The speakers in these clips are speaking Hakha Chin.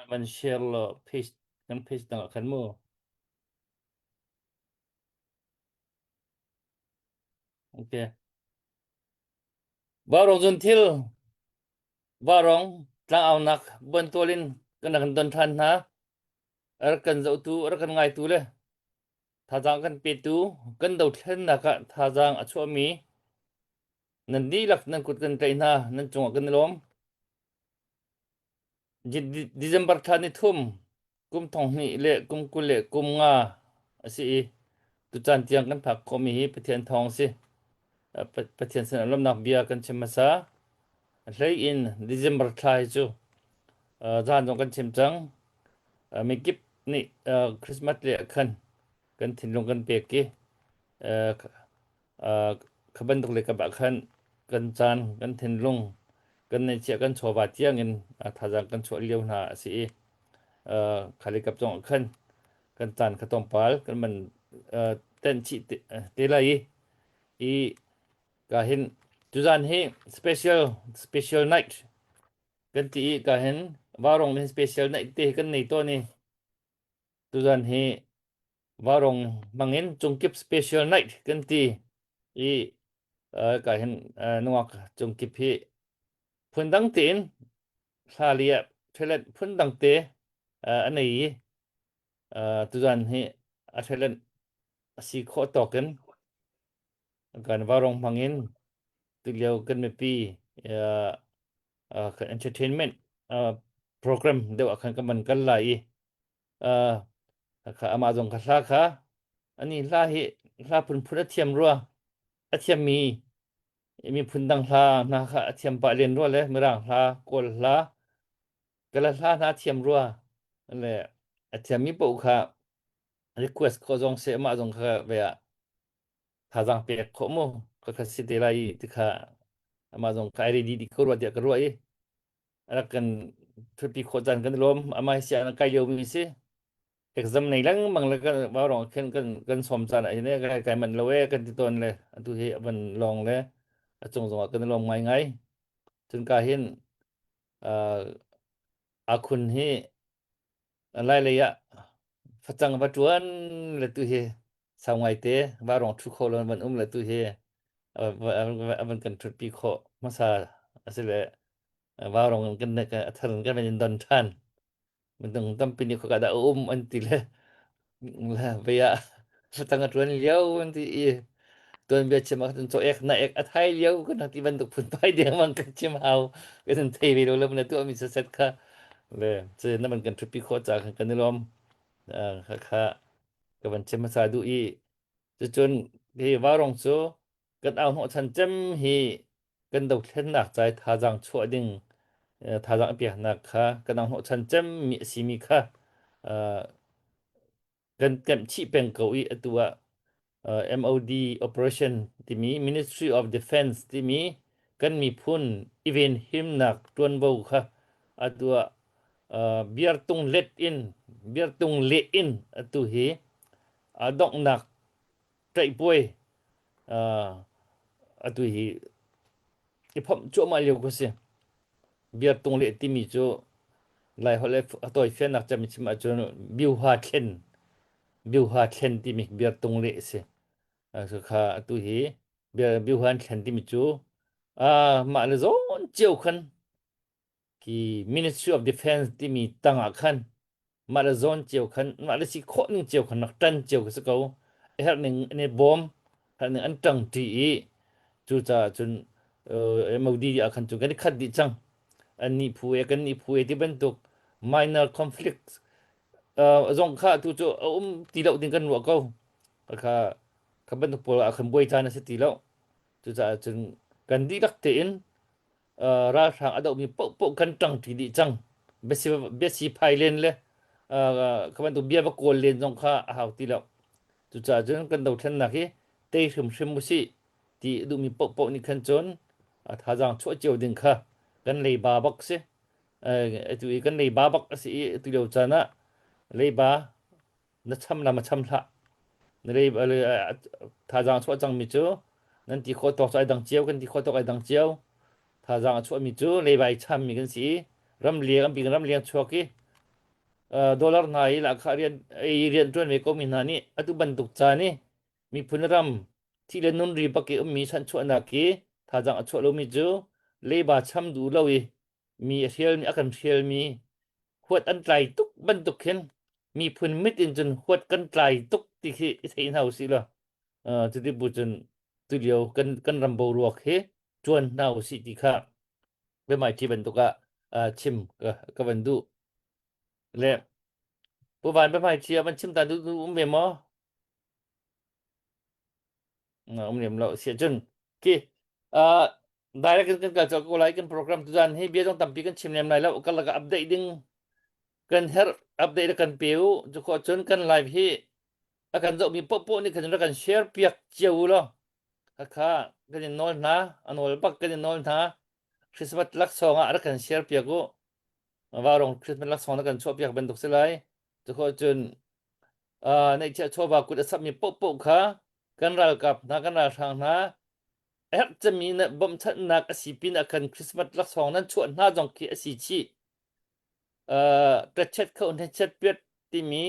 Van share law page kan page dang ah khan mu. Okay. Vaurawng zun thil vaurawng tlangaunak buantual in kan rak don ṭhan hna. A rak kan zohtu, a rak kan ngaitu le thazaang kan petu kan dothlennak ah thazaang a chuahmi nan dihlak nan kut kan tlaih hna, nan cungah kan i lawm. December thla ni thum kum thong hnih le kum 20 le kum nga a si i tucaan tiang kan phak khawhmi hi Pathian thawng a si. Pathian sin ah lawmhnak bia kan chim hmasa. A hlei in December thla hi cu zan zong kan chim cang. Mikip nih Christmas le khan kan thinlung kan pek i Kha bantuk le kap ah khan kan caan, kan thinlung, kan neihchiah kan chawva tiangin thazaang kan chuah lio hna a si i kha le kap zong ah khan kan caan kha tlawmpal kan man tenh chih te lai i i ka hin tuzan hi special special night kan ti i ka hin Vaurawng hin special night te hi kan nei tawn i tuzan hi Vaurawng hmangin cungkip special night kan ti i ka hin nungak cungkip hi phundang tein hla li ah talent phundang te a nei i tuzan hi a talent a si khawh tawk in kan vaurawng hmangin tulio kan mipi entertainment program deuh ah khan kan van kal lai i Kha amah zong kha hla kha ani hla hi hla phunphun a thiam rua. A thiammi miphun dang hla hna kha a thiam pah len rua le Mirang hla, Kawl hla, Kala hla hna a thiam rua. Le a thiammi paoh kha request khawh zong si amah zong kha ve ah thazaang pek khawh mu ka kha si te lai i ti kha amah zong kha ai ready dih ko rua tiah ka ruah i rak kan thutpi khawh caan kan i lawm. Amah hi sianginn kai liomi si. Exam nei lengmang le kan vaurawng khin kan kan sawm caan ah hin kai kai manh lo e kan ti tawn le atu hi a van lawng le a cung zongah kan i lawm ngaingai. Cun ka hin uh, akhun hi lai lei ah facang va ṭuan le tu hi sau ngaite vaurawng ṭhu kho lo van um le tu hi a van kan ṭhutpi khawh hmasa asile Vaurawng in kan a thar in kan van in don ṭhan. Minung tampi nih khoika dah a um an ti le le vei ah facang a ṭuan lio an ti i tuanbia chim ah cun caw-ek na ek a thai lio kan rak ti bantuk phunphai dengmang kan chim hau kan in thei ve lo le na tuahmi saset kha le cu na van kan ṭhutpi khawh caah khan kan i lawm. Kha kha ka van chim hmasa duh i cucun hi vaurawng cu kan au hnawhchan cem hi kan dothlennak ca i thazaang chuah ding thazaang a peknak kha kan hnawhchan cemmi a simi kha kan kemh chih peng ko i atu ah MOD operation timi Ministry of Defense timi kan miphun i venhimnak ṭuanvo kha atu ah biartung let in biartung leh in atu hi donghnak ṭaihpuai atu hi i phomh cuahmah lio ka si. Biartung leh timi cu Laiholh le a tawifiannak cem chim ahcun biuha thlen, biuha thlen timi biartung leh a si. Kha atu hi biuha an thlen timi cu mah le zawn cio khan Khi Ministry of Defense timi tangah khan mah le zawn cio khan mah le si khawh ning cio khan rak ṭan cio ka si ko. A herh ning an i bawm, herh ning an ṭang ṭi i cucaah cun uh, MOD ah khan cun kan i khat dih cang. An nih phu e kan nih phu e ti bantuk minor conflict uh, zong kha tu cu a um ti lo ding kan ruah ko. Kha kha bantuk pawl ah khan buai caan a si ti lo. Cucaah cun kan dihlak tein ralhrang a dohmi paohpaoh kan ṭangṭi dih cang. Biasi, biasi phai len le kha bantuk bia va kawl len zong kha a hau ti lo. Cucaah cun kan dothlennak hi tei hrimhrim usih ti a duhmi paohpaoh nih khan cun a thazaang chuah cio ding kha kan leiba bak si. Atu i kan leiba bak a si i atu lio caan ah leiba na cham la ma cham hlah. Na lei thazaang a chuah cangmi cu nan ti khawh tawk cu ai dang cio kan ti khawh tawk ai dang cio. Thazaang a chuahmi cu leibai chammi kan si i. Ramleng an bik ramleng chuak i dollar hna i lahkhah rian ei rian ṭuan ve komi hna nih atu bantuk caan i miphun ram thi le nun ri bak i ummi chanchuahnak i thazaang a chuah lomi cu leiba cham duh lo i mi a hrialmi a kan hrialmi huat an tlai tuk bantuk khin miphun mit in cun huat kan tlai tuk ti khi i thei hna usih law cuti bu cun tulio kan kan ram boruak hi cuan hna usih ti kha biahmaiṭhi bantuk ah chim ka, ka van duh. Le Pu Van biahmaiṭhi ah van chim ta duh um ve maw? Um lem lo si cun ki direct in kan kal cawk ko lai kan program tu zan hi bia zong tampi kan chim lem lai lo kan laka update ding kan her update kan pe u cu khawh cun kan live hi a kan zohmi popoh nih khan rak kan share piak cio u law khakha kan in nawl hna a nawl bak kan in nawl hna Christmas laksawng ah rak kan share piak u varong Christmas laksawng na kan chuah piak bantuk si lai cu khawh cun neihchiah chawva kut a sapmi popoh kha kan ralkap hna kan ralhrang hna herh cemi na bawmhchanhnak a si pin ah khan Christmas laksawng nan chuah hna zong khi a si chih ṭetchet kho hnechet piat timi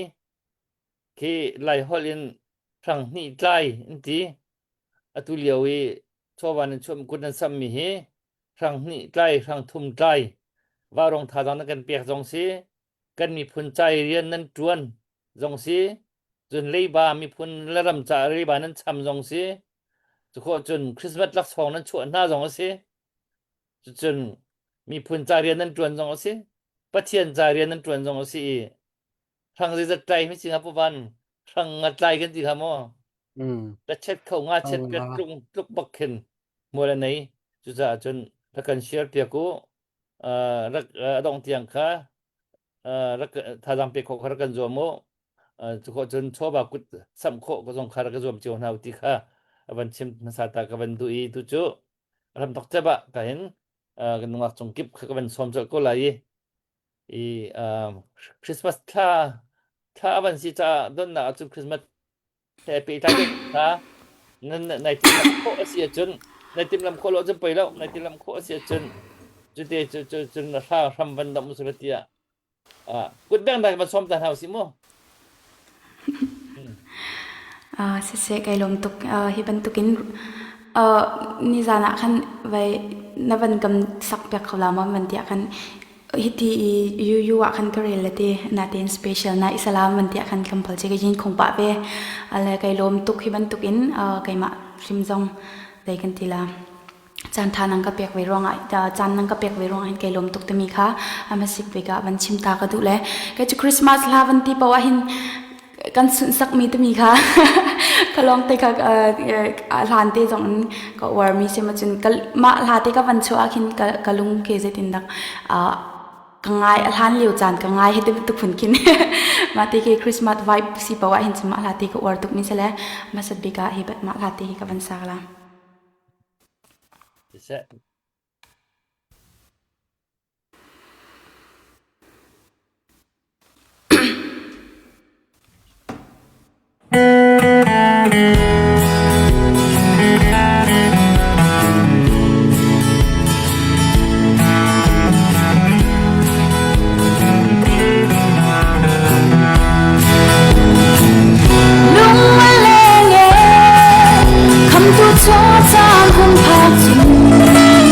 khi Laiholh in hrang hnih tlai an ti. Atu lio i chawva nan chuah kut nan sammi hi hrang hnih tlai, hrang thum tlai, vaurawng thazaang nan kan pek zong si, kan miphun cai rian nan ṭuan zong si, cun leiba miphun le ram caah leiba nan cham zong si, cukhawh cun Christmas laksawng nan chuah hna zong a si. Cucun miphun ca rian nan ṭuan zong a si, Pathian ca rian nan ṭuan zong a si i hrang zeizat tlai mi singa puvan hrang nga tlai kan ti kha maw Mm. la chet kho nga chet Hrang piat nga. tlung tluk bak khin mual a nei cucaah cun rak kan share piak u uh, rak uh, a dong tiang kha uh, rak thazaang pe kho kha rak kan zuam u uh, cu khawh cun chawva kut samh khawh ka zong kha rak ka zuam cio hna u ti kha a van chim hmasa ta ka van duh i tu cu ram tok cep ah ka hin uh, kan nungak cung kip kha ka van sawm colh ko lai i i um, Christmas thla thla a van si caah donnak ahcun Christmas he pehtlai deuh kha nan nai timhlamh khawh a si ahcun nai timhlamh khawh lo ahcun poi lo nai timhlamh khawh a si ahcun cute cu cu cun na hra hram van domh usila tiah ah kut beng dah van sawm ta hna usih mu. Siseh kai lawm tuk. Hi bantukin nizan ah khan vai na van kam sak piak kho la maw van tiah khan hiti i UU ah khan ka rel le te natein special na isalam van tiah khan tlawmpal che ka yin khong pah ve. Ale kai lawm tuk hi bantukin keimah hrim zong dei kan ti la. Caan tha nang ka pek ve ruangah caan nang ka pek ve ruangah hin kai lawm tuk timi kha a hmasik bik ah van chim ta ka duh le kei cu Christmas hla van ti paoh ah hin kan sunhsak mi timi kha ka lawng te kha hlan te zong in ka uar mi si ma cun mah hla te ka van chuah ah khin ka lung ke zeitin dak ka ngai a hlan lio caan ka ngai he te bantuk phun khin mah te khi Christmas vibe si paoh ah hin cun mah hla te ka uar tuk mi si le hmasat bik ah hi mah hla te hi ka van sak la. Siseh. Lung a leng e, khamtu chaw caan hun phak cun.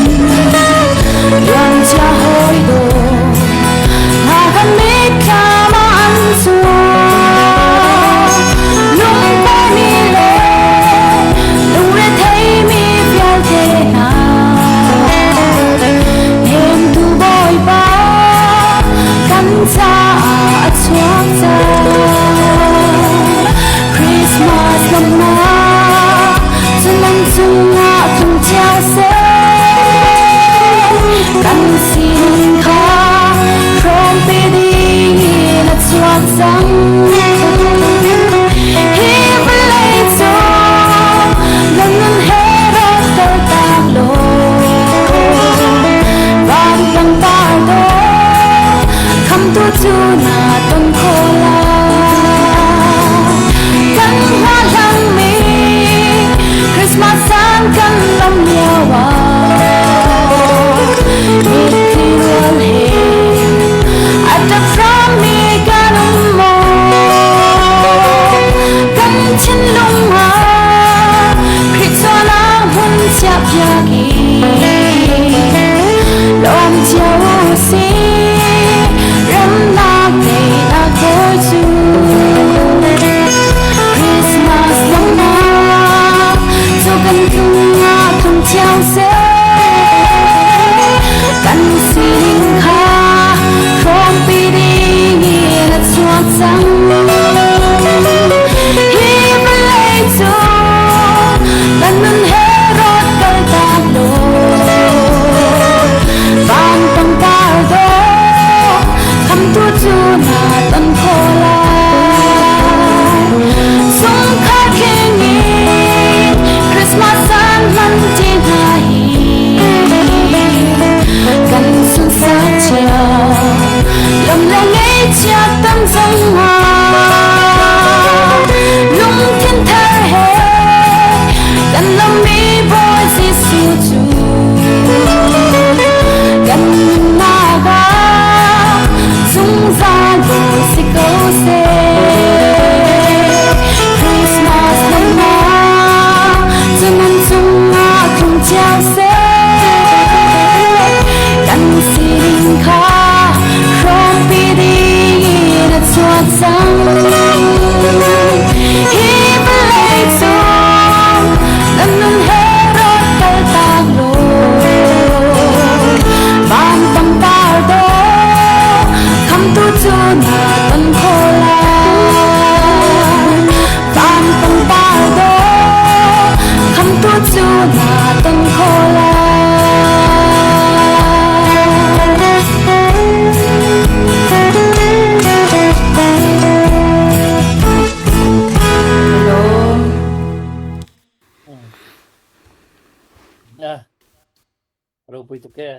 Ropui tuk e.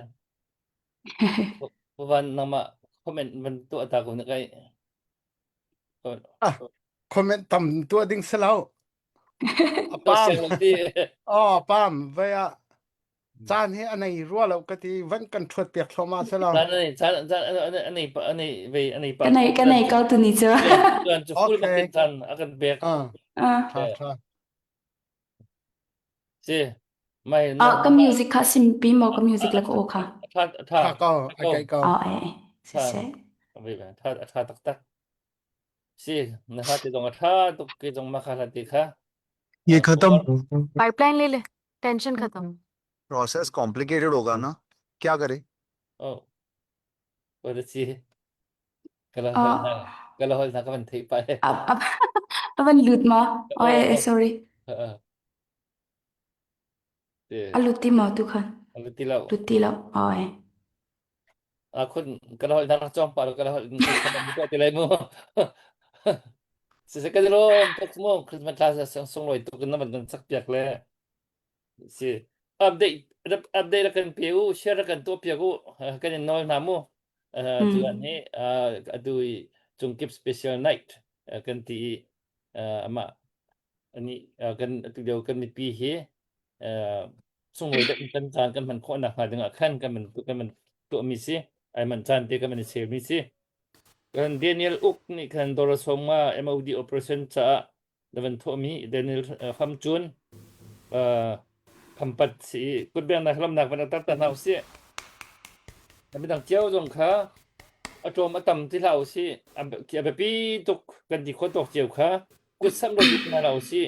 Van nangmah comment van tuah ta ko na kai. Ah, comment tam tuah ding si lo. A pam. Oh, pam vai ah caan hi a nei rua lo ka ti van kan ṭhuat piak thluahmah si lo. Caan anei caan caan anei pa anei ve anei pa. Ka nei ka nei ko tu ni cu. Caan cu full Okay. bakin caan a kan pek. Ah, Ah. ṭha ṭha. Si mai Ah, ka music kha simpi maw ka music le ka aw kha. Tha tha Tha ko, a kai ko. Ah, eh, si si. Tha tha taktak. Si na hla te zong a tha tuk ke zong ma kha hla te kha. ये खत्म pipeline ले ले टेंशन खत्म process complicated होगा ना क्या करे Oh. Ko si kala Ah. kala hol na ka van thei pa. A a a van lut ma? Oh, eh, eh, sorry. Te A lut ti maw tu khan? Lut ti lo. Lut ti lo. Oh, eh. A khun kala hol na rak chong pa kala hol ko ti lai mu. Si se ka lo tok mo Christmas class sang song loi tuk na ban sak piak le. Si update update kan pe u share kan to piak u kan in nol na mu. Tu an hi atu cungkip special night kan ti ama ani kan atu lio kan mipi hi sunglawi deuh in kan caan kan hman khawh nakhnga dingah khan kan man kan man tuahmi si ai man caan te kan man i sermi si kan Daniel Uk nih khan Dora Soma MOD operation caah na van thawhmi Daniel Pham Cun Khampat si kutbengnak lamnak van tar ta hna usih midang cio zong kha a ṭawm a tam ti hlah usih a biapi tuk kan ti khawh tawk cio kha kut samh lo bik hna hlah usih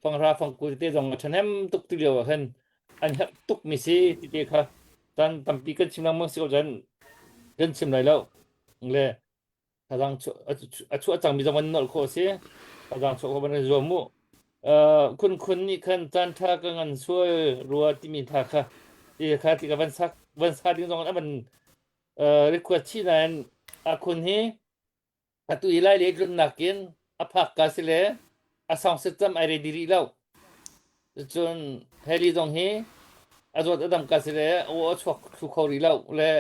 fanghra fangku tete zong a ṭhahnem tuk ti lio ah khan an herh tuk mi si ti te kha tan tampi kan chim lengmang si ko cun kan chim lai lo le thazang a chuah cangmi zong an nolh khawh si thazang chuah khawh ban kan zuam mu khun khun nih khan caan ṭha ka ngan sual rua timi tha kha ti kha ti ka van sak van sa ding zong an van request chih nain a khun hi Atu i Lai lei tlunnak in a phak ka si le a song system ai ready rih lo. Cun heli zong hi a zawt a dam ka si le aw a chuak thlu kho rih lo le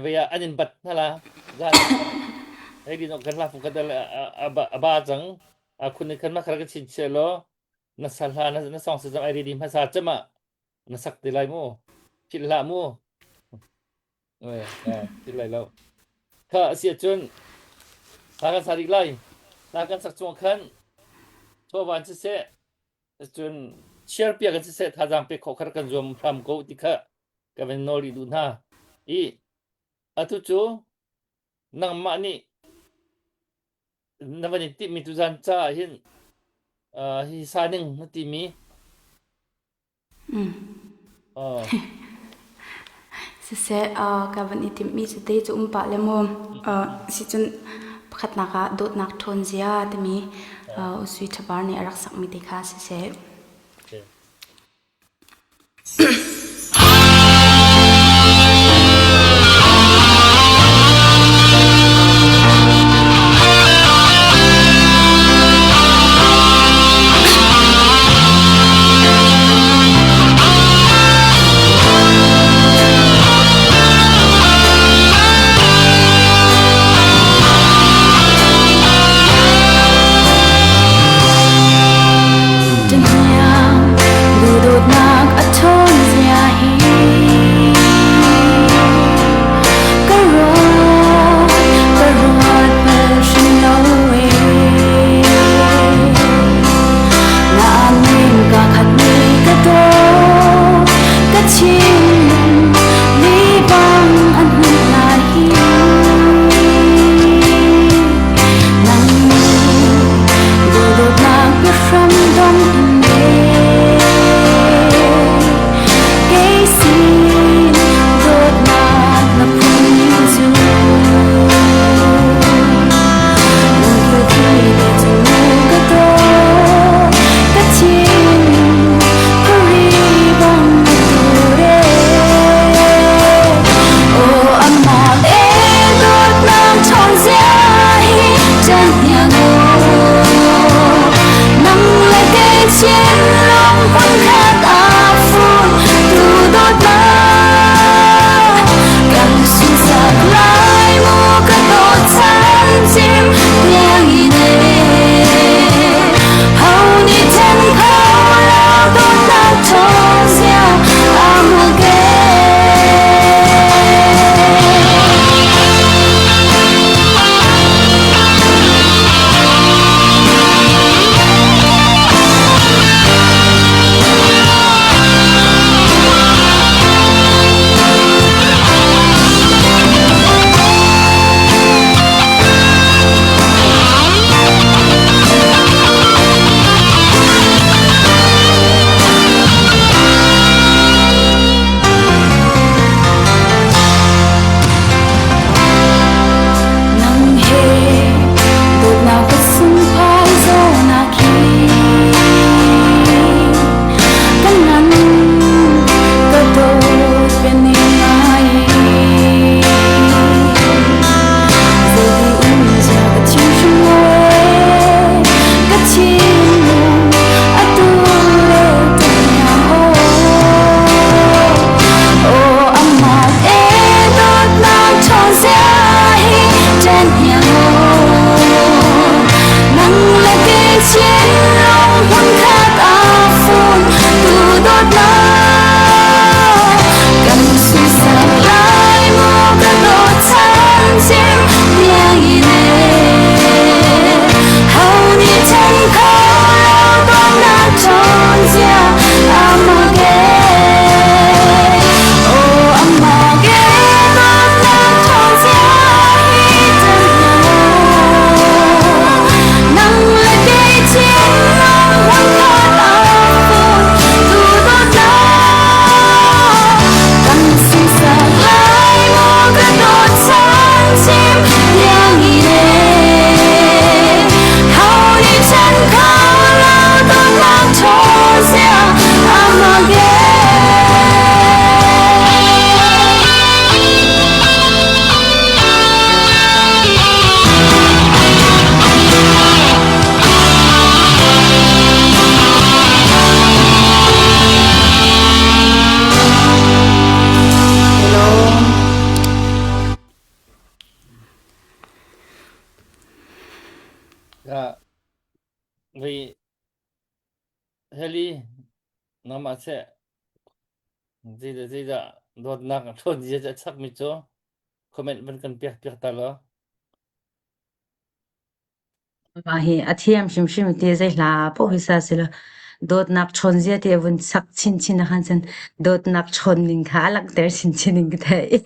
vei ah an in bat hna la. Zan heli zong kan hla fung khat a ba cang. A khun in khan ma khar ka chin chia law na sa hla na song system ai ready hmasa cem ah na sak te lai mu. Philh hlah mu. Ti lai lo. Kha a si ahcun hla kan sa rih lai. Hla kan sak chung khan chawvan siseh, cun share piak in siseh thazaang pek khawh kha kan zuam hram ko ti kha ka van nawl rih duh hna. I atu cu nangmah nih na van in timhmi tuzan caah hin hi sa ning na timi Siseh, ka van i timhmi cu te cu um pah le maw sicun pakhatnak ah dawtnak ṭhawn zia timi U Sui Ṭhabar nih a rak sakmi te kha siseh. Duhdawtnak a ṭhawn zia. Kha vi Heli nangmah seh zeidah zeidah dawtnak a ṭhawn zia a chakmi cu comment van kan piak piak ta law. Mah hi a thiam hrimhrim ti zei hla paoh hi sa sila dawtnak ṭhawn zia ti a vun sak chinchin ah khan cun dawtnak ṭhawn ning kha a langhter chinchin in ka theih.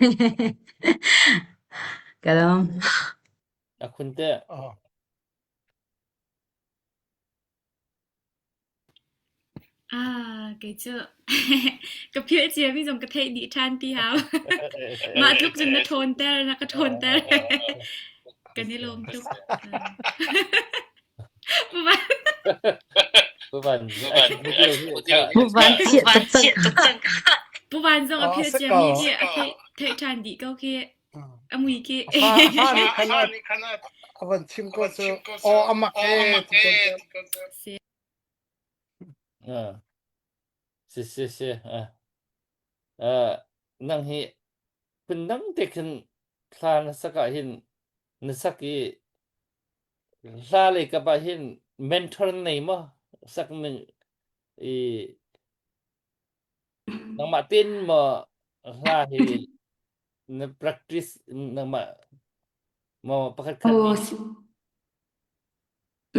Ka lawm. A khun te. Oh. Ah, kei cu ka philh ciami zong ka theih dih ṭhan ti hau. Mah tluk cun na ṭhawnter, na ka ṭhawnter. Kan i lawm tuk. Puvan. Puvan chiah tuk cang. Puvan zong a Oh, philh si ciami ko. khi a theih theih ṭhan dih ko khi. A mui khi. A fa a fa nih khan a van chim ko cu aw a mak e ti ko cu. Si. Ah. Si si si. Ah. Ah, nang hi phundang te khin thla na sak ah hin na sak i hla lei kap ah hin mentor nei maw sak ning i nangmah tin maw hla hi na practice nangmah maw pakhat khat Oh,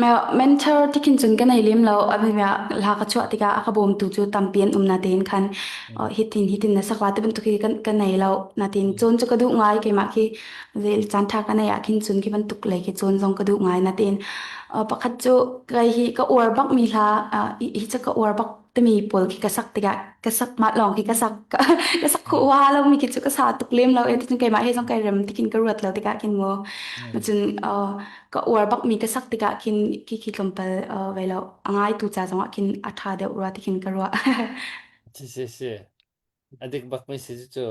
nih Mentor ti khin cun ka nei lem lo. A hla ka chuah tikah a ka bawmtu cu tampi an um natein khan hitin hitin na sak la ti bantuk hi ka nei lo. Natein cawn cu ka duh ngai keimah khi zei caan ṭha ka nei ah khin cun khi bantuk lei khi cawn zong ka duh ngai. Natein pakhat cu kei hi ka uar bak mi hla hi cu ka uar bak timi pawl khi ka sak tikah ka sak mah lawng khi ka sak ka sak khuh wa lo mi khi cu ka sa tuk lem lo e cun keimah he zong kai rem tikin ka ruat lo tikah khin mu cun ka uar bak mi ka sak tikah khin khi khi tlawmpal ve lo a ngai tu ca zongah khin a ṭha deuh rua tikhin ka ruah. Si si si a dik bak mi si cu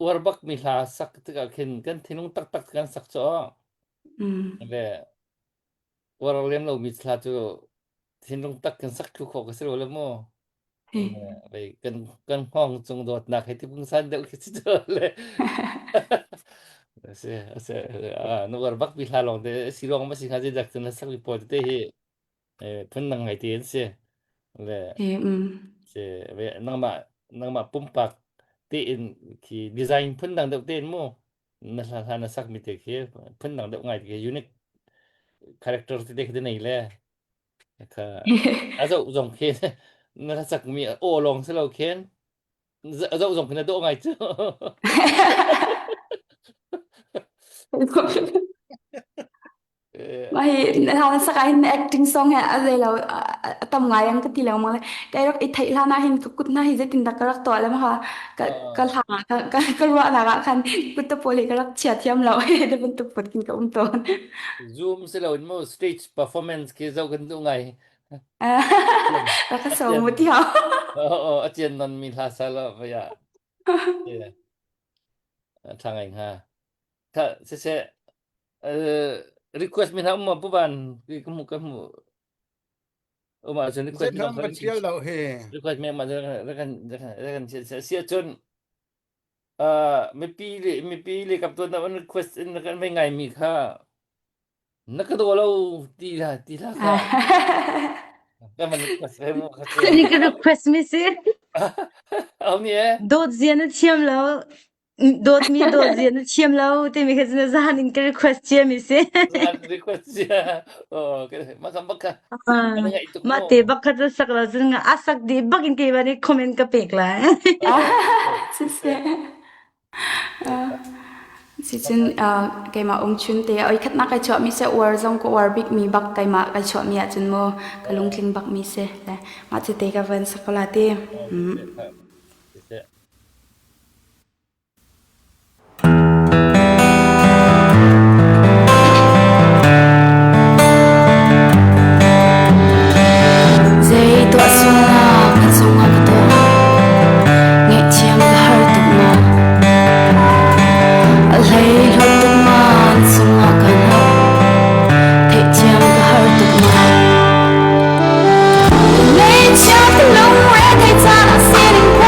uar bak mi hla sak tikah khin kan thinlung taktak kan sak cu le uar lem lo mi thla cu thinlung tak kan sak thlu khawh ka si lo le mu. Vei kan kan hngawng cung dawtnak he ti pungsan deuh khi si cu le. Si si nu uar bak mi hla lawng te si ruang ma si hnga dak cun sak mi pawl te hi phun dang ngai te an si. Le si ve nangmah nangmah pumpak tein khi design phun dang deuh tein mu na hla hla na sak mi te khi phun dang deuh ngai te khi unique character te te khi nei le kha a zoh zong khi na hla sak mi aw lawng si lo khin a zoh zong khi na dawh ngai cu. Mah hi hla sak ah hin acting song he a zei lo a tam ngai ang ka ti lengmang le kai rak i theih hlan ah hin ka kut hna hi zeitin dah ka rak tuah le ma ka ka hla ka ka ka ruahnak ah khan kut te pawl hi ka rak chia thiam lo te bantuk put kin ka um tawn. Zoom si lo in mu stage performance khi zoh kan duh ngai. Rak ka so mu ti hau. Oh, a cian non mi hla sa lo ya. Tha ngai hnga. Tha se se request mi hna um ma pu ban ka mu ka mu um ah cun request mi Zeithlam van tial lo hi. Request mi ma kan kan sia cun mipi le mipi le kap tuan na request in kan vei ngai mi kha Na ka daw lo ti la ti la kha. Kan man request ve mu kha cu. Ni ka request mi si. Au ni e. Dawt zia na thiam lo. Dawt mi dawt zia na thiam lo timi kha na zan in ka request cia mi si. Zan request cia. Oh, ma kam bak ka. Kan ngai tuk Ma mu. te bak kha sak lo cun nga a sak di bak in keimah nih comment ka pek lai. Siseh. Sicun keimah umchun te oi khatnak kai chuahmi seh uar zong ka uar bikmi bak keimah kai chuahmi ahcun mu ka lungtling bakmi si le mah cu te ka van sak ko la ti. Zei tuah sualnak na cungah ka tuah? Ngaihthiam ka har tuk ma? A hleihluat tuk ma na cungah kaa hnawh? Theihthiam ka har tuk ma? Ka ngaihchia ka lungre thei caan a sining.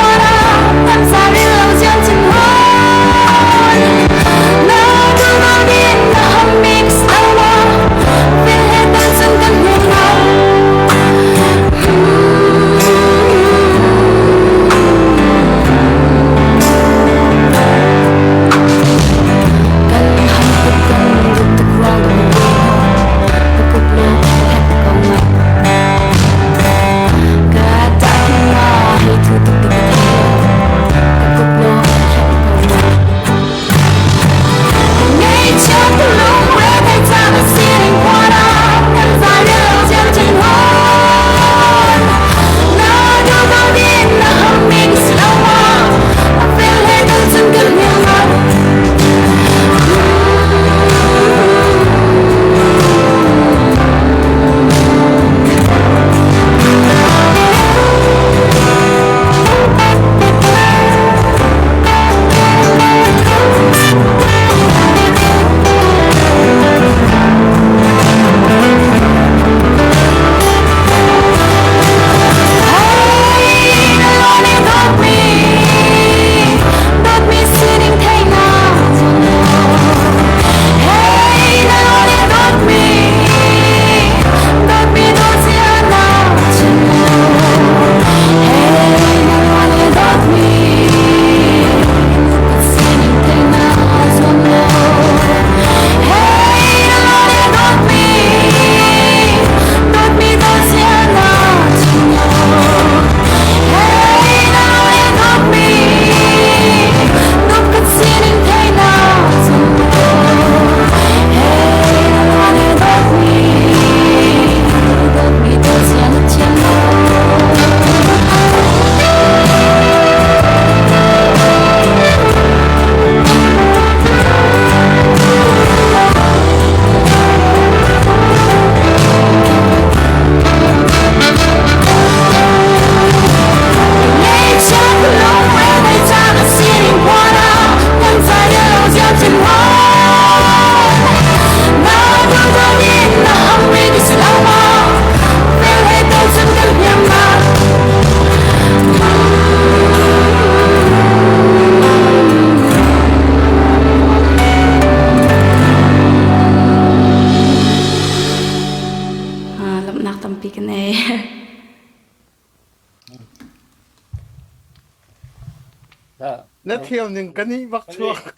thiam ning kan i bak chuak.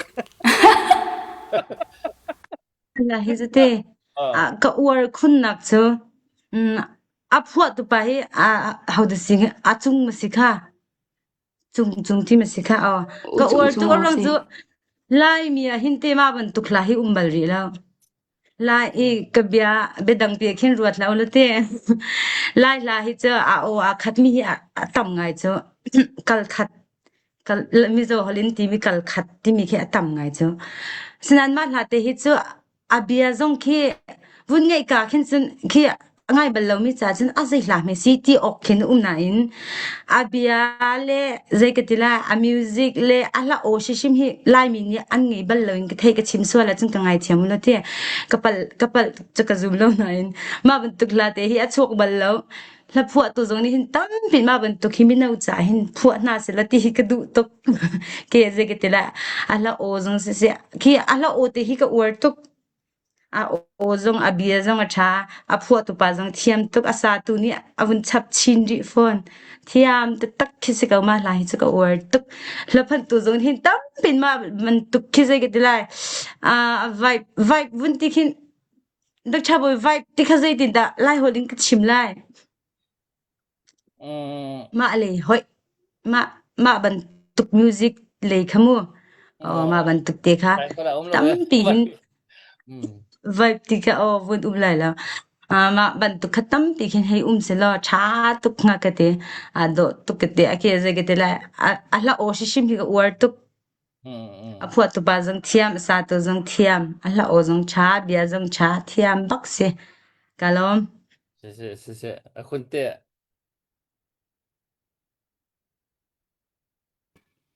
La hi zate ka uar khunnak cu a phuah tu pa hi a how to sing a cung ma si kha cung cung ti ma si kha aw ka uar tu orang cu Laimi ah hin te ma bantuk hla hi um bal rih lo. Lai i ka bia biadang pi khin ruat lo la te. Lai hla hi cu a aw aa khatmi hi a tam ngai cu. Kal khat kal Mizo holh in timi kal khat timi khi a tam ngai cu. Sinain mah hla te hi cu a bia zong khi vun ngaih ka khin cun khi a ngai bal lomi ca cun a zei hla hme si ti awk khin um nain a bia le zei ka ti lai a music le a hla aw hrimhrim hi Laimi nih an ngei bal lo in ka thei ka chim sual ahcun ka ngaithiam u law ti ka palh ka palh cu ka zum lo nain mah bantuk hla te hi a chuak bal lo hla phuahtu zong nih hin tampi mah bantuk hi mino ca hin phuah hna seh la ti hi ka duh tuk ke zei ka ti lai a hla aw zong siseh khi a hla aw te hi ka uar tuk A aw zong a bia zong a ṭha. A phuahtu pa zong thiam tuk. A satu nih a vun chap chin rih fawn. Thiam taktak khi si ko mah hla hi cu ka uar tuk. Hlaphantu zong hin tampi mah bantuk khi zei ka ti lai. Uh, vibe, vibe vun ti khin Dr. Bawi vibe ti kha zeitin dah Lai holh in ka chim lai? Mah lei hoih mah mah bantuk music lei kha mu aw mah bantuk te kha tampi hin vibe ti kha aw vun um lai lo mah bantuk kha tampi khin hei um selaw ṭha tuk hnga ka ti aa dawh tuk ka ti a ke zei ka ti lai a hla aw hrimhrim hi ka uar tuk A phuahtu pa zong thiam, a satu zong thiam, a hla aw zong ṭha, bia zong ṭha, thiam bak si. Ka lawm. Siseh, siseh, a khun te.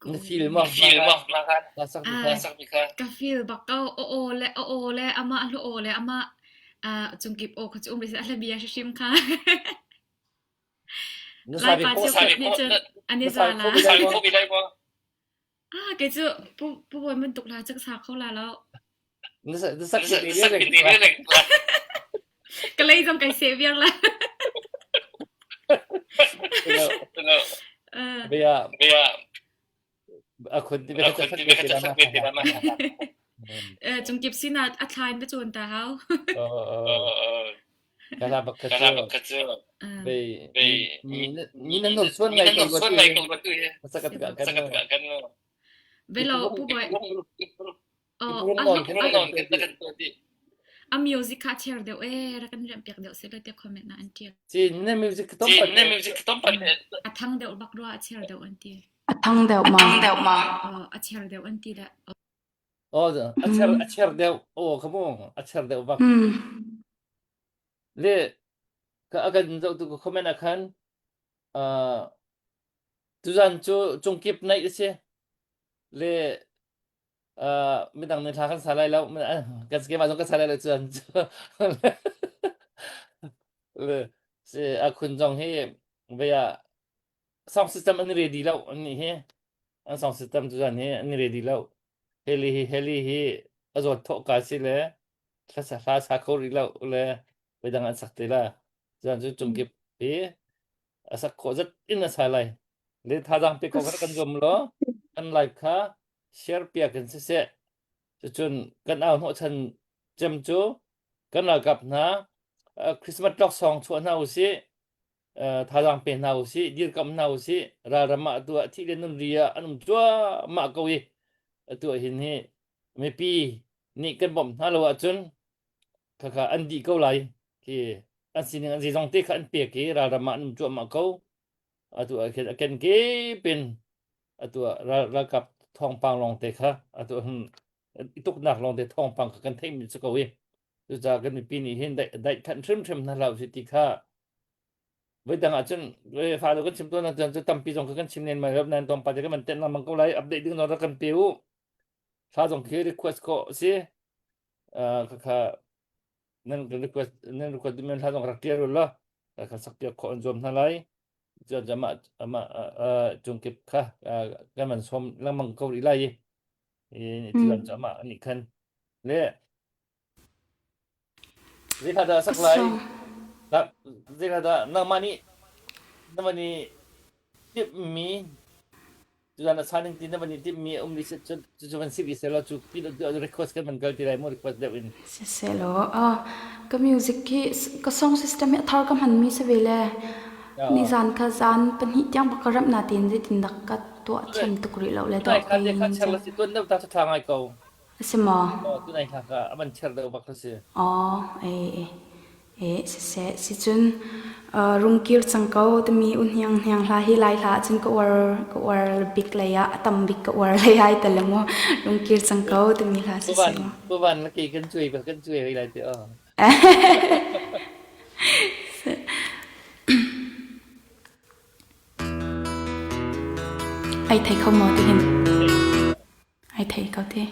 Na feel maw? Na sak mi kha. Ka feel bak ko. Aw aw le aw aw le amah hlu aw le amah cungkip aw kha cu um rih seh a hla bia hrimhrim kha. Na sabi Laipa ko. cheukhat nih cun an i Na za sabi la. ko bi lai maw? Ah, kei cu pu pu bawi bantuk hla cu ka sa kho la lo. Na na sak ti ne reng. Ka lei zong kai seh viar la. Eh, Bia a khun ti ka sak ti la ma. eh, cungkip sinah a thla in va cawn ta hau. Ka hla bak kha cu bei mi nan nor suan ngai ko tu hi. Sak ka kan. Velo pu bawi Oh, a music kha chair deuh e rak kan riam piak deuh seh tiah comment na an tial. Ci na music tom pat. A thang deuh bak rua a chair deuh an ti. A thang deuh ma. A chair deuh an ti le. Oh, a cher a cher deuh. Oh, come on. A cher deuh bak. Le ka akan zoh tu ka comment akhan uh tuzan cu cungkip naih a si. Le uh midang nih thla kan sa lai lo. Kan skema zong kan sa lai lo cun. Le si a khun zong hi vea sound system an ready lo an nih hi an sound system cu zan hi an ready lo heli hi heli hi a zawt thawh ka si le hla sa hla sa kho rih lo le vedang an sak te la zan cu cungkip hi a sak khawh zat in a sa lai le thazang pe ko kha kan zuam lo kan live kha share piak in siseh cucun kan au hnawh chan cem cu kan ralkap hna Christmas tlok song chuah hna usih thazaang pe hna usih, dirkamh hna usih, ralram ah atu ah thih le nun ri ah an um cuahmah ko i atu ah hin hi mipi nih kan bawmh hna lo ahcun khakha an dih ko lai khi an sining an zeizong te kha an pek i ralram ah an um cuahmah ko atu ah khin a kenkip in atu ah ral, ralkap thawngpang lawng te kha atu ah hin i tuknak lawng te thawngpang kha kan theihmi si ko i cucaah kan mipi nih hin daih daih thanh hrimhrim hna hlah usih ti kha Voidang ahcun fa kan chim tawn ahcun cu tampi zong kan chim len mai lo nain tlawmpal te kan van tenh lengmang ko lai update ding zong rak kan pe u thla zong khi request khawh si khakha nan request nan request duhmi hla zong rak tial u law kan sak piak khawh an zuam hna lai cun amah amah cungkip kha kan van sawm lengmang ko rih lai i cun amah nih khan le Zeidah sak lai? Zeidah nangmah nih nangmah nih timhmi Tuzan a sa ning ti na van i timhmi a um li cu cu van si rih selaw cu pi request kan van kal ti lai mu request deuh in. Siselaw ka music hi ka song system hi a thar ka hmanmi si ve le nizan kha zan pahnih tiang bak ka remh na tein zeitin dak ka tuah thiam tuk rih lo le dawh kai kha cher la si tuan deuh ta tha ngai ko. A si maw? Aw tunai hla kha a van cher deuh bak si. Aw e e siseh sicun rungkir cang ko timi u hniang hniang hla hi lai hla ahcun ka uar ka uar bik lei ah a tam bik ka uar lei ai tel mu rungkir cang ko timi hla siseh mu. Puvan la ke kan cuai kan cuai hoi lai ti aw. Ai thei kho maw ti hin? Ai thei ko ti.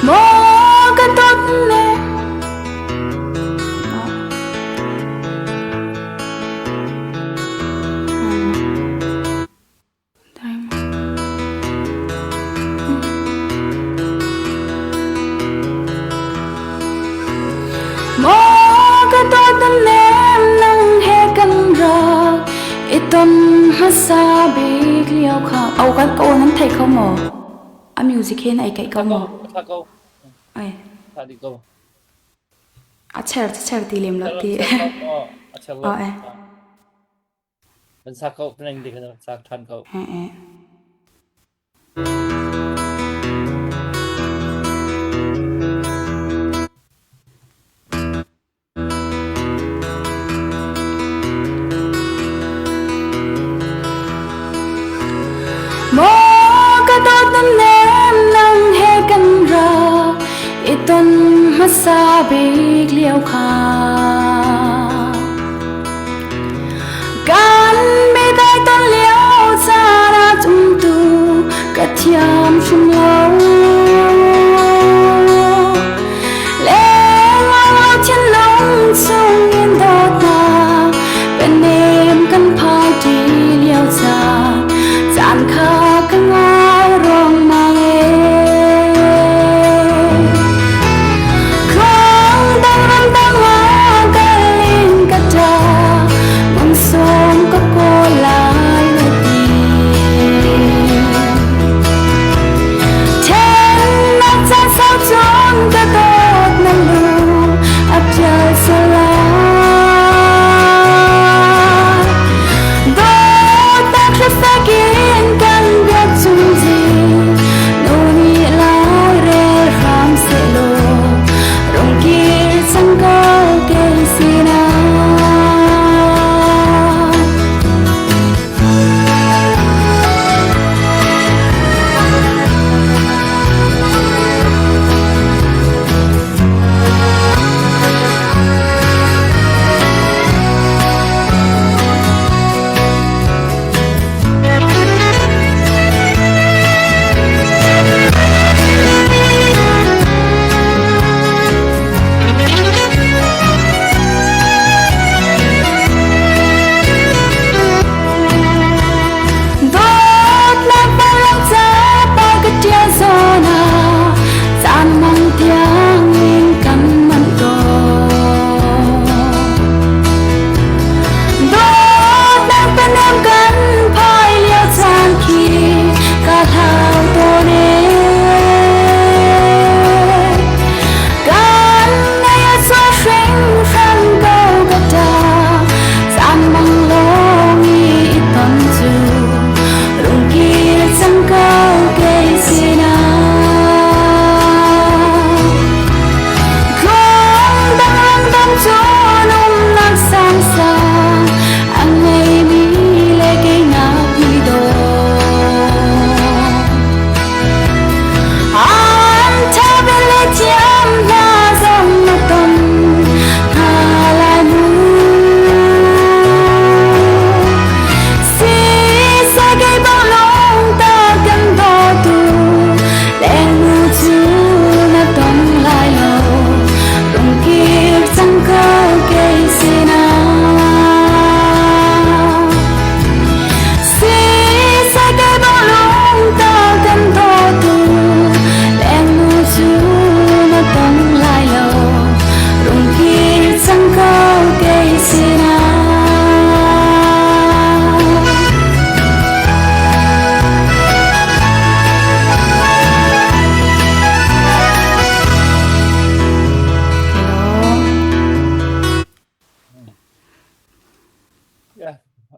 Maw ka dawt ne Maw ka dawt nem nang he kan rak i ton hmasa bik lio kha au kan ko nan thei kho maw? A music he na ei keih ko maw? Tha ko. Ai. Tha di ko. A cher cher ti lem lo ti. A cher lo. Kan sak ko, penang di kan sak ṭhan ko. Maw ka dawt nan nem nang he kan rak i ton hmasa bik lio kha. Kan midai ton lio caan ah cumtu ka thiam hrim lo. Lengah thinlung chungin dawtnak penem kan phai ṭi lio caan caan kha ka ngai ruangmang e. Khong dang ram dang ah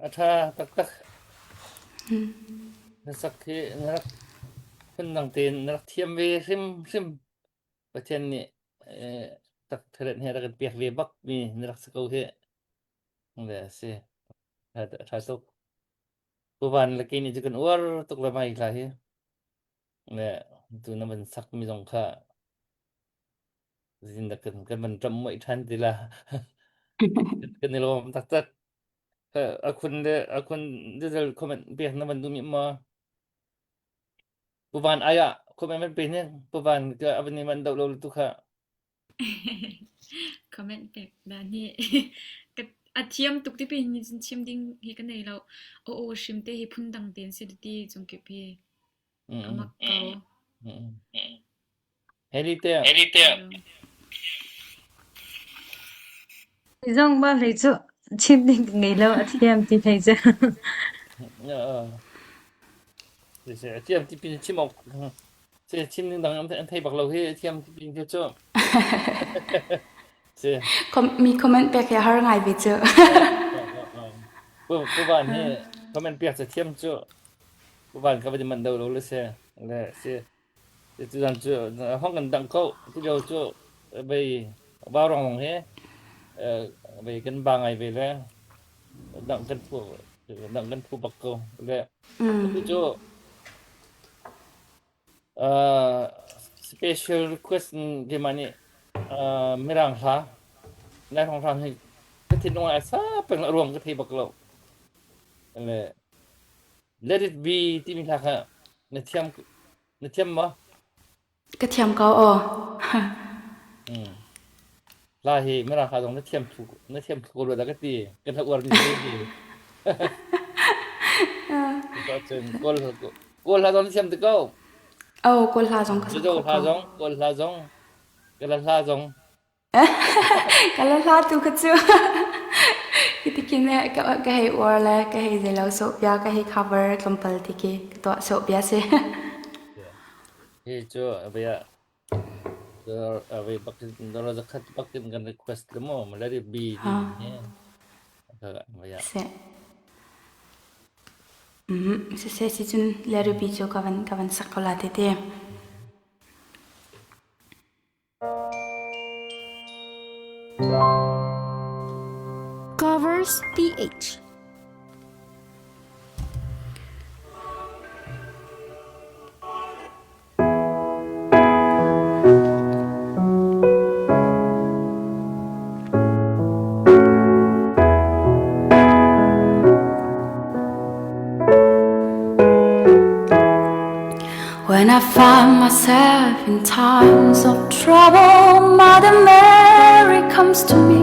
A ṭha taktak. Na sak hi na rak phundang tein na rak thiam ve hrimhrim. Pathian nih eh, tak talent he rak kan pek ve bak mi na rak si ko hi. Le a si. A ṭha tuk. Pu Van le kei nih cu kan uar tuk le mai hla hi. Le tu na van sak mi zong kha zin kan kan van ṭam muai ṭhan ti la. Kan i lawm taktak. A khun le a khun diesel comment pek na van duh mi ma? Pu Van ai ah comment van pe ne Pu Van ka avan ni man do lo tu kha. Comment pek dan hi ka a thiam tuk ti pe ni cun chim ding hi ka nei lo. O o hrim te hi phun dang ten si ti cung kip hi amak ko. Heli te. Zong ba hlei cu chim ding ka ngei lo a thiam ti hlei cu. A thiam ti pin chim awk chim ding dang an thei bak lo hi a thiam ti pin cu. Si. Mi comment pek hi a har ngai ve cu. Pu Van hi comment pek cu thiam cu. Pu Van ka va di man do lo le si. Le si. Tuzan cu hong kan dangh ko. Tulio cu vei vaurawng zong hi vei kan ba ngai ve le dangh kan phu dangh kan phu bak ko. Le atu cu special request keimah nih Mirang hla Lai hrawnghrang hi ka thinlung ah a sa peng a ruang ka thei bak lo. Le Let it be timi hla kha na thiam na thiam maw? Ka thiam ko aw. Mm. Hla hi mirang hla zong na thiam thu na thiam thu ko rua dah ka ti. Kan hla uar mi si hi. Cun kawl kawl hla zong na thiam ti ko. Oh, kawl hla zong ka sak Mizo khawh hla ko. zong, kawl hla zong, kala hla zong. Ka la hla tu kha cu hitikin ka ka hei uar le ka hei zei lo sawhbia ka hei cover tlawmpal ti khi ka tuah sawhbia si. Hi cu bia ave bakin dora zakhat bakin kan request le mo let it be ti he bia. Se. Mm se se si cun let it be cu ka van ka van sak ko la te te. Covers PH. When I find myself in times of trouble, Mother Mary comes to me,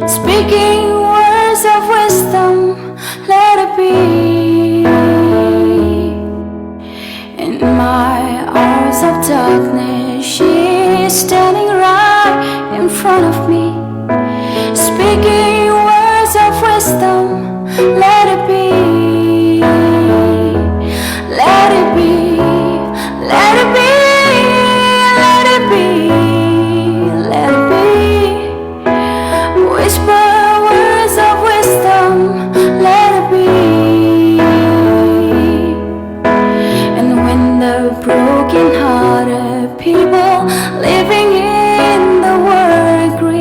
speaking words of wisdom, let it be. In my hours of darkness, she's standing right in front of me, speaking words of wisdom, let it be. Let it be, let it be, let it be, let it be. Whisper words of wisdom, let it be. And when the broken-hearted people living in the world agree.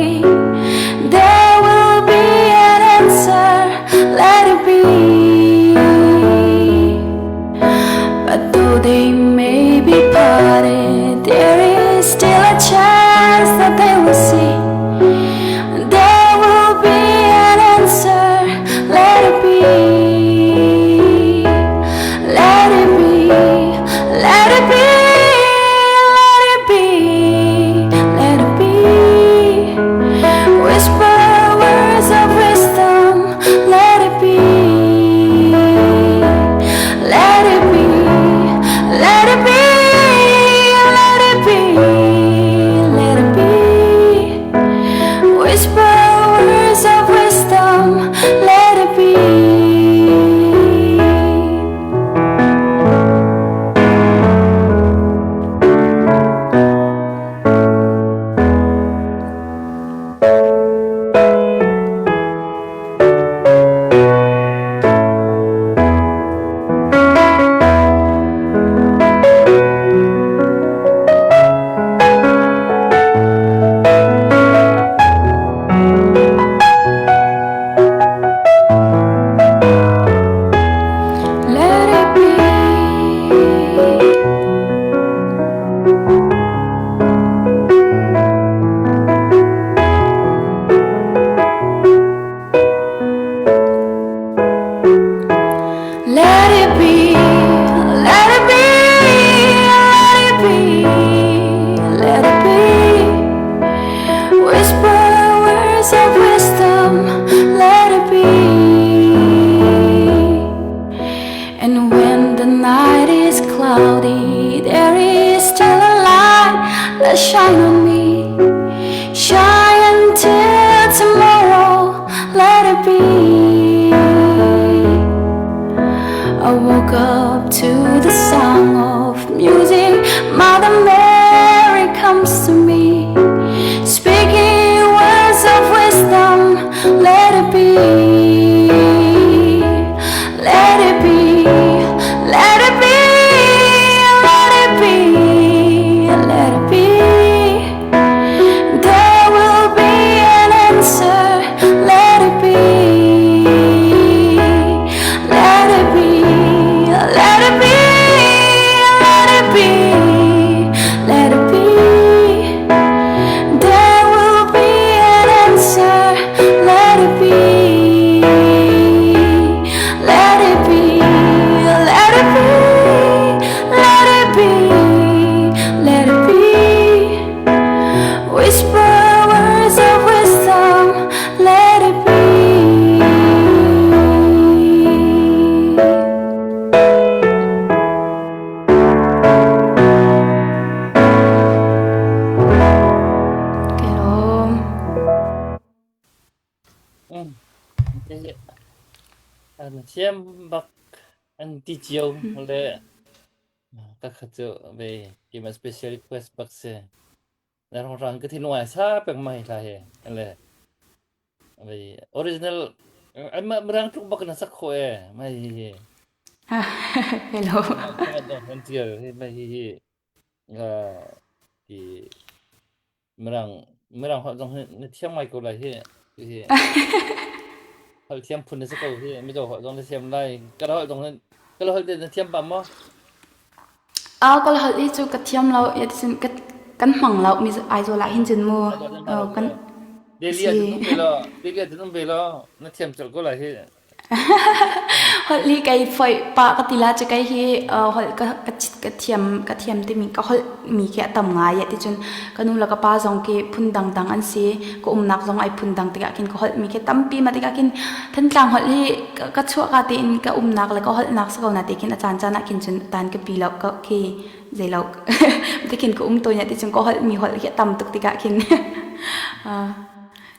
Mm. An thiam bak an ti cio le ka khat cu ve keimah special request bak si. Na rong rang ka thinlung ai sa pek mai hla he le ve original an mah mirang tluk bak na sak kho e mai hi hi. Hello. Kan tial hi mai hi hi ti Mirang Mirang holh zong hi na thiam ngai ko lai hi. Hi holh thiam phun na si ko hi. Mizo holh zong na thiam lai. Kala holh zong kala holh te na thiam pah maw? Ah kala holh hi cu ka thiam lo ya sin ka kan hmang lo mi Aizawl ah hin cun mu. Kan Delhi ah cun um ve lo. Delhi ah cun um ve lo. Na thiam colh ko lai hi. Holh hi kei foih pah ka ti la cu kei hi holh ka ka thiam ka thiam timi ka holh mi khi a tam ngai ti cun ka nu le ka pa zong khi phun dangdang an si ka umnak zong ai phun dang tikah khin ka holh mi khi tampi ma tikah khin Thantlang holh hi ka chuah ka tein ka umnak le ka holhnak si ko na ti khin a caan caan ah khin cun tan ka pi lo ka khi zei lo ti khin ka um tawn ti cun ka holh mi holh hi a tam tuk tikah khin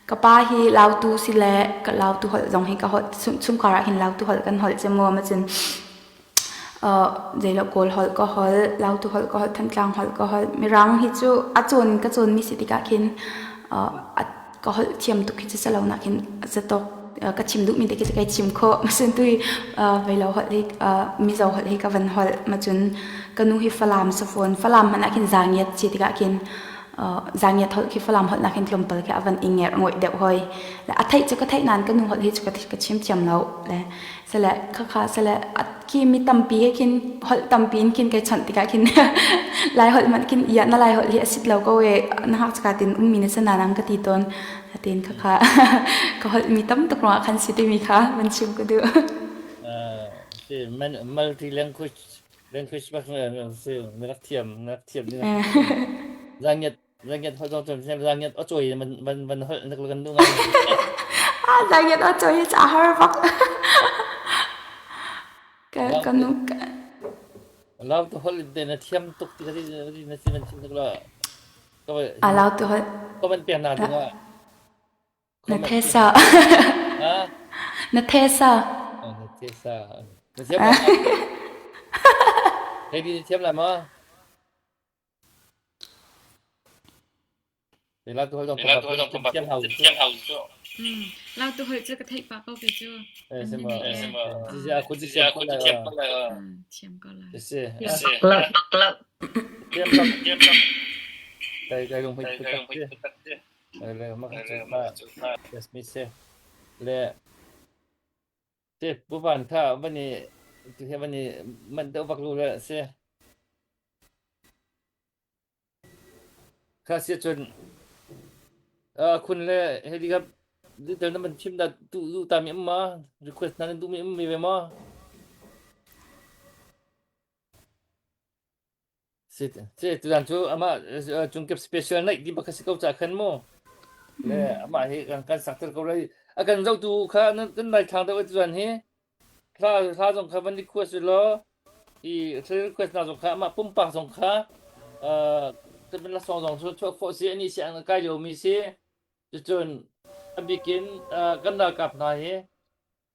Ka pa hi Lautu si le ka Lautu holh zong hi ka holh chungkhar ah hin Lautu holh kan holh cu mu ma cun zeilo Kawl holh ka holh, Lautu holh ka holh, Thantlang holh ka holh. Mirang hi cu a cawn ka cawnmi si tikah khin ka holh thiam tuk hi cu si lo nakin zatawk ka chim duhmi te khi cu kai chim khawh. Masin tui veilo holh hi Mizo holh hi ka van holh ma cun ka nu hi Falam si fawn. Falam hmanh ah khin zaangiat si tikah khin zangiat holh khi Falam holh nakin tlawmpal khi a van i ngerh ngawih deuh hoi. Le a theih cu ka theih nain ka nu holh hi cu ka chim thiam lo. Le sele khakha sele khi mi tampi he khin holh tampi in khin kai chawnh tikah khin Lai holh hmanh khin ia na Lai holh hi a sit lo ko e na hak chaka tin ummi na sana nang ka ti tawn. Atin khakha ka holh mi tam tuk ruangah khan si timi kha van chim ka duh. Si multi language Language bak si na rak thiam na rak thiam ni zangiat zangiat holh zong cun zangiat a cawi van van van holh na kan duh ngai ah zangiat a cawi a har bak ka ka nu lau tu holh te na thiam tuk ti ka na si man chim tuk la a lau tu holh comment pek na ding ah Na thesa. Na thesa. Na thesa. Na thiam la. Hei na thiam la ma? Lau tu holh dong thiam hau cu. Lau tu holh cu ka theih pah ko ke cu. Eh sema. Si a kun thiam ko lai. Thiam ko lai. Si. Thiam Thiam bak. Thiam bak. Kai kai lung hmai tak si. Le mah cu ta si le te pu van kha van i tu he van i man deuh vak lu le si kha si cun khun le heli ka detail na man chim da tu du ta mi ma request na du mi mi ve ma Si tuzan cu amah cungkep special naih ti bak kha si ko ca khan mu. Le amah hi kan kan sak ter ko lai. A kan zohtu kha nan kan nai thlang deuh tuzan hi. Thla thla zong kha van request law i thla request na zong kha amah pumpak zong kha uh kan la song zong chu chuah khawh si ani si an kai lio mi si. Cucun a bikin kan ralkap hna hi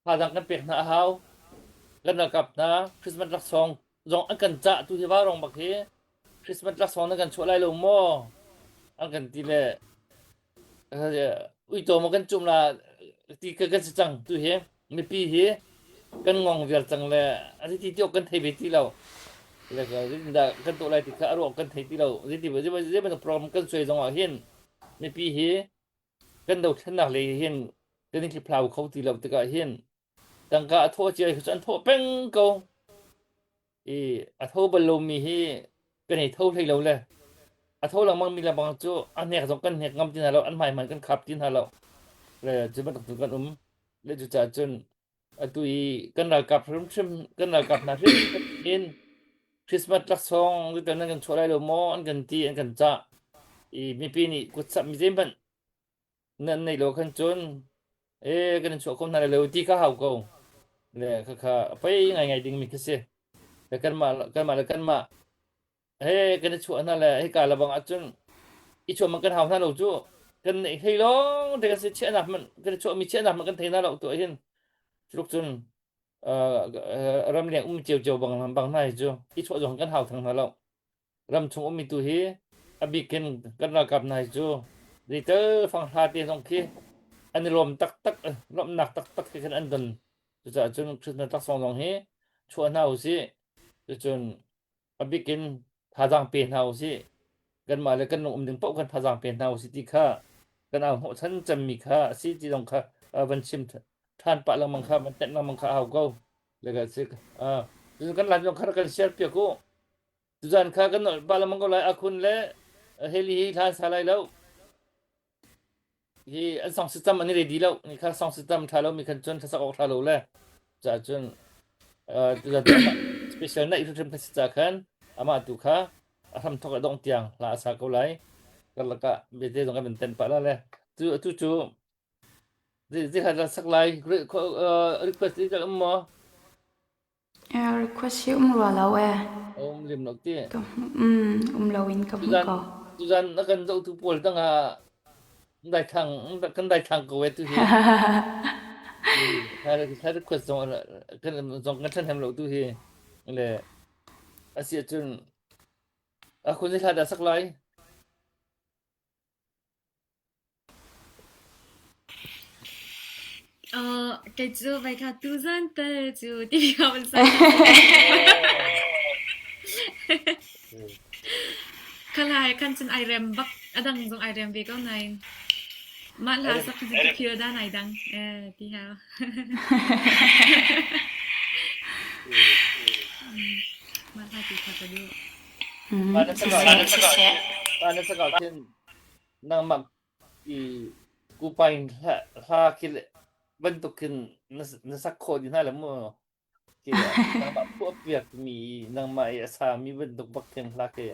Thazaang kan pek hna a hau. Kan ralkap hna Christmas laksawng zong an kan cah tu hi vaurawng bak hi Christmas laksawng nan kan chuah lai lo maw? An kan ti le uito maw kan cum la ti ka kan si cang tu hi mipi hi kan ngong viar cang le a ti ti kan thei ve ti lo le zeitindah kan tuah lai ti kha a ruah kan thei ti lo zeiti zei bantuk program kan suai zong ah hin mipi hi kan dothlennak lei hin kan i hliphlau kho ti lo tikah hin tangka a thawh cia cu an thawh peng ko i a tho bal lomi hi kan i tho hlei lo le a tho lengmang mi lengmang cu a hnek zong kan hnek ngam ti hna lo an hmai hmanh kan khap ti hna lo le cu bantuk cu kan um le cucaah cun atu i kan ralkap hrimhrim kan ralkap hna hrimhrim in Christmas laksawng zeital nan kan chuah lai lo maw an kan ti an kan cah i mipi nih kutsap mi zeihmanh nan neih lo khan cun e kan in chuah ko hna lai lo ti kha hau ko le khakha a pei ngaingai dingmi khi si le kanmah kanmah le kanmah he kan i chuah hna le hika lebang ahcun i chuah man kan hau hna lo cu. Kan neih hlei lawng te kan si chiahnak hmanh kan i chuahmi chiahnak hmanh kan thei hna lo tu ahhin tuluk cun ramleng um ciocio bang bang hna hi cu i chuah zong kan hau thang hna lo. Ram chung ummi tu hi a bik in kan ralkap hna hi cu zeital fanghla te zong khi an i lawm taktak lawmhnak taktak khi khan an don. Cucaah cun Christmas laksawng zong hi chuah hna usih. Cucun a bik in thazaang pe hna usih. Kanmah le kan lung um ding paoh khan thazaang pe hna usih ti kha kan au hnawhchan cemmi kha a si ti zong kha van chim ṭhan pah lengmang kha van tenh lengmang kha a hau ko. Le ka si. Cun kan lan zong kha rak kan share piak u. Tuzan kha kan nolh pah lengmang ko lai. Akhun le Heli hi hlan sa lai lo. Hi an song system an i ready lo. Ni kha song system ṭha lo mi khan cun thlasak awk ṭha lo le. Caah cun tuzan cu amah special naih hrimhrim kha si ca khan amah tu kha a hram thok a dongh tiang hla a sa ko lai. Karlak ah bete zong kan van tenh pah la le. Tu atu cu zei hla sak lai request i um maw? Request hi um rua lo ee. Um lim lo ti. Ka hmu, um lo in ka hmu Tuzan ko. tuzan na kan zohtu pawl tang ah daithlang kan daithlang ko e tu hi. Thla request zong kan zong kan ṭhan hem lo tu hi. Le asi ahcun a khun hla dah sak lai? Kei cu vai kha tuzan tal cu ti ka van sa. Khalai kan cun ai rem bak a dang zong ai rem ve ko nain mah hla sak cu ti phil dan ai dang eh ti hau. Mah hla ti kha ka duh. Siseh. Pa na sakah khin nangmah i kupain hla khi bantuk khin na sak khawh dih hna lo maw? Khi nangmah phuah piak mi nangmah i a sa mi bantuk bak khin hla khi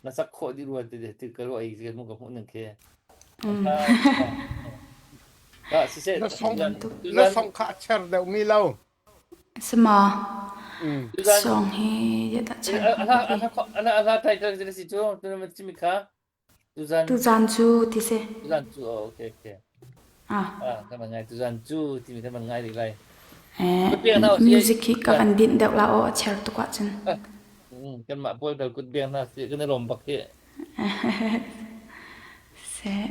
na sak khawh dih rua ti ti ka ruah i ka hmuh ning khi. Ah, siseh, Na song na song kha a cher deuh mi lo. Sama. Song hi ya dah cher. A hla title si cu tu na chimi kha. Tuzan Tuzan cu ti si. Tuzan cu oh, okay okay. Ah. Ah, kan van ngai tuzan cu timi kan van ngai rih lai. Eh, music hi ka van dinh deuh la aw a cher tuk ahcun. Kanmah pawl bel kut biang hna si kan i lawm bak hi. Seh.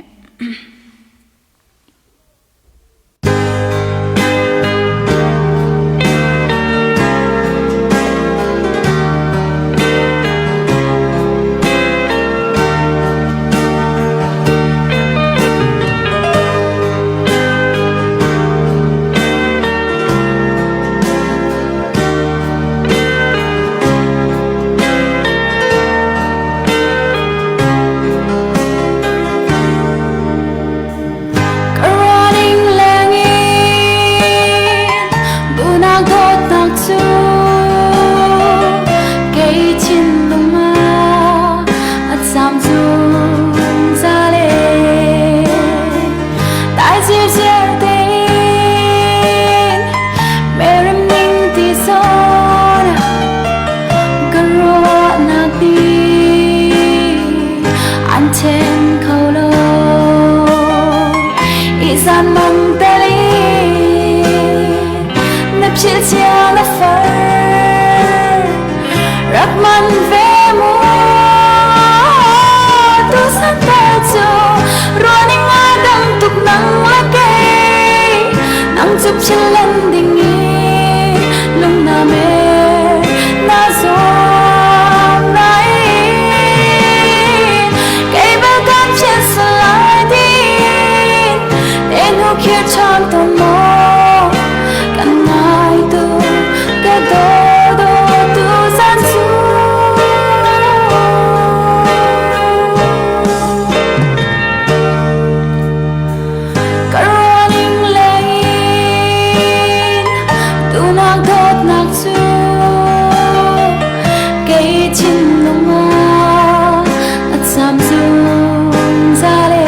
Ka ruahning lengin duhnak dawtnak cu kei thinlung ah a caam zungzal e. Tai zirziar tein merem ning ti zawn ka ruahnak nih an then kho lo. Ihzan mang telin na philh cia na far rak man ve mu tu san te cu ruahning a dang tuk nang le kei nang cu philh len ding in lung na mer na zuam nain kei bal kan philh salai din te hnu khir ṭhan tawn maw kan ngai tu ka daw daw tu zan cu Ka ruahning lengin duhnak dawtnak cu kei thinlung ah a caam zungzal e.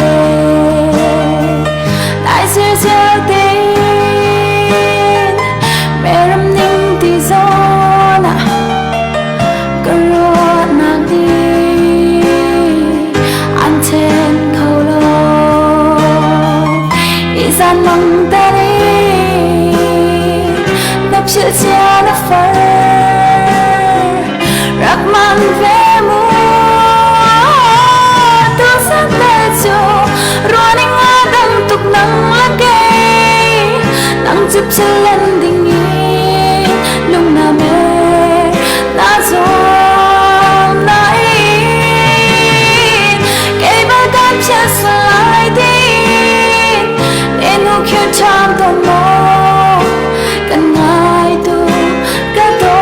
Dai zirziar tein. Nizan mang tari na philh cia na far rak mang ve mu tu san te cu ruaning a dang tuk nang la kei nang cu philh len ding in lung na me na zuam na in kei bal kan philh salai din enu khir ṭham tawn maw kan ngai tu ka do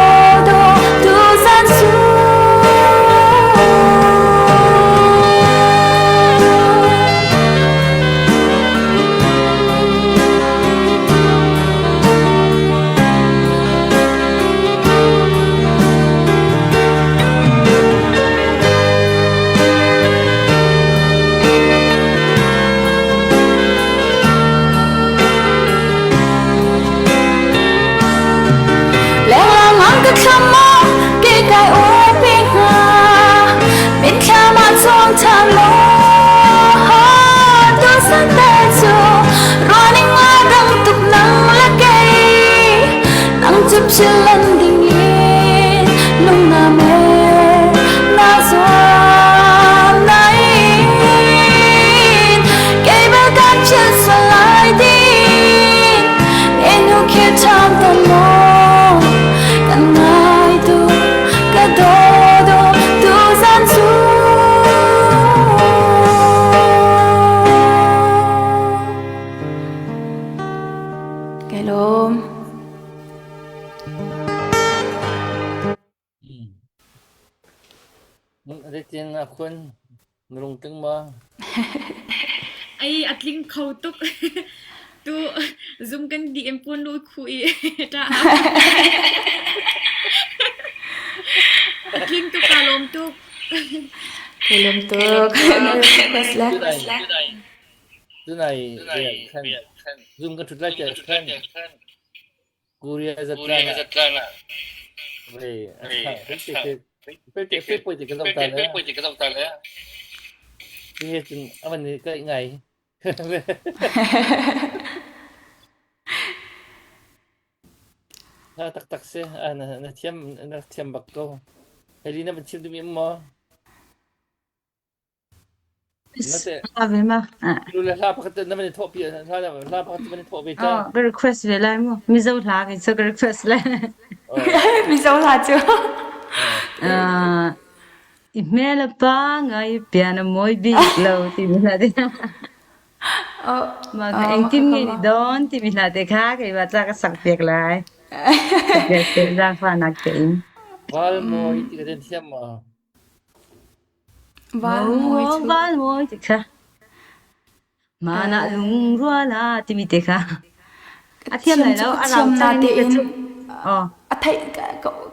do tu zan su. Lenglang ang ka thlam maw ke kai uai pe hnga min thlam ah chuang ṭhan law tu san te cu ruaning a dang tuk nang le kei nang cu philh lan ding in lung na me na zuam na in kei bal kan philh sual lai din enu khir ṭhan tawn maw kan ngai tu ka daw daw tu zan cu. Kai lawm. Zeitin a khun na lungtling maw? Ai a tling kho tuk. Tu zum kan di em pun lu khu i ta. A tling tuk ka lawm tuk. Kai lawm tuk. Na request le. Tunai khan zum kan thut lai te khan Korea zatlang ah vei pelte pe poi te ka zoh ta le hi cun avan ni ka ngai. Na taktak si na thiam na thiam bak ko. Heli na van chim duhmi um maw? Nate Hla ve ma. Ah. lu le hla pakhat na van i thawh pi hla hla pakhat van i thawh ve ca. Oh, ka request ve lai mu. Mizo hla ke cu ka request lai. Mizo hla cu. Ah, i hmel a pa ngai pian a mawi bik lo ti mi hla te. Oh, Ma ka engtin nge ni don ti mi hla te kha keimah ca ka sak piak lai. Sak piak te zaangfahnak tein. Val mawi ti ka den thiam ma. Val mawi cu. Val mawi ti kha. Mana lungrual ah timi te kha. A thiam lai lo, a rau na cang tein cu. Oh. A theih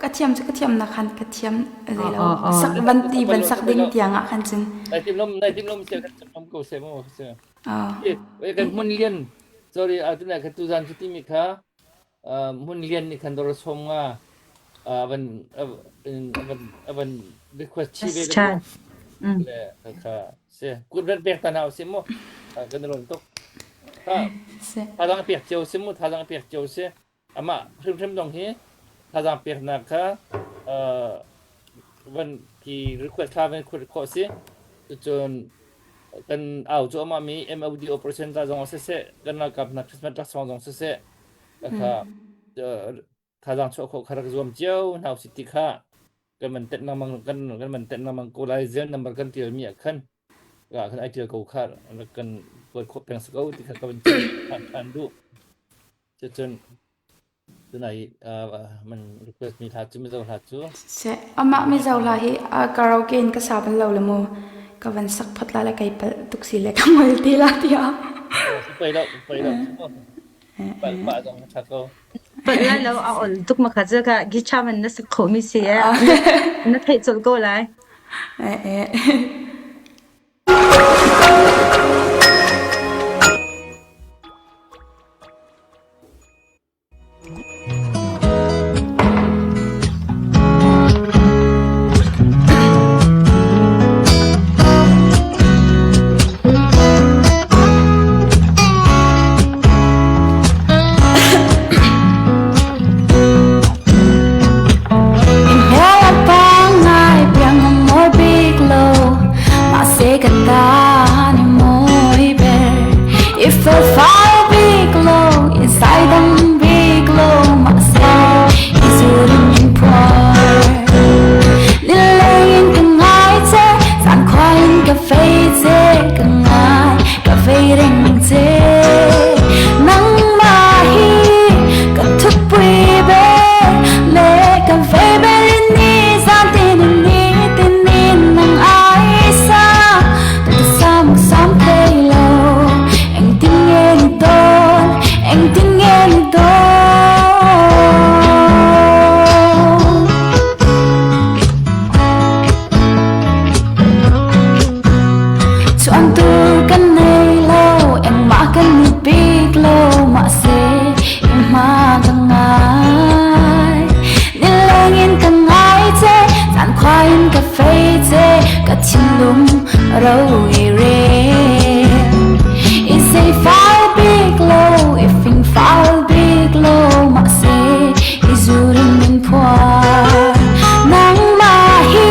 ka thiam cu ka thiam na khan ka thiam zei lo. Sak van ti van sak ding tiang ah khan cun. Nai tim lom nai tim lom sia kan cham ko se mo se. Kan hmun lian sorry atu na kha tu zan cu timi kha Hmun Lian nih khan dawr sawm nga van van request chi ve Than. Le kha si kut rat pek ta na si mu kan lon tuk tha thazang pek cio si mu thazang pek cio si ama hrimhrim dong hi thazang pek nak kha van ki request tha van khut khawh si cun kan au cu ama mi MOD operation ta zong siseh kan ralkap hna Christmas laksawng zong siseh kha thazaang chuah khawh kha rak zuam cio hna usih ti kha kan man tenh lengmang kan kan man tenh lengmang ko lai zel number kan tial mi ah khan ah khan ai tial ko kha rak kan kuat khawh peng si ko ti kha ka van than than duh cucun tunai man request mi hla cu mizo hla cu Se amah mizo hla hi karaoke in ka sa bal lo le mu ka van sak phot la le kai palh tuk si le ka ngol ti la tiah pei lo pei lo Palh pah zong a ṭha ko. Palh lai lo a ol tuk ma kha cu ka guitar man na sak khawhmi si eh. Na theih colh ko lai. Eh eh. ro i rel. I sei fal bik lo, i fing fal bik lo, mah se i zurin min phuar. Nangmah hi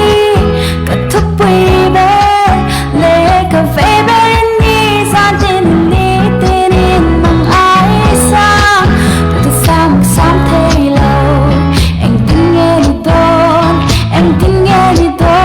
ka thupui ber le ka ve ber in ni zan tin ni tin in mang ai sang tu sam sam thei lo engtin nge ni dawn engtin nge ni dawn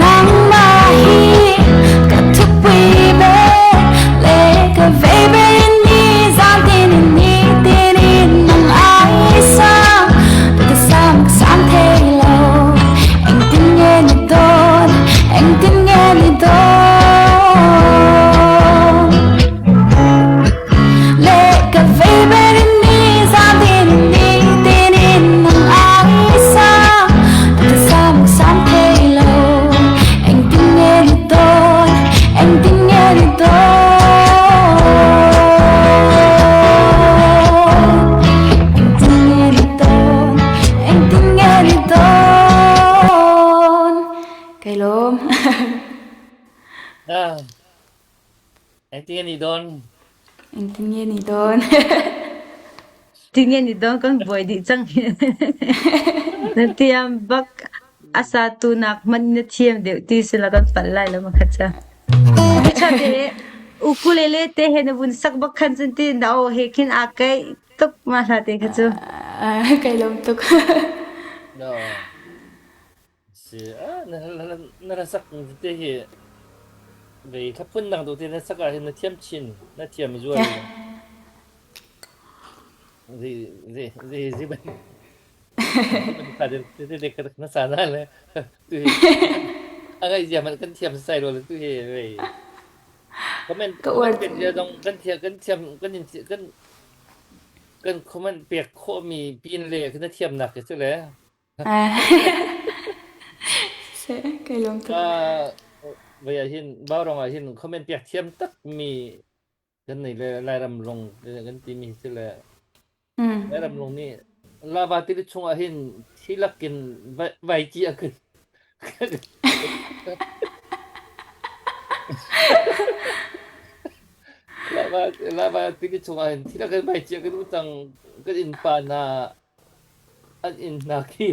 Nangmah hi ka thupui ber le ka vei ber in ni zan tin in ni tin in nang ai sang tu sam ka sam thei lo engtin nge ni dawn engtin nge ni dawn Le ka vei ber in ni zan tin ni tin in nang ai sang tu sam ka sam thei lo engtin nge ni dawn engtin nge ni dawn engtin nge ni dawn engtin nge ni dawn Kai lawm. Ah, engtin nge ni dawn? Engtin nge ni dawn? Tinge ni dawn kan buai dih cang. Na thiam bak a satu nak hmanh na thiam deuh ti sila kan palh lai lo makhat ca. Tha te ukulele te he na vun sak bak khan cun ti na aw he khin aa keih tuk ma hla te kha cu. Kai lawm tuk. No. Si ah na na na sak te hi vei thla phun dang tu te na sak ah hin na thiam chin na thiam zual zi zi zi zi ban zi ban kha te te te ka na sa na le tu hi a ngai zia man kan thiam sai lo le tu hi vei comment Ka uar comment pek zia dong kan thiam kan thiam kan in kan kan comment pek khawh mi pin le kan thiam nak ke chu le Kai lawm tuk. Vai ah hin Baurong ah hin comment piak thiam tak mi kan nei le Lairam long kan ti mi si le Lairam long nih lava tili chung ah hin thi lakin vai ci a kan lava lava tili chung ah hin thi lakin vai ci a kan utang kan inn pa na An inn hna khi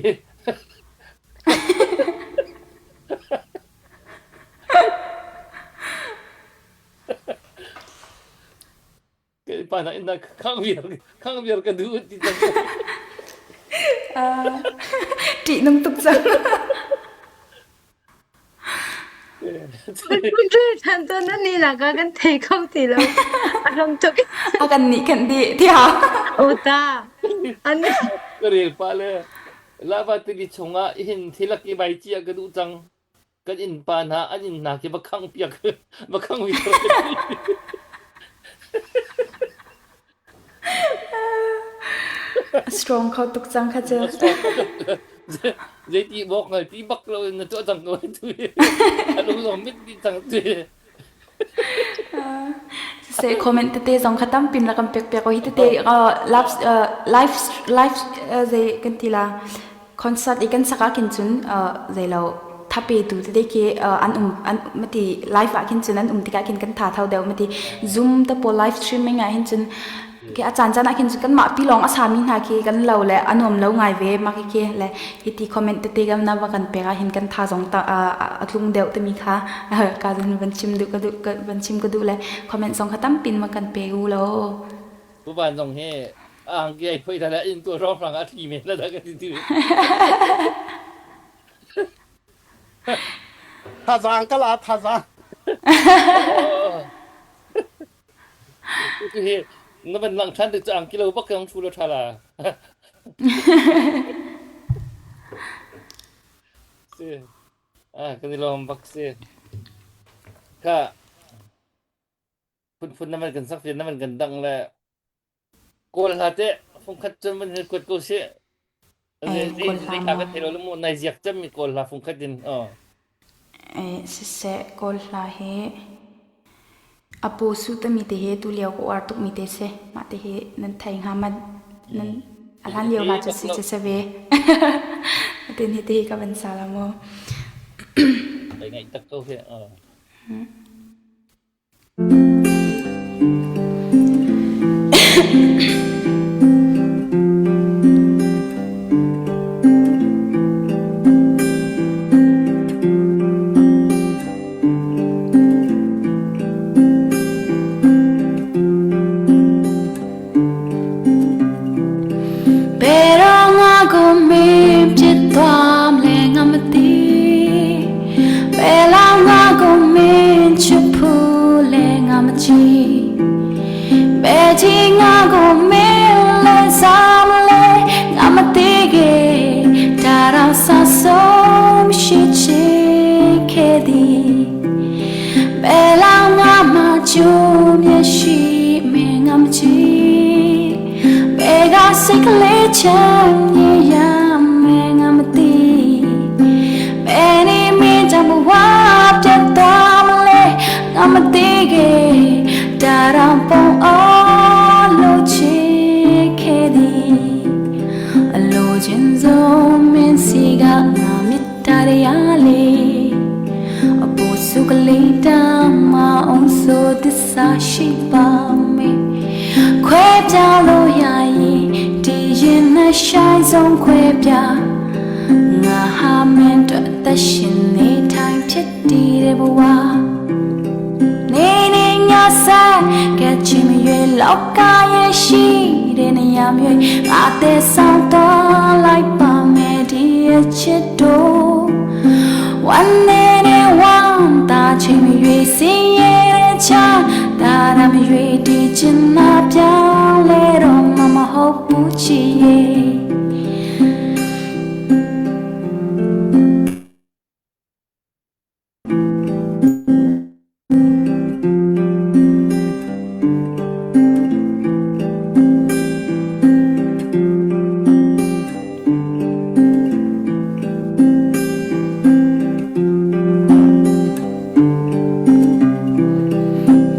pa hna inn hna khang viar khang viar ka duh ti cang. Ṭihnung tuk cang. Than to na ni la ka kan thei kho ti lo. A ram tuk. A kan nih kan di tiah. O ta. An Ka rel pa le lava tili chungah hin thilak i vai cia ka duh cang. Kan inn pa hna an inn hna khi va khang piak va khang vi A strong kho tuk cang kha cu. Zeiti bawk ngai ti bak lo in na tuah cang ko tu hi. A lung zong mit dih cang tu hi. Siseh comment tete zong kha tampin la kan pek piak hi tete live live live zei kan ti la Concert i kan sak ah khin cun zei lo thapetu tete khi an um an mati live ah khin cun an um tikah khin kan tha tho deuh mati Zoom te pawl live streaming ah hin cun khi a caan caan ah khin cun kanmah pi lawng a sami hna khi kan lo le a nuam lo ngai ve mah khi le hiti comment tete kan na va kan pek ah hin kan tha zong ta a tlung deuh timi kha ka van chim duh ka duh van chim ka duh le comment zong kha tampin ma kan pe u lo Tuban zong hi angki ai phoi la in tu rong rang a thli men la da ka ti tu. Thazaang ka la thazaang. Tu hi na van lang than te chu angki lo bak kang thu lo tha la. Si. Ah kan i lawm bak si. Ka phunphun na van kan sak na van kan dang le kawl hla te fungkhat cun van hin kuat ko si Eh, kawl hla zei ka maw? kan thei lo mu nai ziak cem mi kawl hla fungkhat in oh. Siseh, Kawl hla hi a pu su timi te hi tulio ka uar tukmi te si. Mah te hi nan thei hnga ma nan a hlan lio hla cu si cu si ve. Tin hi te hi ka van sa la mu. Kai ngaih tak ko hi. Pero nga ko mi pit tuam le nga mati Bela nga ko min chupu le nga machi Be chi nga ko min le sam le nga mati ge Da rao sa som shi chi ke di ဘယ်လောက်ငါမှကျိုးမျက်ရှိမင်းငါမကြည့်ဘယ်ကစိတ်ကလေးချမ်းမြေရမင်းငါမသိဘယ်နေမင်းကြောင့်ဘဝပြတ်သွားမလဲငါမသိခဲ့ဒါတော့ပုံအောင်လို့ချစ်ခဲ့သည်အလိုချင်းဆုံးမင်းစီကငါမြတ်တာရလေ အပူစုကလေးတမအောင်ဆိုသစ္စာရှိပါမေခွဲပြလို့ရရင်ဒီရင်နဲ့ရှိုင်းဆုံးခွဲပြငါဟာမင်းတို့အသက်ရှင်နေထိုင်ဖြစ်တည်တဲ့ဘဝနေနေညဆက်ကချင်မရွေလောကရဲ့ရှိတဲ့နေရာမျိုးငါတဲ့ဆောင်တော်လိုက်ပါမယ်ဒီရဲ့ချစ်တို့ ဝမ်းနေနေဝမ်းသာချိန်မရွေစင်ရတဲ့ချာဒါရမရွေဒီချင်နာပြောင်းလဲတော့မမဟုတ်ဘူးချီရဲ့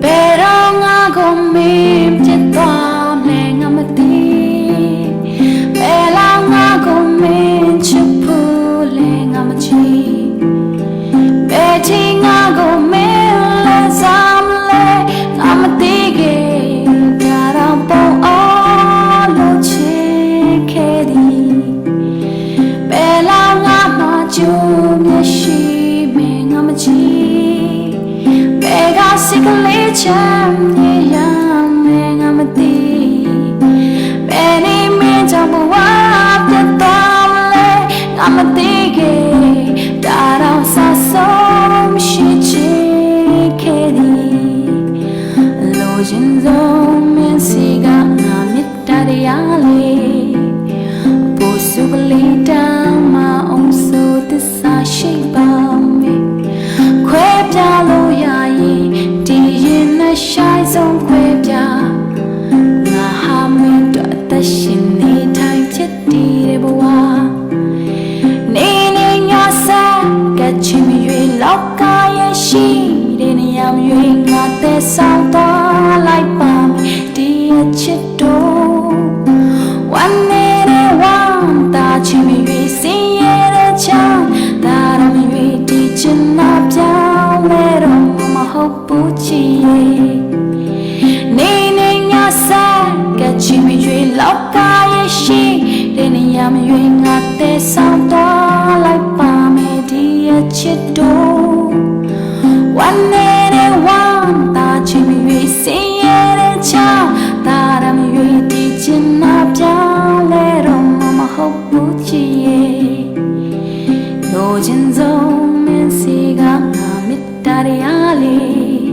ဘယ်တော့ငါကိုမင်းပြစ်သွားမလဲငါမသိဘယ်လောက်ငါကိုမင်းချစ်ဖို့လဲငါမချီဘယ်ချိန်ငါကိုမင်းလဲစားမလဲငါမသိခဲ့ဒါတော့ပုံအောင်လို့ချစ်ခဲ့သည်ဘယ်လောက်ငါမှကျိုးမျက်ရှိမင်းငါမချီဘယ်ကစိတ်ကလေးချမ်းမြေရမယ်ငါမသိဘယ်နေမင်းကြောင့်ဘဝပြတ်သွားမလဲငါမသိခဲ့ဒါတော့ဆဆုံးရှိချင်ခဲ့သည်လိုချင်ဆုံးမင်းစီကငါမြတ်တာတရားလေးပူစုကလေးတမ်းမအောင်ဆိုသစ္စာရှိပါမေခွဲပြလို့ရရင်ဒီရင်နဲ့ရှိုင်းဆုံးခွဲပြငါဟာမင်းတို့အသက်ရှင်နေထိုင်ဖြစ်တည်တဲ့ဘဝနေနေညဆက်ကချင်မရွေလောကရဲ့ရှိတဲ့နေရာမရွေငါတဲ့ဆောင်သွားလိုက်ပါမယ်ဒီအချစ်တို့ဝမ်းနေတဲ့ဝမ်းသာချင်မရွေစင်ရတဲ့ချမ်းဒါရမရွေဒီချင်နာပြောင်းလဲတော့မဟုတ်ဘူးချီရဲ့နေနေညဆက်ကချင်မရွေလောကရဲ့ရှိတဲ့နေရာမရွေငါတဲ့ဆောင်သွားလိုက်ပါမယ်ဒီအချစ်တို့ဝမ်းနေတဲ့ဝမ်းသာချင်မရွေစင်ရတဲ့ချမ်းဒါရမရွေဒီချင်နာပြောင်းလဲတော့မဟုတ်ဘူးချီရဲ့လိုချင်ဆုံးမင်းစီကငါမြတ်တာရလေး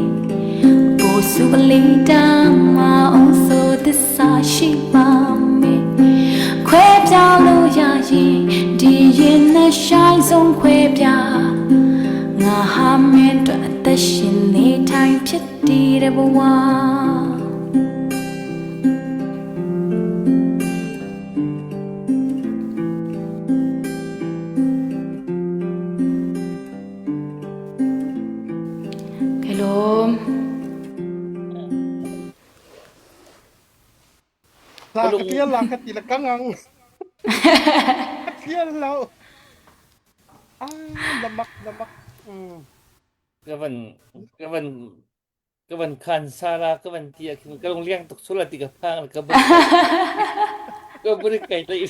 ပူစုကလေးတမ်းမအောင်ဆိုသစ္စာရှိပါမေခွဲပြလို့ရရင်ဒီရင် Hla ka tial la ka ti le ka ngang. Ka tial lo. Ah, na mak na mak. Mm. Ka van ka van ka van khan sala ka van ti ah khin ka lung liang tuk sula ti ka phang ka bur ka bur kai tlai.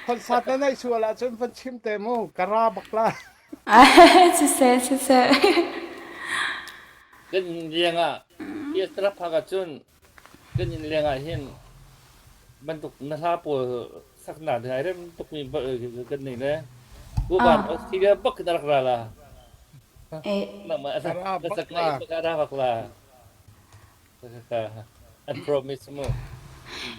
Concert na neih sual ahcun van chim te mu ka ra bak la. Siseh siseh. Kan inn leng ah Fiesta phak ahcun kan inn leng ah hin bantuk na hla pawl saknak ding ai rem tukmi kan nei le Kuban Australia bak na rak ra la. Nangmah na sak la ka ra bak la. An promise mu.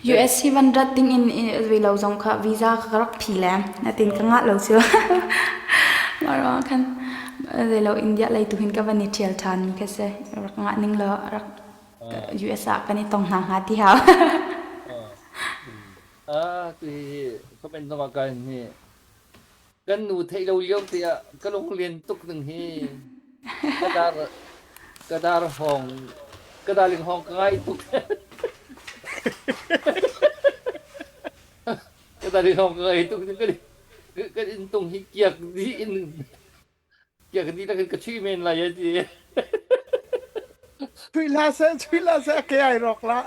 US hi van rat ding in zei lo zong kha visa ka rak phi le natin ka ngah lo cu. Mah khan zei lo India lei tu hin ka van i ṭhial ṭhan mi kha si. Rak ngah ning law rak US ah kan i tong hna hnga ti hau. Ah tu hi comment zong ah kan hi Kan nu theih lo lio te ah ka lunglen tuk ning hi ka dar ka dar hawng ka darling hawng ka ngai tuk. Ka darling hawng ka ngai tuk kan kan inn tung hi kiak dih in kiak dih lakin ka chui men lai a ti. Chui la seh, chui la seh, ke ai rawk la.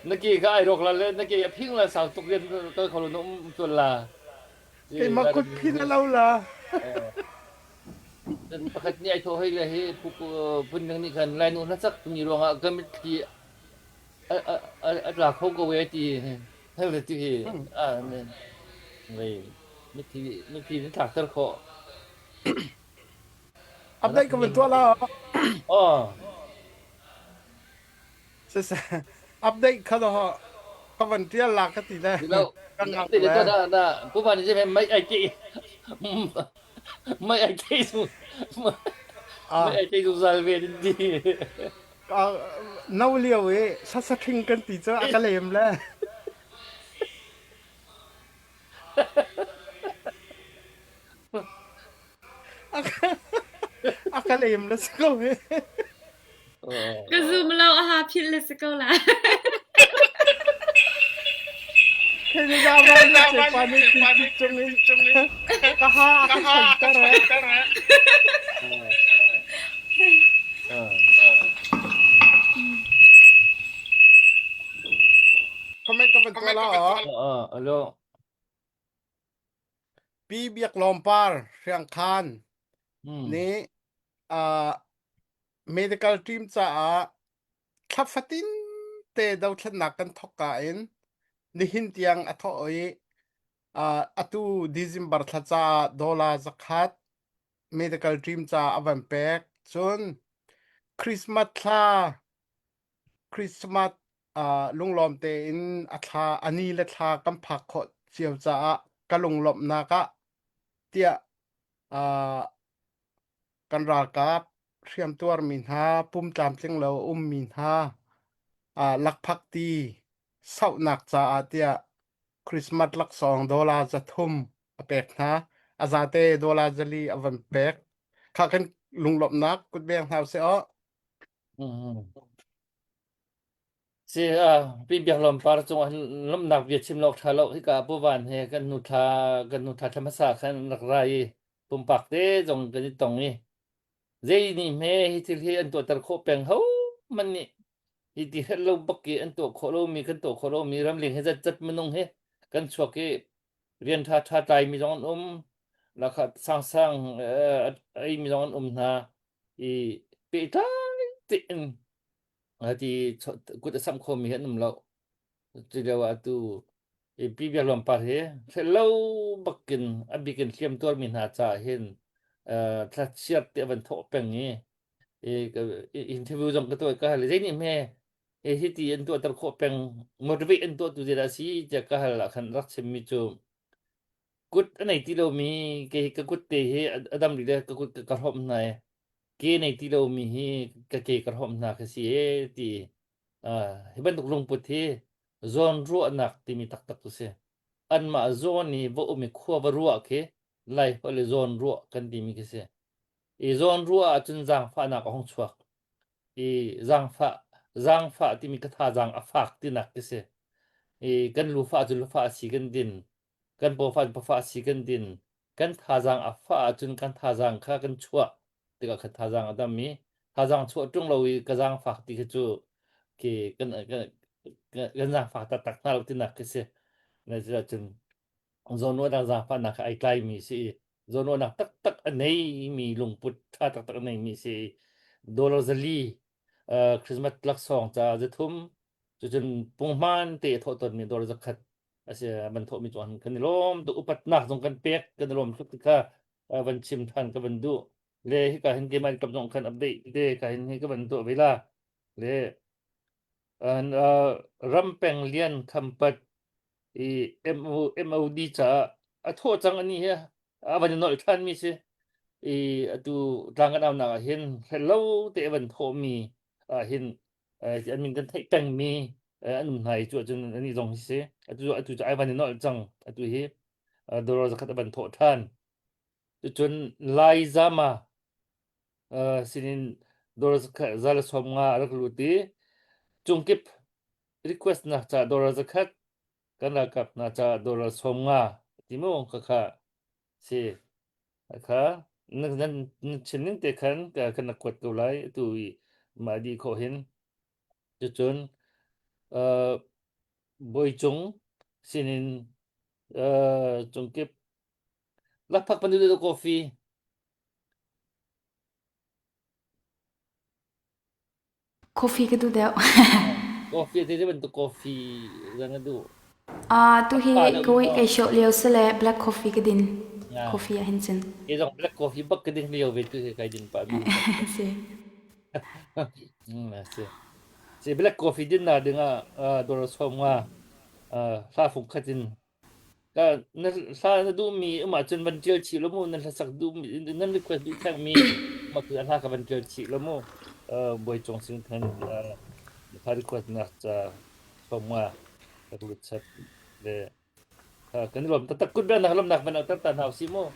Na ke kha ai rawk la le na ke a phing la sau tuk rian kal kho lo na um tuan la. Keimah kut phin a lo la. Cun pakhat nih ai thawh hei le hi phun ding nih khan Lainu hlasak timi ruangah ka mitthli a tla kho ko e ti hei le ti hi ngei mitthli mitthli na tlakter khawh. Update ka van tuah la. Oh. Siseh, update kha do ka van tial la ka ti le. Lo, Ka ngak update le. to na na pu ban je mai ai ke mai ai ke su Ah. mai ai ke zungzal ve din di. Ah, no lio i sasa thing kan ti cu a ka lem le. A ka lem le si ko hi. Ka zum lo a ha philh le si ko la. Ka ha a ka chanter eh. Comment ka van tuah la. Alo. Pi Biak Lawm Par Hriangkhan nih uh, medical team caah thla fatin te dothlennak kan thawk ka in nihin tiang a thawh i uh, atu December thla caah dollar zakhat medical team caah a van pek cun Christmas thla Christmas uh, lunglawm tein a thla a ni le thla kan phak khawh cio caah ka lunglawmhnak ah tiah uh, kan ralkap hriamtuarmi hna pum tlamtling lo a ummi hna uh, lakphakti sauhnak caah tiah Christmas laksawng dollar 300 a pek hna. A zate dollar zali a van pek. Kha kan lunglawmhnak kutbeng hna usih aw. Si pi biak lawm par cung ah lawmhnak bia chim lawk ṭha lo hika Pu Van he kan nu thla kan nu thla thla hmasa khan rak ra i pumpak te zong kan i tong i zei nih hme hi thil hi an tuahter khawh peng ho man nih hi ti hrelh lo bak i an tuah khawh lomi kan tuah khawh lomi ramleng he zat zat minung he kan chuak i rian ṭha ṭha tlai mi zong an um lakha sangsang ei mi zong an um hna i pehtlai tein ti kut a samh khomi hi an um lo. Cu lio ah atu i Pi Biak Lawm Par hi hrelh bakin a bik in hliam tuarmi hna caah hin thlachiat te a van thawh peng i interview zong ka tuah ka hal zei nih hme hi ti an tuahter khawh peng motivate an tuahtu zeidah a si tiah ka hal ah khan rak chimmi cu Kut a nei ti lomi kei ka kut te hi a dam rih le ka kut ka hrawmh hna i ke nei ti lomi hi ka ke ka hrawmh hna ka si e ti. Uh, hi bantuk lungput hi zawnruahnak timi taktak cu si. Anmah zawn i va um i khua va ruah khi Lai holh i zawnruah kan timi khi si. I zawnruah ahcun zaangfahnak a hung chuak. I zaangfah. Zaangfah timi ka thazaang a fak tinak khi si. I kan lufah cu lufah si kan din. Kan pawfah cu pawfah si kan din. Kan thazaang a fah ahcun kan thazaang kha kan chuah tikah khan thazaang a dam i thazaang chuah ṭung lo i ka zaangfak ti khi cu khi kan kan kan zaangfak taktak hna lo tinak khi si. Na cun zawnruahnak zaangfahnak kha ai tlaimi si i zawnruahnak taktak a neimi lungput ṭha taktak a neimi si i dollar zali uh, Christmas laksawng ca zathum cucun punghman te a thawh tawnmi dollar zakhat a si van thawhmi cu kan i lawm tuk upatnak zong kan pek kan i lawm tuk ti kha van chim than ka van duh le hika hin keimah kam zong khan update te ka hin hi ka van tuah ve la le an ram peng lian khampat i MO, MOD caah a thawh cang ani hi a van i nolh ṭhan mi si i atu tlang kan aunak ah hin hrello te a van thawh mi ah hin an min kan theih peng mi an um hna i cu ahcun ani zong hi si atu atu cu ai van i nolh cang atu hi dollar zakhat a van thawh ṭhan cucun Laizama sinin dollar zakhat za le 50 a rak lut i cungkip request nak ca dollar zakhat kan ralkap hna ca dollar 50 ti mu kha kha si kha nan nan chim ning te khan ka kan na kuat ko lai tu i mah di khawh hin cucun uh, Bawicung sinin uh, cungkip lakphak pan du coffee Coffee ka duh deuh. Coffee te bantuk coffee zan na duh. Ah, tu hi kawi kai show lio se le black coffee ka din. Coffee ah hin cun. Ke zong black coffee bak ka ding lio ve tu hi kai din pa mi. Si. Mm, si. Si black coffee din na ding ah dor som nga hla fung khatin Ka na hla na duhmi um ahcun van ṭial chih law mu, nan hlasak duhmi, nan request duh thengmi mah cu hla kha van ṭial chih law mu. Uh, Bawi Cung Sing Than uh, hla request nak ca sawm nga ka lut chat le uh, kan i lawm taktak kut nak lawmnak van tar ta hna usih mu.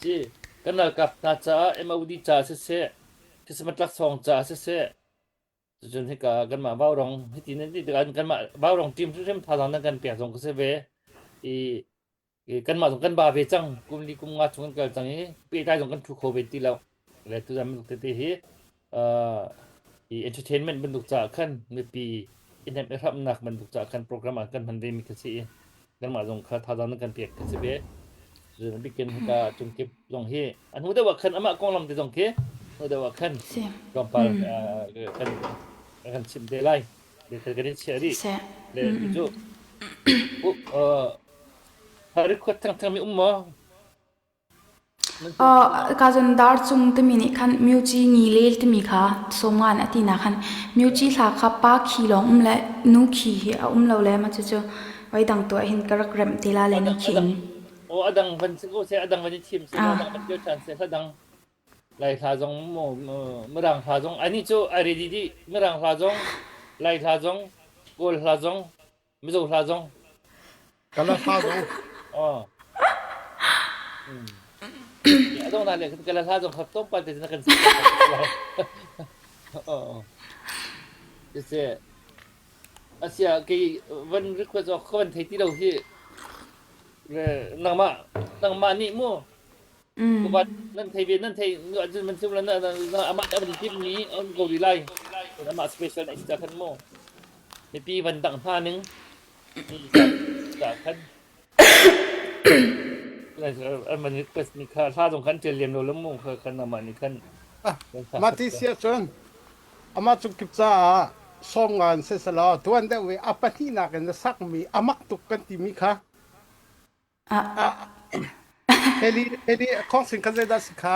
Ci kan ralkap hna caah MOD caah siseh, Christmas laksawng caah siseh, Cucun hika kanmah Vaurong hiti nan ti tikah kanmah Vaurong team hrimhrim thazaang nan kan pek zong ka si ve. I, i kanmah zong kan ba ve cang. Kum li kum nga chung kan kal cang i pehtlai zong kan thu kho ve ti lo. Le tuzan bantuk tete hi uh, i entertainment bantuk caah khan mipi i hnemh i hramhnak bantuk caah khan program ah kan hman ve mi kha si i kanmah zong kha thazaang nan kan pek ka si ve. Cun bikin hika cungkip zong hi a hnu deuh ah khan amah konglam te zong khi hnu deuh ah khan tlawmpal kan kan chimh te lai. Kan kan in chiah rih. Le cu request thangthang mi um maw? Ka cun dar cung timi nih khan Myuci ngi lel timi kha sawmngan a tinak khan Myuci hla kha pa khi lawng um le nu khi hi a um lo le mah cucu voi dang tuah hin ka rak remh te la le ni khi in. Aw a dang van si ko seh a dang van i thim seh a dang van kio ṭhan seh hla dang Lai hla zong maw Mirang hla zong ani cu ai ready dih Mirang hla zong Lai hla zong Kawl hla zong Mizo hla zong. Kala hla zong. Oh. A dong na le kala hla zong khap tom pal te na kan si. Oh. Sise asia kei van request ok ka van thei ti lo hi nangmah nangmah nih mu Kubat nan thei ve nan thei ahcun man sim la na amah a van tim mi on ko rih lai amah special na ista khan mu mipi van dang hna ning ta khan an man request mi kha hla zong khan ṭial lem lo lo mu kha khan amah nih khan Mati sia cun amah cung kip caah sawm ngan se selaw tuan deuh i a pahnihnak in na sakmi amak tuk kan timi kha Ah. Heli Heli khawngsin kha zeidah si kha?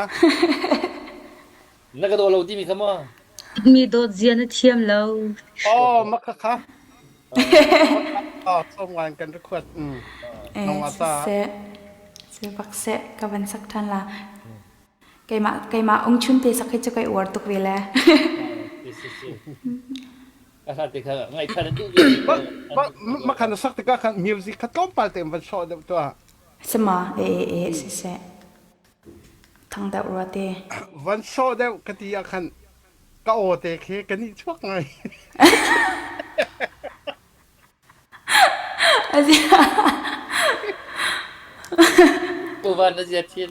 Na ka daw lo timi kha maw? Mi dawt zia na thiam lo. Oh, maka kha. Oh, som ngan kan request. Mm. Eh, Nong ata. siseh, si bak seh, ka van sak ṭhan la. Keimah keimah ung chun te sak hi cu kai uar tuk ve le. Si si si. Ka hla te kha ngaih kha na duh ve. Ma khan na sak tikah khan music kha tlawmpal tein van sawh deuh tuah. Sama e e e siseh. Thang deuh rua te. Van sawh deuh ka ti ah khan. Ka aw te khi ka nih chuak ngai. Pu Van na zia thin.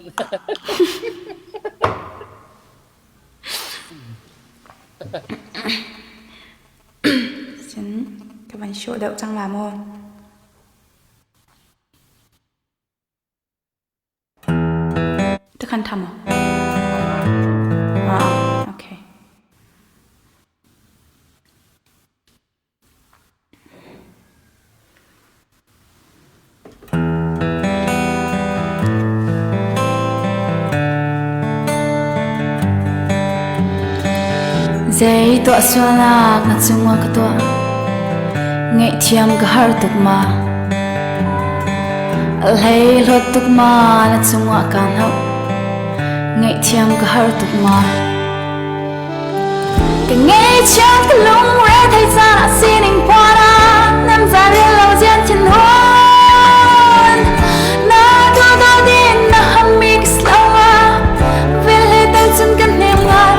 Cun ka van hrawh deuh cang la maw? Takhan tha maw? Ah, okay. Zei tuah sualnak na cungah ka tuah Ngaihthiam ka har tuk ma Hlei hlawt tuk ma na cungah kaan hauh Ngaihthiam ka har tuk ma Ka ngaihchia ka lungre thei caan ah sining puan ah nam za rel lo zian thin hun Na tu do din na hammi ka slow ah Vel he tal cun kan hnem ngai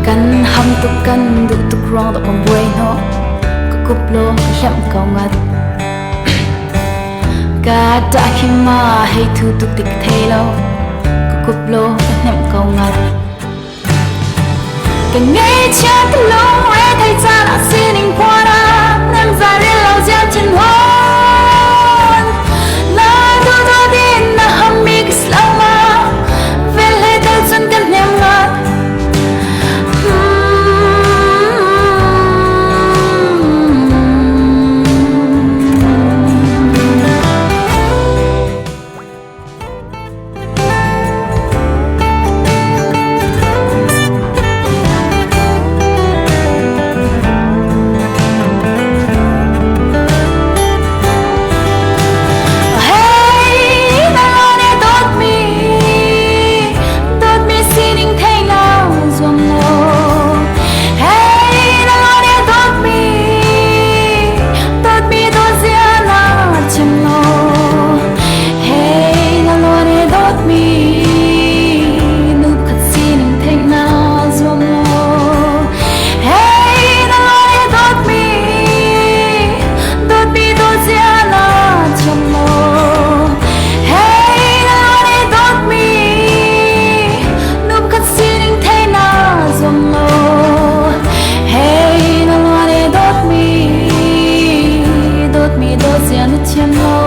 Kan ham tuk kan duh tuk ruang dah kan buai hnawh Ka kup law ka hlemh ko ngat Ka ṭah khi ma hei thu tuk tik thei lo Ka kup law ka hnemh ko ngat Ka ngaihchia ka lungre thei caan ah sining phuan ah nem za rel lo zian thin hon Na tu tu din na hammi ka slow ma vel he tel cun kan hnem ngat Hey, na lo ne dawt mi, dawt mi sining thei lo zuam lo. Hey, na lo ne dawt mi, dawt mi dawt zia na chim lo. Hey, na lo ne dawt mi, nu khat sining theih na zuam lo. Hey, na lo ne dawt mi, dawt mi dawt zia na chim lo. Hey, na lo ne dawt mi, nu khat sining theih na zuam lo. Hey, na lo ne dawt mi, dawt mi dawt zia na thiam lo.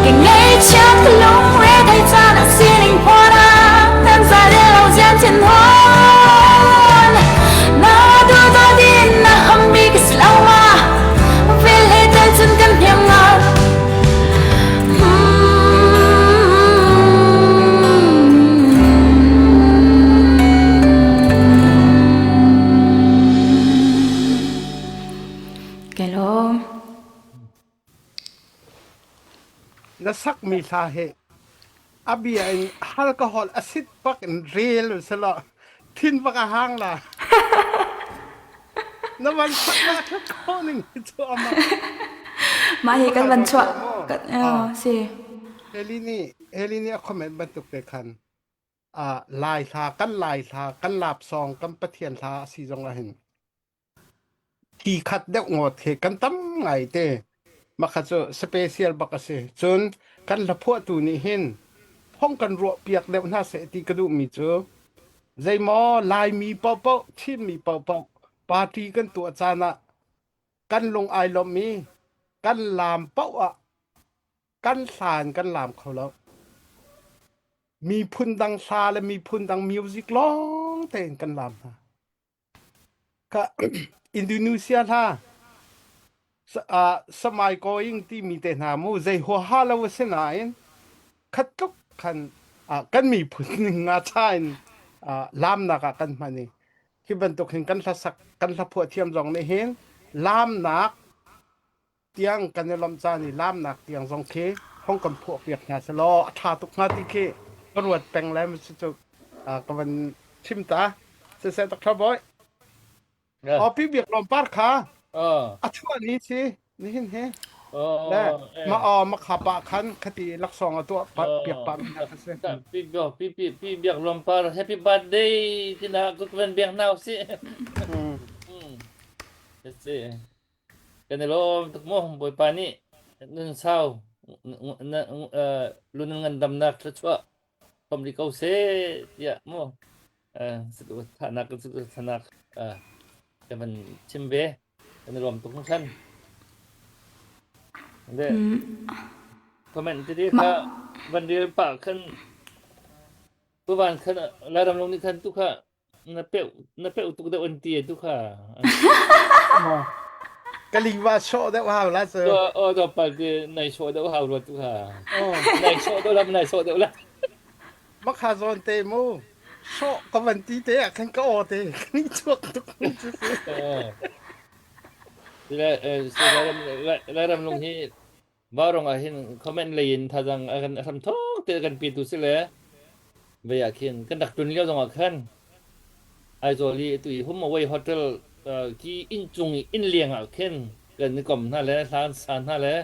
Ka ngaihchia ka lungre thei caan ah sining phuan ah nan za rel lo zian thin hon. Na duh dawt in na hammi ka si lo ma vel he tel cun kan hniang ngat. Hello. Na sakmi hla hi a bia in alcohol a sit bak in rel selaw thin bak a hang la. Na van sak la kho ning hi cu ama. Mah hi kan van chuah kan si. Heli nih Heli nih a comment bantuk te khan ah Lai hla kan Lai hla kan lap song kan Pathian hla a si zong ah hin Thi khat deuh ngawt khi kan tam ngaite. Makha cu special bak a si. Cun kan hlaphuahtu nih hin hong kan ruahpiak deuh hna seh ti ka duhmi cu zeimaw Laimi paohpaoh, Chinmi paohpaoh party kan tuah caan ah kan lung ai lawmh i kan laam paoh ah kan hla in kan laam kho lo. Miphun dang hla le miphun dang music lawng tein kan laam hna. Ka Indonesia hla uh, Samai Going timi te hna mu zei huaha lo a si nain khat tluk khan uh, kan miphun ning nga cha in uh, lamnak ah kan hman i hi bantuk hin kan hlasak kan hlaphuah thiam zong nih hin lamnak. Tiang kan i lawmh caan i laamnak tiang zong khi hong kan phuahpiak hna selaw a ṭha tuk hnga ti khi ka ruat peng le cucu ka van chim ta. Siseh Dr. Bawi. Aw Pi Biak Lawm Par kha a chuah ni si nihin hi. Le ma aw ma kha pa khan khati laksawng a tuah piak pa mi hna kha si. Pi Pi Pi Pi Biak Lawm Par happy birthday tina ka van biak hna usih. Si. Kan i lawm tuk mu Bawipa nih nun sau lun ngandamnak thluachuah hom rih ko seh tiah mu thahnak kan thahnak kan van chim ve kan i lawm tuk hringhran. De comment tete kha van rel pah khan tuvan khan Lairam lung nih khan tu kha Na peuh na peuh tuk deuh an ti tu kha. Ka lingva sawh deuh hau la cu. Oh do pal ti nai sawh deuh hau rua tu kha. Nai sawh deuh la nai sawh deuh la. Makha zawn te mu. Sawh ka van ti te ah khan ka aw te ni chuak tuk mi cu si. Lairam lung hi Vaurawng ah hin comment lei in thazaang a kan hram thawk te kan petu si le vei ah khin kan rak tlun lio zong ah khan Aizawl i atu i Home Away Hotel ki inn cung i inn leng ah khin kan i kom hna le hla an sa hna le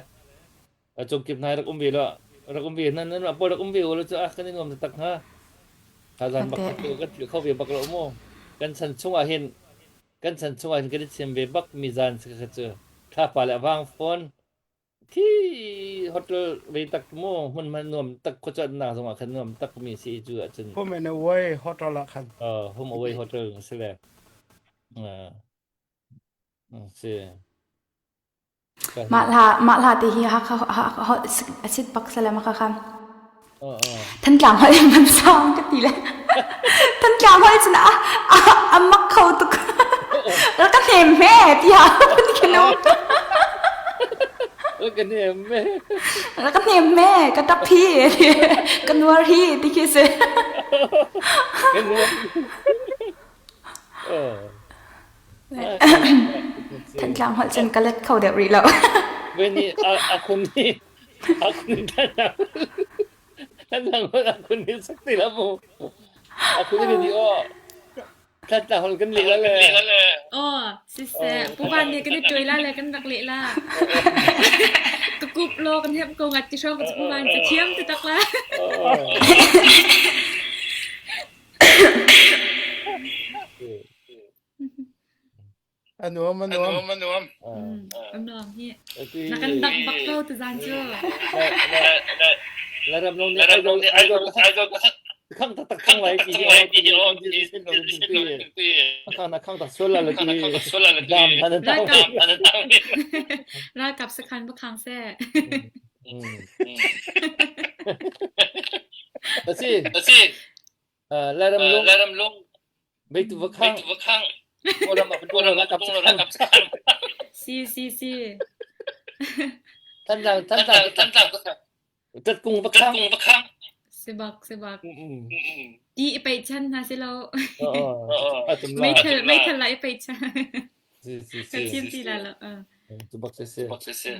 cungkip hna rak um ve lo rak um ve hna nan pawl rak um ve lo cu ah kan i nuam taktak hnga thazaang bak kan philh kho ve bak lo mu kan chan chung ah hin kan chan chung ah hin kan i thiam ve bak mi zan si kha cu thlapa le avang fawn Khi hotel ve tak mu hmun hman nuam tak khuacuanhnak zong ah khan nuam tak mi si cu ahcun Home and away hotel ah khan. Home away hotel si le si. Mah hla mah hla te hi Hakha a sit bak salam ka khan. Thantlang holh in man sang ka ti le. Thantlang holh cun a a mak kho tuk. Ka hnem me tiah ka nu. Ka hnem me. Ka hnem me ka tap hi ka nuar hi ti khi si. Ka nuar. Thantlang holh cun ka let kho deuh rih lo. Wen ni a khun ni a khun tan Thantlang holh a khun ni sak ti la mu. A khun ni di o. Thantlang holh kan leh la le. Aw, siseh, Pu Van nih kan i ṭuai la le kan rak leh la. Ka kup law kan hep ko ngat ti hrawng ka Pu Van ka thiam ti tak la. A nuam, a nuam. A nuam. A nuam hi. Na kan dangh bak ko tuzaan cu. Lairam lawng nih Aizawl Aizawl khang taktak khang lai ti hi ti khang na khang tak sual la ti dam han tang Ralkap sakhan ba khang seh. Asi. Asi. Lairam lung Lairam lung Meitu va khang. Meitu va khang. Kawlram ah Kawlram ralkap ralkap sakhan. Si si si. Thantlang Thantlang Thantlang Tatkung va khang. Tatkung va khang. Sibak sibak. Ti i peih chan hna si lo. Meithal meithal la i peih chan. Si si si. Ka chim ti la lo. Tu bak si si. Bak si si.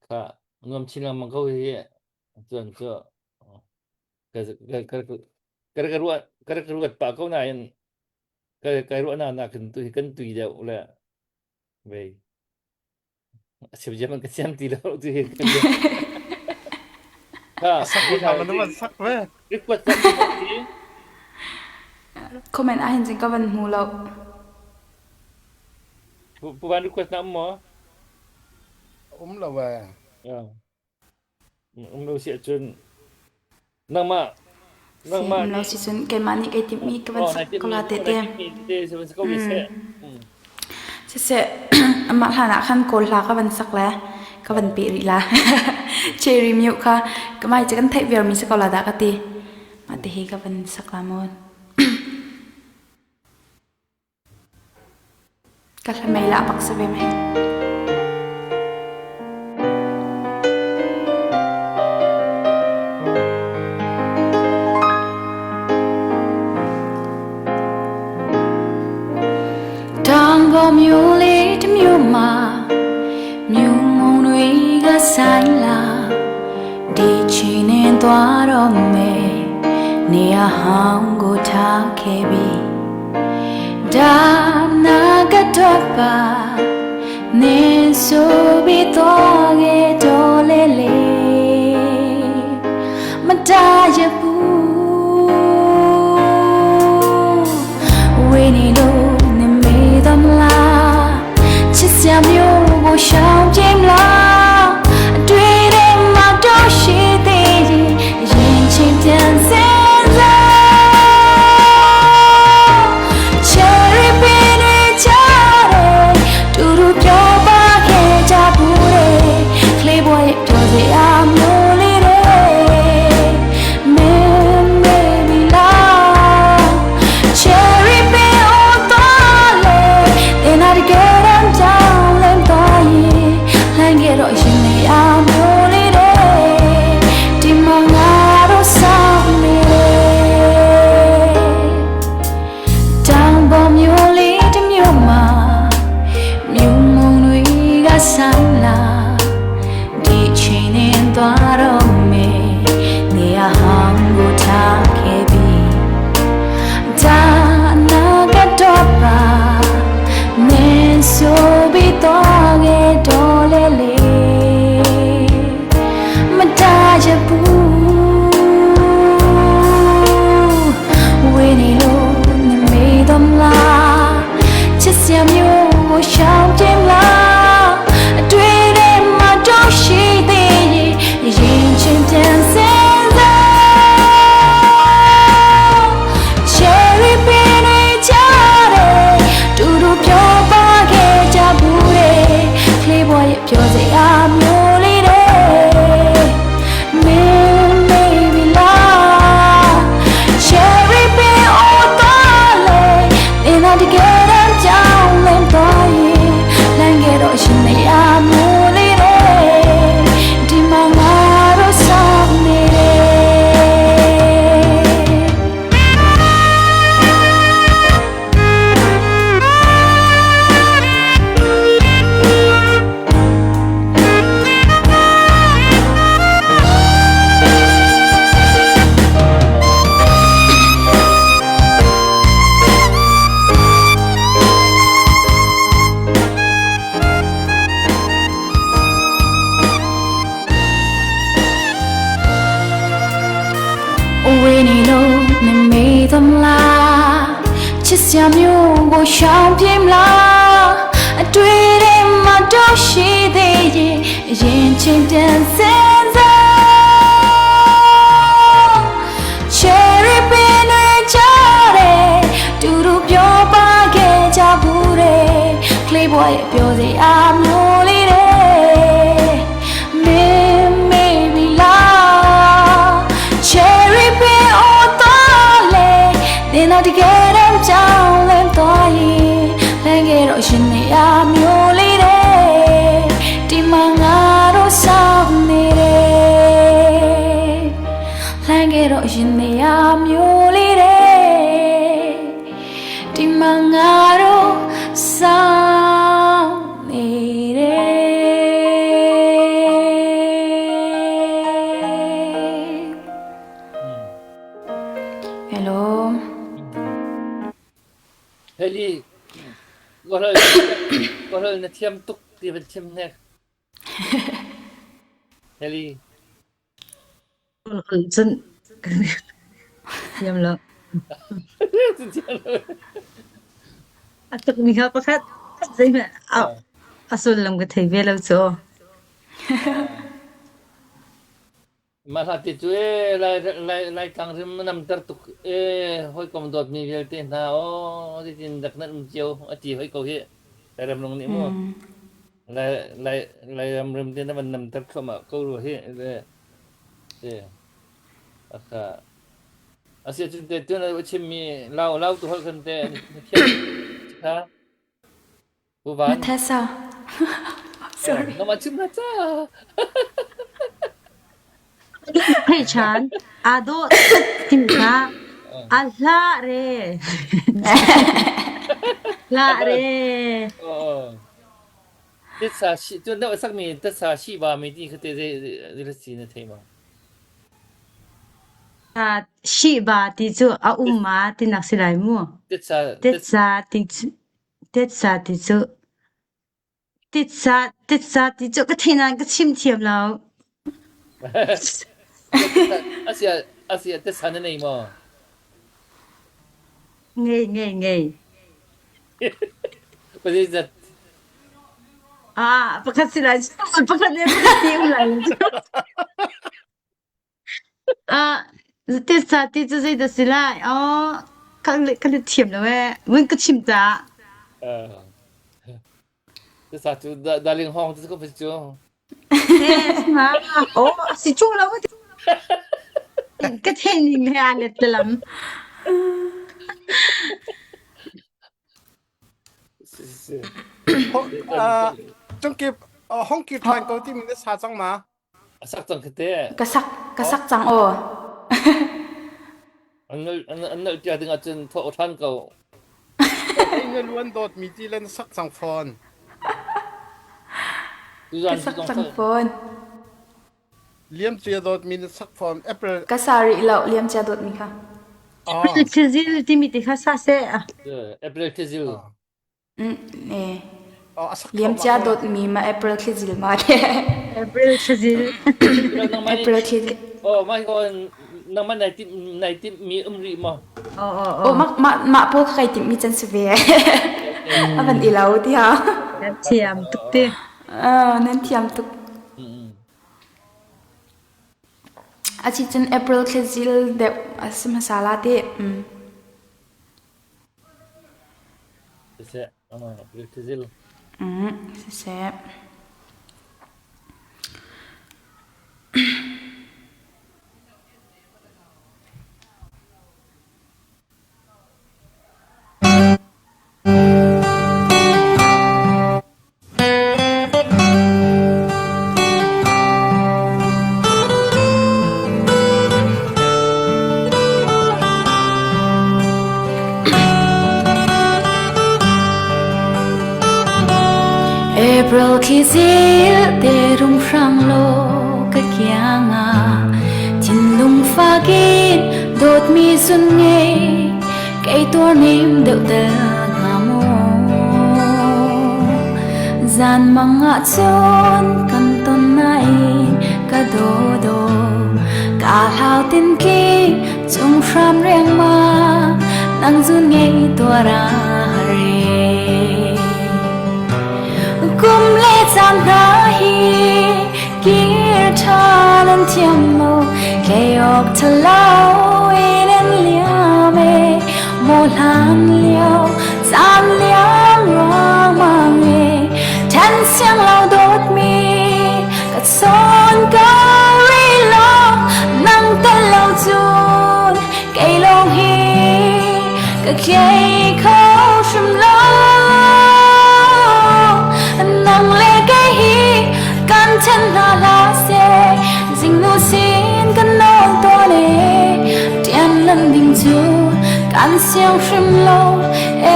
Kha nuam chin lengmang ko hi. Tuan cu ka rak ruah ka rak ruat pah ko nain ka kai ruah na nakin tu hi kan tui deuh le vei a chim jam ka siam ti lo tu hi ha sak na man man sak ve request kan ti Comment ah hin cun ka van hmu lo. Pu van request na um maw? Um lo eh. Um lo si ahcun nangmah nangmah Um lo si cun keimah nih kai timhmi ka van sak ko la te te. Siseh amah hlan ah khan kawl hla ka van sak le ka van peh rih la. Cherry Mute kha ka mai cu kan theih viar mi si ko la dah ka ti. Mah te hi ka van sak la maw. Ka hlamei lah bak si ve mei. Tangbo myu le myu ma. ဆိုင်လာဒီချီနေသွားတော့မယ်နေရာဟောင်းကိုထားခဲ့ပြီးဒါနာကတော့ပါနေဆိုပြီးတော့ခဲ့တော့လေလေမတားရဘူးဝေးနေလို့နေမေးတော့မလားချစ်စရာမျိုးကိုရှောင်ပြေးမလားအတွေ့တွေမှာတော့ရှိသေးရင်ရင်ချင်းပြန်စင်စား Cherry ပင်တွေချတယ်တူတူပြောပါခဲ့ကြဘူးတဲ့ကလေးဘွားရဲ့ပြောစရာမျိုးလေးတွေမင်းမေးပြီလား Cherry ပင်အောင်တော့လေတင်တာတကယ်တမ်းကြောင်းလင်းတော့ရင်လှမ်းခဲ့တော့ရင်နေအောင်မျိုးလေးတွေဒီမှာငါတို့ဆောင်နေတယ် တောင်ပေါ်မြို့လေးတစ်မြို့မှာမြို့မုံတွေကဆိုင်လာဒီချိန်နဲ့သွားတော့မယ်နေရာဟောင်းကိုထားခဲ့ပြီးဒါနာကတော့ပါမင်းဆိုပြီးတော့ခဲ့တော့လေလေမတားရဘူးဝေးနေလို့နေမေတော့မလားချစ်စရာမျိုးကိုရှောင်ပြမလားအတွေ့တွေမှာတော့ရှိသေးရင်ရင်ချင်းပြန်စင်စား Cherry ပင်တွေချတယ်တူတူပြောပါခဲ့ကြဘူးတဲ့ကလေးဘွားရဲ့ပြောစရာမျိုးလေးတွေမင်းမေးပြီလား Cherry ပင်အော်တော့လေနေသာတကယ်တမ်းကြောင်းလင်းသွားရင်လမ်းခဲ့တော့ရှင်နေရမျိုးလေးတွေဒီမှာငါတို့ဆောင်နေတယ် ဝေးနေလို့မမေ့သမလားချစ်စရာမျိုးကိုရှောင်ပြေးမလားအတွေ့တွေမှာတော့ရှိသေးရင်ရင်ချင်းပြန်စင်စား Cherry ပင်တွေချတယ်တူတူပြောပါခဲ့ကြဘူးတဲ့ကလေးဘွားရဲ့ပြောစရာမျိုးလေးတွေမင်းမေးပြီလား Cherry ပင်အော်တော့လေနေတော့တကယ်တမ်းကြောင်းလင်းသွားရင်လမ်းခဲ့တော့ရှင်နေရမျိုးလေးတွေဒီမှာငါတို့ဆောင်နေတယ်လမ်းခဲ့တော့ရှင်နေရမျိုးလေးတွေဒီမှာငါတို့ဆောင်နေတယ် Hello. Heli Kawlhol Kawlhol na thiam tuk ti van chim hnek. Heli Cun thiam lo. A tukmi kha pakhat zeihmanh a a sullam ka thei ve lo cu. Mah hla te cu ee Lai Lai Laitlang rim na namter tuk ee hawikom dawtmi vialte hna aw zeitin dak nan um cio a ti hoi ko hi Lairam lung nih mu Lai Lai Lairam rim te na van namter thluahmah ko rua hi le si aka asiahcun te tun a chimmi lau lau tu holh khan te na thiam kha Pu Van Mathesa. Sorry. Nangmah chim na ca. Thei chan aa dawh tuk timi kha a hlah re. Hlah re. Oh. Titsa si tu na sak mi titsa si ba mi ti khate ze ze si na thei ma. Shihba ti cu a um ma tinak si lai mu. Titsa Titsa ti cu titsa ti cu titsa titsa ti cu ka theih nain ka chim thiam lo. Asia asia titsa na nei maw? Ngei ngei ngei. Pazizat Ah, pakhat si lai. Pakhat le pakhat ti um lai lo. Ah, titsa ti cu zeidah si lai? Oh, kan kan thiam lo eh. Vun ka chim ta. Titsa cu darling hong ti ko cu. Eh, si ma. Oh, si cu lo. Ka theih ning he aa let lam. Cungkip hongki ṭhan ko timi na sa cang ma? A sak cang khate. Ka sak ka sak cang aw. An an nal tia ding ahcun thawh ṭhan ko. Kei na luan dawt mi ti le na sak cang fawn. Ka sak cang fawn. Liamcia dawtmi na sak fawn. April. Ka sa rih lo liamcia dawtmi kha. April thlizil timi ti kha sa seh. April thlizil. Eh. Liamcia dawtmi ma April thlizil ma te. April thlizil. April thlizil. Oh my god, nangmah nai timh nai timh mi um rih maw? Oh oh oh. Mah mah mah pawl kha kai timh mi can si ve. A van i lo ti ha. Thiam tuk ti. Nan thiam tuk. Asicun April thlazil deuh a si hmasa la teh. Siseh, April thlazil. Siseh. April khi zil te rung hrang lo ka kiang ah thinlung fakin dawtmi sun ngei kei tuar nim deuh tel hnga maw zan mang ah cun kan ton nain ka daw daw ka hlau tin ki chung hram riangmang nang zun ngei tuar a hari kum le caan hna hi kir ṭhan an thiam lo kei awk ṭhalo in an liam e maw hlan lio caan liam ruangmang e ṭhen siang lo dawtmi ka chawn ko rih lo nang tel lo cun kei lawng hi ka khei kho hrim lo nang le kei hi kan then hna hlah seh zingnu sin kan nawl tuan e tian lan ding cu kan siang hrim lo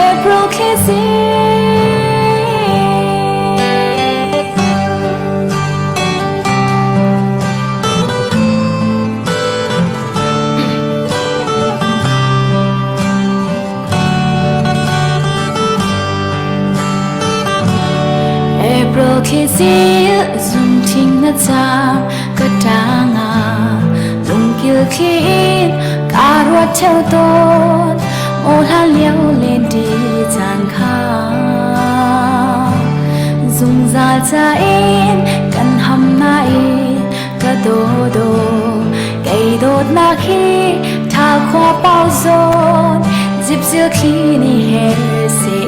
April thli April khi zil zum thing na cam ka tang ah lungkil khin ka ruat theo tawn maw hlan lio len ti caan kha zungzal ca in kan ham nain ka daw daw kei dawtnak hi tha khua pau zawn zipzil thli ni her se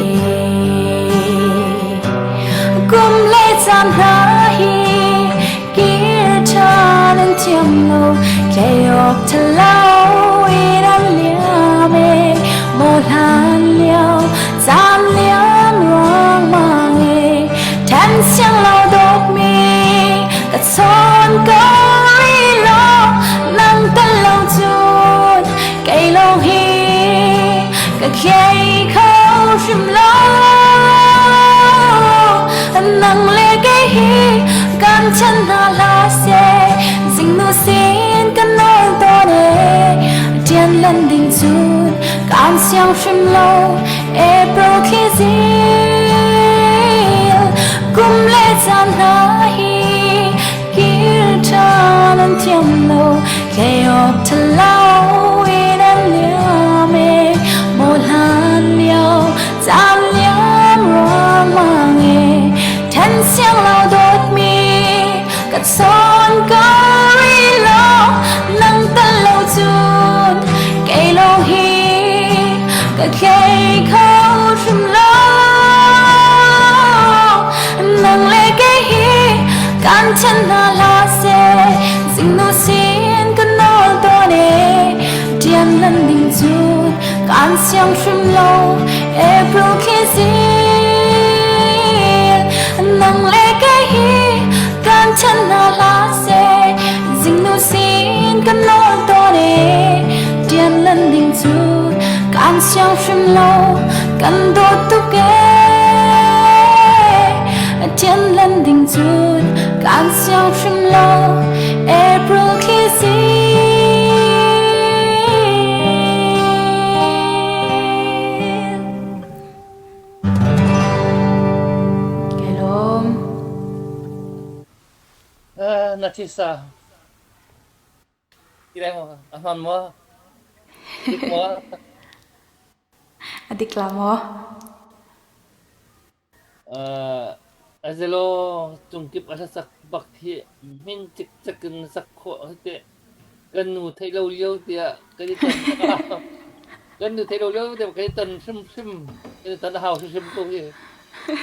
kum le caan hna hi kir ṭhan an thiam lo kei awk ṭhalo in an liam e maw hlan lio caan liam ruangmang e ṭhen siang lo dawtmi ka chawn ko rih lo nang tel lo cun kei lawng hi ka khei kho hrim lo nang le. Kan then hna hlah seh zingnu sin kan nawl tawn e Tian lan ding cun kan siang hrim lo April khi zil kum le caan hna hi kir ṭhan an thiam lo Hlei awk ṭhalo in an liam e maw hlan lio caan liam ruangmang e Then siang lo dawtmi kan sawn ko rih lo nang tal lo cun kei lo hi ka thei kho hrim lo nang le kei hi kan then hna hlah seh zingnu sin kan nawl tawn e tian lan ding cun kan siang hrim lo April khi zil nang le kei hi kan then hna hlah seh zingnu sin kan nawl tawn e tian lan ding cu kan siang hrim lo kan dawt tuk e tian lan ding cu kan siang hrim lo April khi zil Kelom. Uh, na thisa. Kira mo, ahman mo. Dik mo. Adik la mo. Uh, azelo cungkip a sak bak hi min cikcek in sak khawh te kan nu theih lo lio tiah kan i ton kan nu theih lo lio tiah kan i ton hrimhrim kan i ton a hau hrimhrim ko hi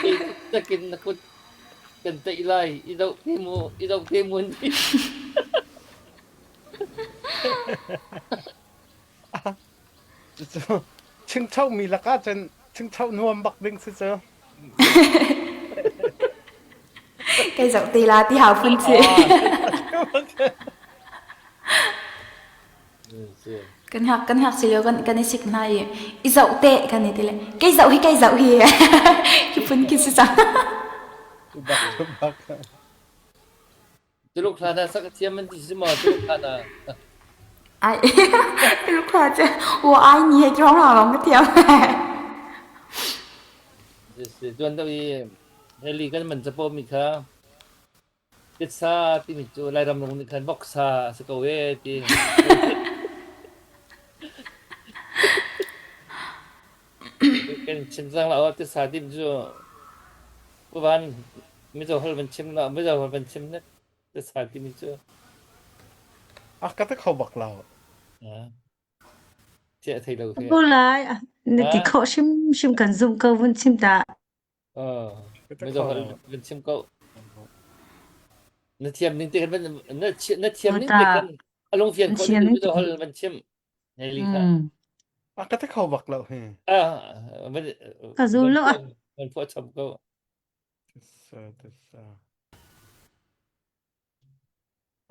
kei cikcek in na kut kan teih lai i doh te mu i doh te mu ni Cucu chingcho mi lakah cun chingcho nuam bak ding si cu. Kai zoh te la ti hau phun si. Kan hak kan hak si lio kan kan i sik hna i i zoh te kan i ti le kei zoh hi kei zoh hi ki phun ki si cang. Bak bak. Tuluk hla hna sak a thiam an ti si maw Tuluk hla hna? Ai Tuluk hla cu 我爱你he trong la long ka thiam. Tuan deuh i heli kan man capo mi kha titsa timi cu Lairam lung nih khan voksa a si ko e ti. Kan chim cang la aw titsa timi cu Puvan Mizo holh van chim la Mizo holh van chim ne titsa timi cu. A ka te kho bak lo. Chiah thei lo Ko lai na ti khawh hrimhrim kan zumh ko vun chim ta. Mizo holh van chim ko. Na thiam ning te kan na na thiam ning te kan a lungfian khawh ning Mizo holh van chim. Hei kha. A ka te kho bak lo hi. Ah, van Ka zum lo. Van phuah chom ko. Tisa tisa.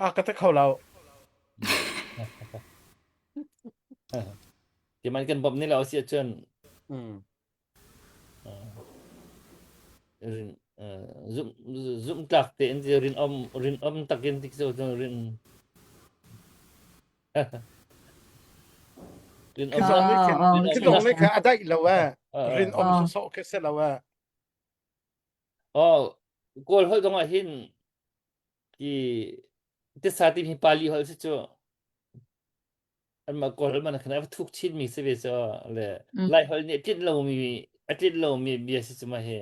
A ka te kho lo. Ti man kan bom ni lo si ahcun. Rin zum zum tlak tein rin om rin om takin tik so rin Rin Khi zong nih khin khi zong nih khin a daih lo eh. Rin om sawsawh khi si lo eh. Oh, Kawl holh zong ah hin ti tisa ti hi Pali holh si cu anmah Kawl holh man khan a thuk chin mi si ve cu le Lai holh nih a tlinh lomi a tlinh lomi bia si cu ma hi.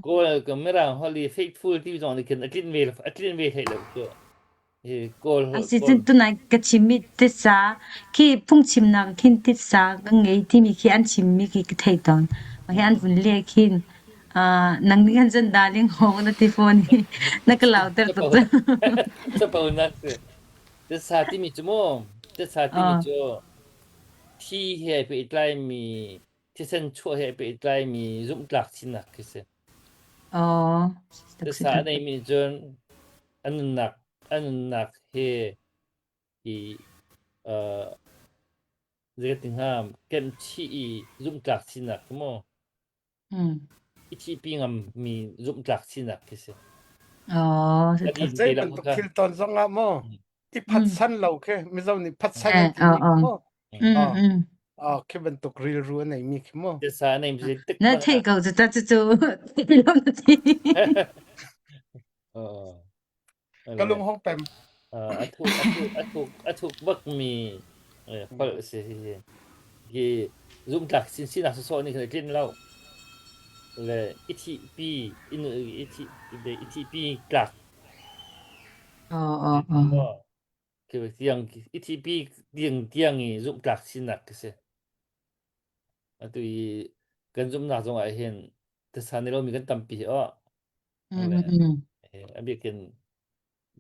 Kawl ka Mirang holh i faithful ti zong nih khin a tlinh ve a tlinh ve hlei lo cu. Hi Kawl holh Asicun tunai ka chimmi titsa khi phungchimnak khin titsa ka ngei timi khi an chimmi khi ka thei tawn. Mah hi an vun leh khin uh, nang nih khan cun darling hawk na ti fawn i na ka lauter tuk cu. Capo nak si. Titsa timi cu mu titsa timi cu thi he pehtlaimi thisen chuah he pehtlaimi zumhtlak sinak khi si. Oh, Titsa a neimi nih cun a nunnak a nunnak he hi uh, zei ti hnga kemhchih i zumhtlak sinak khi mu Mm. i thihpi ngammi zumhtlak sinak khi si. Oh, A din Zei te lo bantuk kha. thil ton zong ah maw i phatsan lo khi Mizo nih phatsan Eh, an oh, timi khi oh. maw Mm, ah mm. ah khi bantuk rilru a neimi khi maw Tisa nei mi tik Na bang theih ah. ko cu ta cu cu lo na ti. Oh. Ka lung hong pem. A thuk a thuk a thuk a thuk bak mi holh a si hi. Hi zumtlak sin sinak sawsawh nih khan a tlinh lo. Le i thihpi in i thi i thihpi tlak. Oh, oh, oh. Tiang i thihpi tiang tiang i zumhtlak sinak ka si. Atu i kan zumhnak zong ah hin tasa ni lomi kan tampi hi aw. Mm, mm. A bikin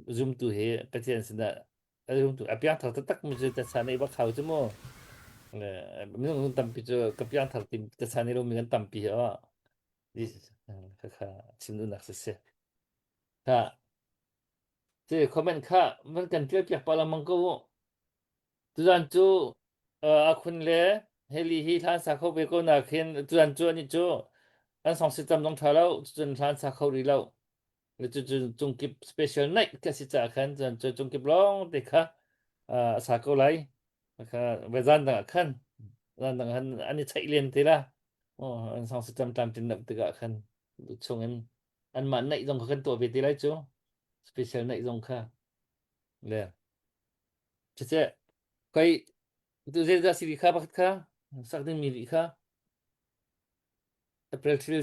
zumtu hi Pathian sinah a zumtu a piangthar taktak mi cu tasa nei bak hau cu mu. Minung tampi cu ka piangthar tim tasa nei lomi kan tampi hi aw. Kha chim duhnak si si. Kha Ci comment kha van kan tial piak pa lengmang ko u. Tuzan cu uh, Akhun le Heli hi hlan sa kho ve ko na khin tuzan cu ani cu an song system zong tha lo cun hlan sa kho rih lo. Le cu cu cungkip special night ka si ca khan cun cu cungkip lawng te kha uh, a sa ko lai. Kha ve zan dang ah khan zan dang han an i chaih len te la. Oh, an song system tlam tin deuh tikah khan chung in anmah naih zong kha kan tuah ve te lai cu special naih zong kha le cuce koi tu zei dah si kha pakhat kha sak ding mi rih kha April thil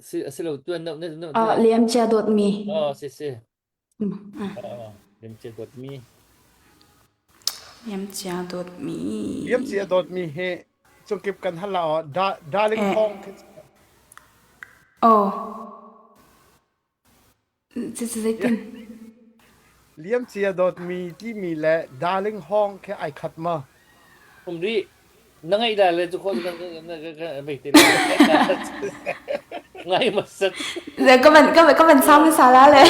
si si lo tuan no no no Ah, liam cia dawt mi. Oh si si liam cia dawt mi Liam cia dawt mi. Liam cia dawt mi hi cungkip kan hal la darling hong khi Oh. Cucu zeitin? Liamcia dawtmi timi le darling hawng khi ai khat ma? Um rih. Na ngaih la le cu khawh kan kan bei te Ngai ma sat. Ka van ka ka van sam sa la le.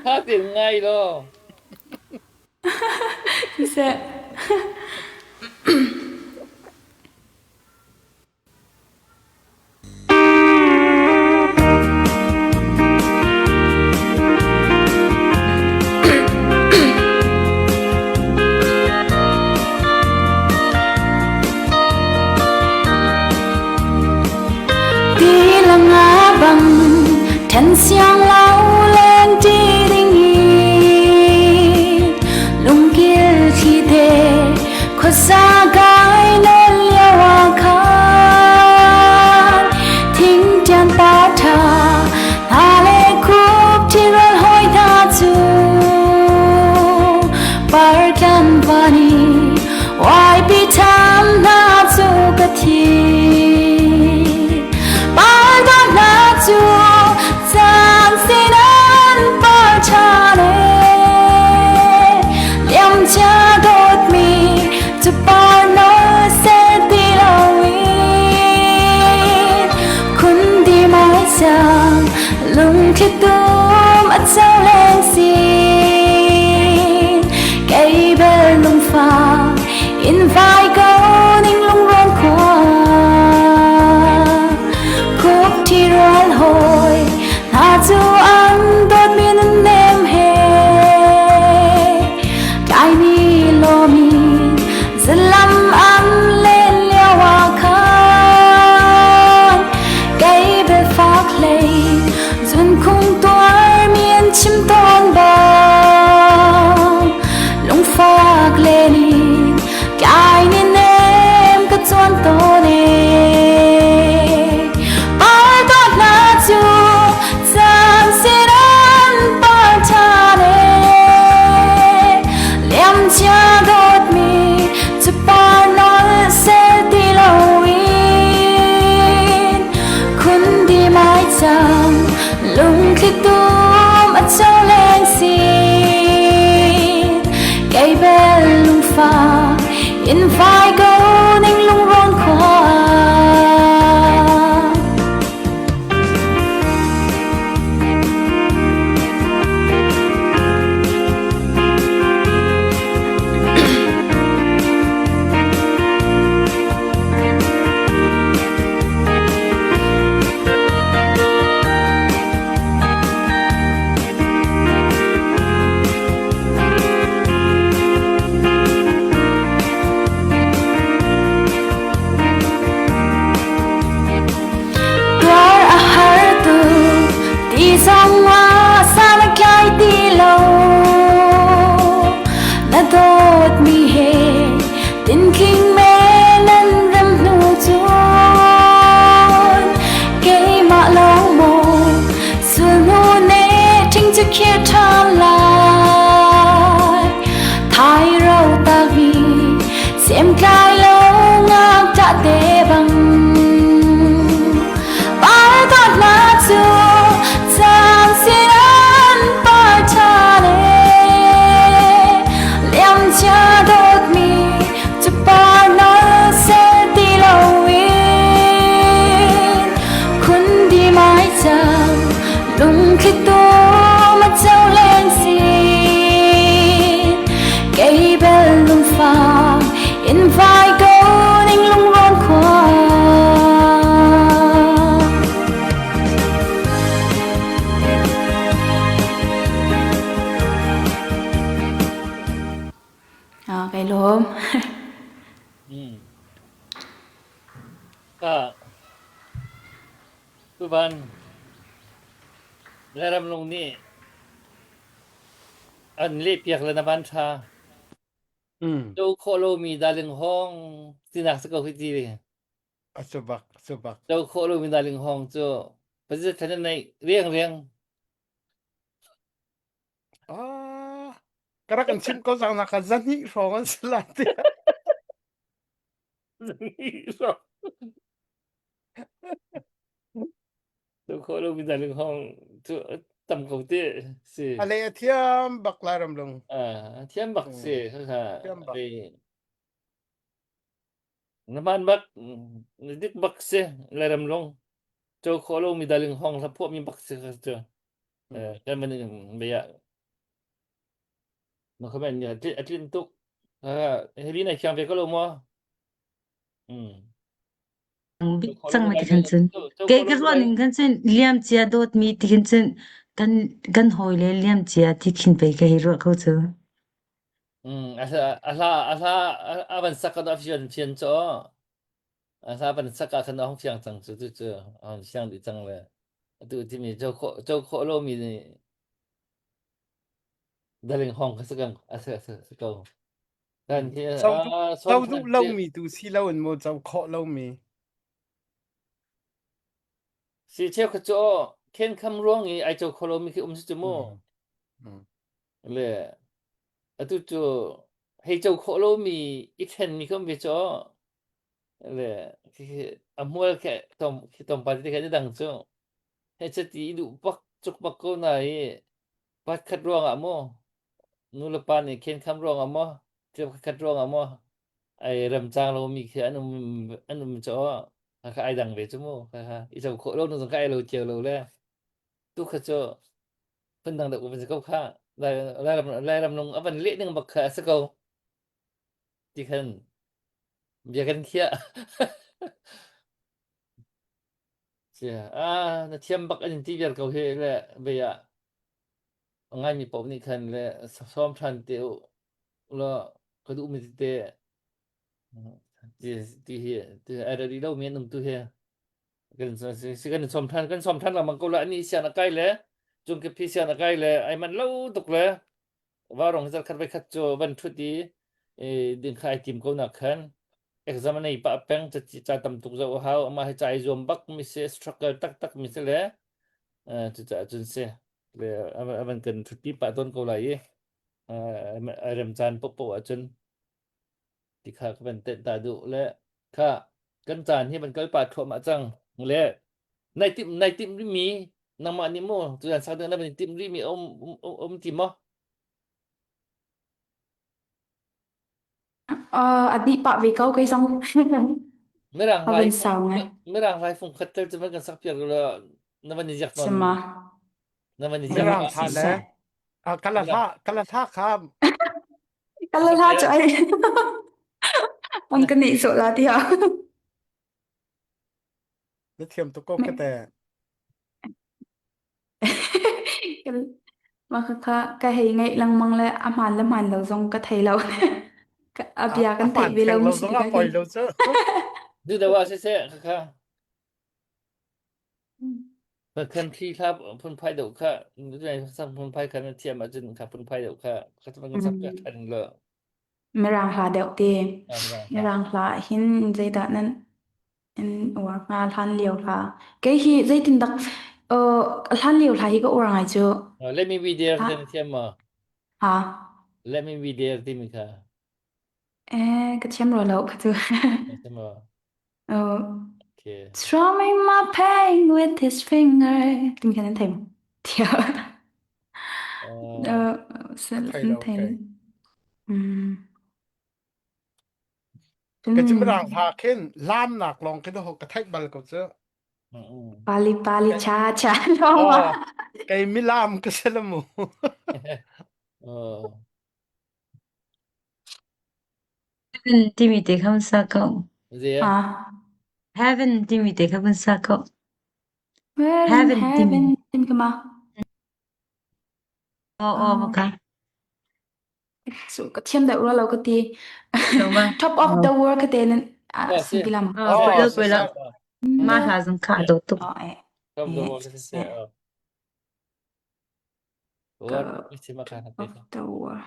Ha tin ngai lo. Siseh. Ti le nga bang ṭhen siang lo lengṭi ding in lungkil thli te. lawm. Mm. Ka tuban Lairam lung nih an lehpiak le na van ṭha. Mm. Do khawh lomi darling hawng tinak si ko hi ti. A cu bak, a cu bak. Do khawh lomi darling hawng cu pazit thlan in nei riang riang. Ah, ka rak in chimh ko cang nak ah zahnih hrawng an si lai tiah. Do khawh lomi darling hawng cu tam ko te si. A le a thiam bak Lairam lung. Ah, thiam bak si. Mm. Thiam bak. Na hmaan bak, na dik bak si Lairam lung. Co khawh lomi daling hawng hla phuahmi bak si kha cu. Eh, kan van in bia. Na comment ni a tlin tuk. Heli na thiang ve ko lo maw? Mm. Bik cang ma ti khan cun kei ka ruah ning khan cun liam cia dawtmi ti khin cun kan kan hawi le liam cia ti khin pei ka hei ruah ko cu. Mm, a hla a hla a hla a van sak kan a fian fian cu a hla van sak ah khan a hung fiang cang cu tu cu a hung fiang dih cang le atu timi co khawh co khawh lomi nih daling hong kha si kan a si a si ko kan hi Co a duh som co duh than ti lomi tu si loin maw co khawh lomi. si cheu kha cu khen kham ruang i ai co kho lomi khi um si cu mu Mm. Mm. Le atu cu hei co khawh lomi i ṭhenmi kha um ve cu le a hmual khi tom khi tlawmpal te khan i dang cu hei cati i duh bak cuk bak ko na i pakhat ruangah maw nu le pa nih khenkham ruangah maw thil khat ruangah maw ai remcang lomi khi an um an um cu kha ai dang ve cu mu kha i co khawh lo nu zong kha ai lo cio lo le tu kha cu phundang deuh van si ko kha Lairam Lairam lung a van leh ning bak kha a si ko ti khan bia kan khiah sia ah na thiam bak an ti vial ko hi le bia ngai mi paoh nih khan le sawm than te u la ka duh mi te ti ti hi ti ai ready lo mi an um tu hi kan si kan som than kan som than lengmang ko la ani sian a kai le cung ke phi sian a kai le ai man lo tuk le varong zal khat vai khat chu van thut i ding kha ai tim ko na khan exam nei pa peng cha cha tam tuk zo hau ama he chai zuam bak mi se struggle tak tak mi se le chu cha chun se le avan kan thut pi pa ton ko lai i rem chan po po ahcun ti kha ka van tenh ta duh le kha kan caan hi van kal pa thluahmah cang le nai timh nai timh rimi nangmah nih mu tuzan sak ding na van timh rimi um um um ti maw Uh, a dih pah ve ko kei zong. Mirang A lai van sau ngai. Mirang lai fung khat tel cu van kan sak piak lo na van i ziak non Sima. na van i ziak Mirang tha le kala hla kala hla kha Kala hla cu ai an ka nih sawh la tiah. Na thiam tuk ko ka te. Mah khakha ka hei ngaih lengmang le a hmaan le hmaan lo zong ka thei lo. A bia kan theih ve lo mi si tikah poi lo cu. Du dawa siseh khakha. Country hla phunphai deuh kha sang phunphai kha na thiam ahcun kha phunphai deuh kha kha cu sak piak ṭhan lo. Mirang hla deuh te. Mirang hla hin zeidah nan in uar hnga hlan lio hla. Kei hi zeitin dak uh, hlan lio hla hi ka uar ngai cu. Let me be there ti na thiam maw? Ha. Let me be there timi kha. Eh, ka thiam rua lo kha cu. Thiam rua. Oh. Okay. Strumming my pain with his finger. Timi kha nan thei maw? Thiam. Uh, Thei lo, thei. okay. Mm. Ka cimrang hla khin lamnak lawng khin ho ka theih bal ko cu. Pali pali cha cha lawng ma. Oh, kei milam ka si la mu. Oh. Heaven timi te kha sa ko. Zia. Ah. Heaven timi te kha vun sa ko. We're in Heaven timi. heaven tim ka ma. Oh, oh, Oh. ka. Cu ka thiam deuh rua lo ka ti. Lo ma. Top of the world ka te nan Oh, si si. ti lam. Ah, poi Oh, lo poi lo. siseh. Ma hla zong kha a dawt tuk. Oh, eh. Top of the Eh, world ka si. eh. Oh. Ka What si ma top ka te. of the world.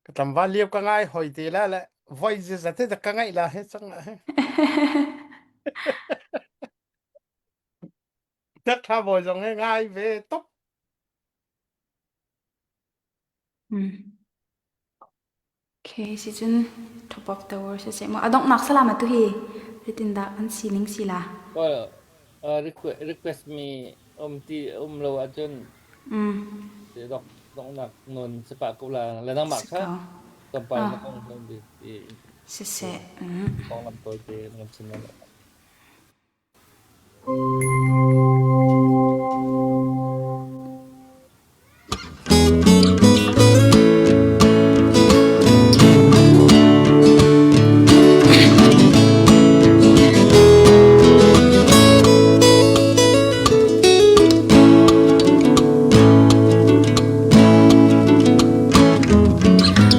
Ka tlangval lio ka ngai hoi te la le voi ze te ka ngai la he chang he. Tak tha voi zong he ngai ve top. Okay, si cun top of the world si seh maw a donghnak salam atu hi zeitindah an sining si la? Well, request, request mi um ti um lo ahcun dok donghnak nawn si pah ko la le nangmah Si kha ko. tlawmpal Ah. na kong hnon di ti Siseh. konglam tawite na kan chim lai.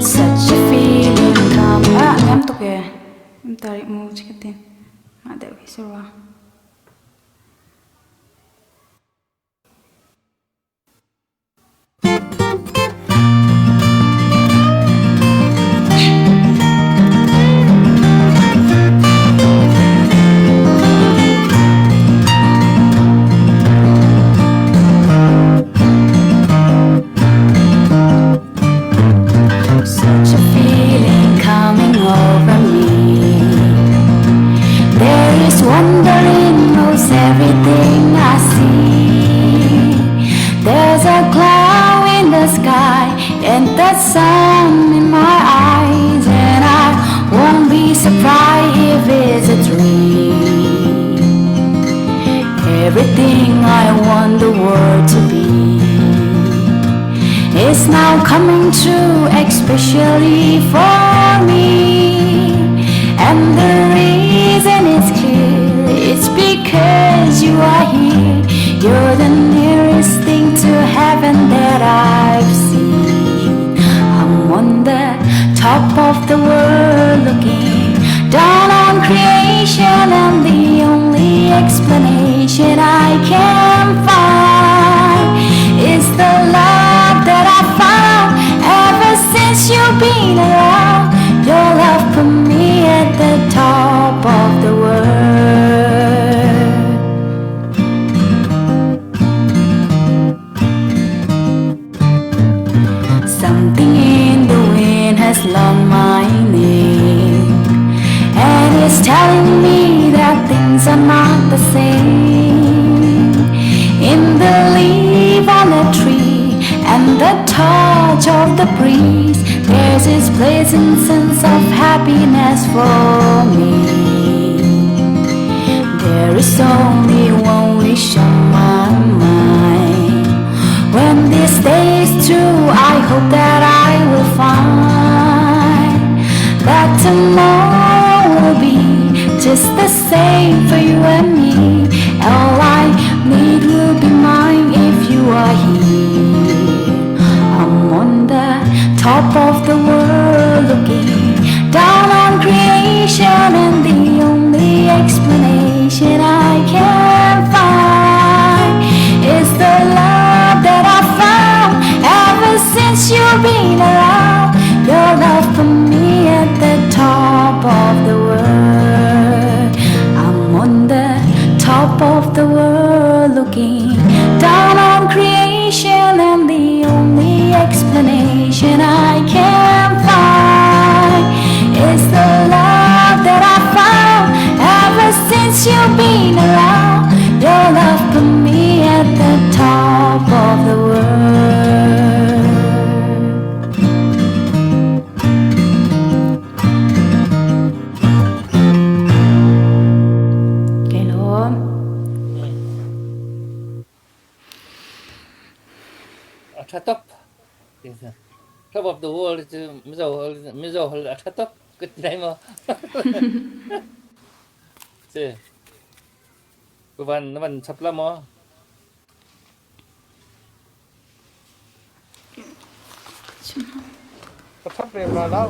Such a feeling come. Ah, ngam tuk e. Um tarik mu chikatin. Mah deuh hi si rua. Such a feeling coming over me. There is wonder in most everything I see. There's a glow in the sky and the sun in my eyes, and I won't be surprised if it's a dream. Everything I want the world to be is now coming true, especially for me. And the reason is clear, it's because you are here. You're the nearest thing to heaven that I've seen. I'm on the top of the world looking down on creation, and the only explanation I can find is the love that I found ever since you've been around. Your love put me at the top of the world. Something in the wind has learned my name, and it's telling me that things are not the same. In the leaf on the tree and the touch of the breeze, there's this pleasant sense of happiness for me. There is only one wish on my mind. When this day is through, I hope that I will find that tomorrow will be just the same for you and me. All I need will be mine if you are here. I'm on the top of the world looking down on creation, and the only explanation I can find is the love that I found ever since you've been around. Your love for me at the top of the world. I'm on the top of the world looking down on creation, and the only explanation I can find is the love that I found ever since you've been around. Your love put me at the top of the world. Okay, lawm. A ṭha tuk. Top of the world cu Mizo Mizo hol a ṭha tuk. Ka ti lai maw? Si. Ka van na van chap la maw? Ka chap lem la lo.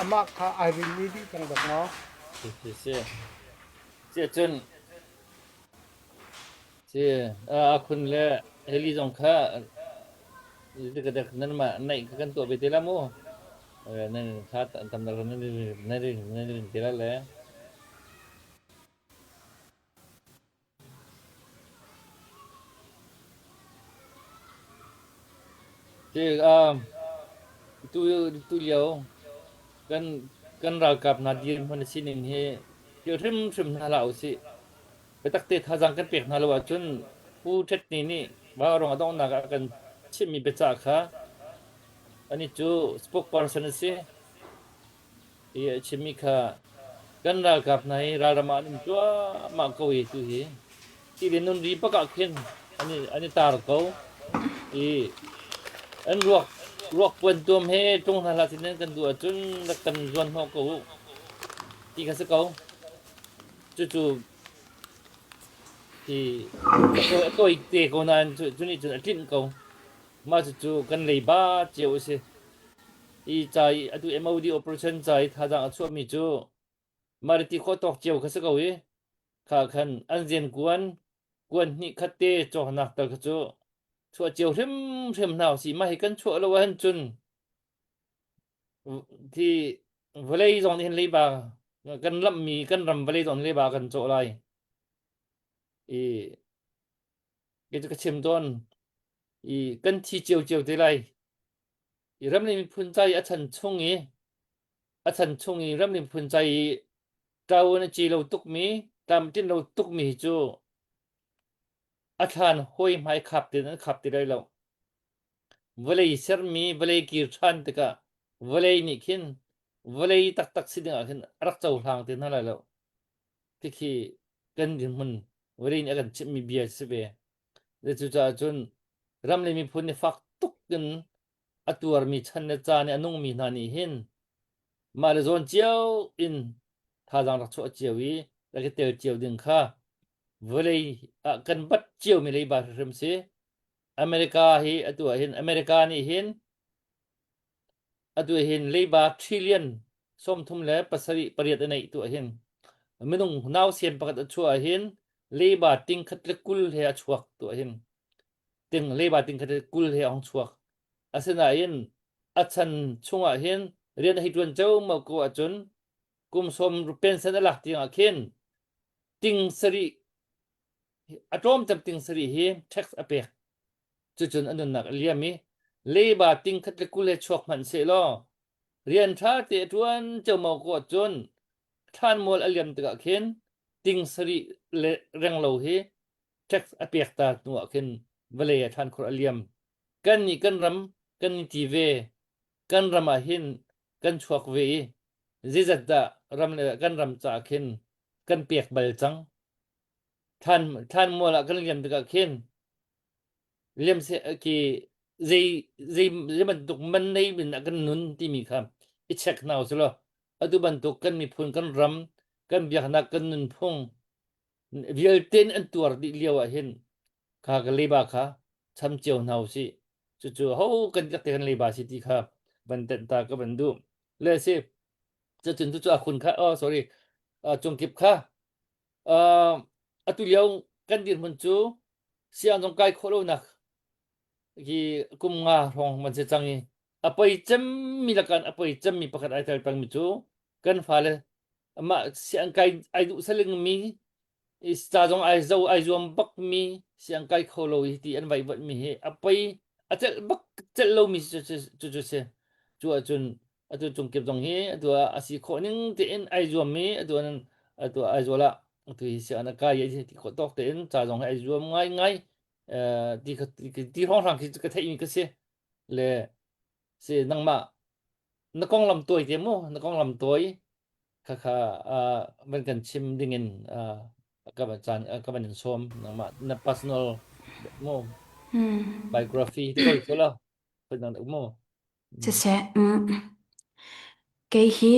Amah kha ai rin mi dih cang dak maw? Si si si. Si cun si a khun le heli zong kha ka dek nan mah naih ka kan tuah ve te la mu. Nan thla tam nan nan nan rin te la le. Tu lio kan ralkap hna dirhmun a sining hi thil hrimhrim hna hlah usih. Biatak te thazaang kan pek hna lo ahcun Pu Htet Ni nih Vaurawng a donghnak ah a kan chimhmi biacah kha anih cu spokesperson a si. Hi a chimmi kha kan ralkap hna hi ralram ah an um cuahmah ko i tu hi ti le nun ri bak ah khin an i, an i tar ko i an ruak ruak puan tuam he tlung hna hlah sin kan duh ahcun rak kan zuan hnawh ko u ti kha si ko cucu ti a tawi te ko nain cu cu nih cun a tlinh ko mah cucu kan leiba cio a si I ca i atu MOD operation ca i thazaang a chuahmi cu mah ti khawh tawk cio kha si ko i kha khan an rian kuan kuan hnih khat te cawknak tal kha cu chuah cio hrimhrim hna usih mah hi kan chuah lo ahhin cun thi vawlei zong nih hin leiba kan lamhmi kan ram vawlei zong nih leiba kan cawh lai i kei cu ka chim tawn i kan thi cio cio te lai I ram le miphun ca i a chan chung i a chan chung i ram le miphun ca i ṭaun a ci lo tukmi tlamtlin lo tukmi hi cu a thlan hawi hmai khap tin an khap ti lai lo. Vawlei sermi vawlei kir ṭhan tikah vawlei nih khin vawlei taktak si dingah khin a rak cohlang ti hna lai lo. Khikhi kan dirhmun vawlei nih a kan chimhmi bia si ve. Cucaah cun ram le miphun nih fak tuk in a tuarmi chan le caan i a nungmi hna nih hin mah le zawn cio in thazaang rak chuah cio i rak i tel cio ding kha vawlei ah kan bat ciomi leiba hrimhrim si. America hi atu ah hin America nih hin Atu hin leiba trillion 38 a neih tu ahhin minung nausem pakhat a chuah ahhin leiba ting khat le 20 he a chuak tu ahhin ting leiba ting khat le 20 he a hung chuak. Asinain a chan chungah hin rian a hei ṭuan ceomo ko ahcun kum sawm pension a lak tiangah khin ting sarih a tlawmcem ting sarih hi tax a pek. Cucun a nunnak a liam i leiba ting khat le 20 he chuak hmanh sehlaw rian ṭha te a ṭuan ceomo ko ahcun thlanmual a liam tikah khin ting sarih le renglo hi tax a pek ta hnu ah khin vawlei ah thlankhur a liam. Kan nih kan ram kan i ti ve. Kan ram ah hin kan chuak ve i zeizat dah ram le kan ram caah khin kan pek bal cang. Thlan thlanmual ah kan liam tikah khin liam se ki zei zei zei bantuk man nei min ah kan nun timi kha i check hna usih law atu bantuk kan miphun kan ram kan biaknak kan nunphung vialte an tuar dih lio ah hin kha ka leiba kha cham cio hna usih cucu ho kan te kan leiba si ti kha van tenh ta ka van duh le si cucun cucu a khun kha oh sorry cungkip kha Uh, atu lio kan dirhmun cu siang zong kai khawh lonak hi kum nga hrawng man si cang i a poi cemmi lakan a poi cemmi pakhat ai tel pengmi cu kan fale amah siang kai ai duh saling mi ca zong ai zo ai zuam bak mi siang kai kho lo hi ti an vaihvat mi hi a poi a celh bak celh lo mi cu cu cu si cu ahcun atu cungkip zong hi atu ah a si khawh ning tein ai zuam mi atu an atu ah Aizawl ah atu hi sianginn a kai i ti khawh tawk tein ca zong hi ai zuam ngai ngai ti ti hrawnghrang khi ka theih mi ka si le si nangmah na konglam tawi te mu na konglam tawi kha kha van kan chim ding in ka van caan ka van in sawm nangmah na personal mu biography ti ko lo phun dang mu Siseh. Kei hi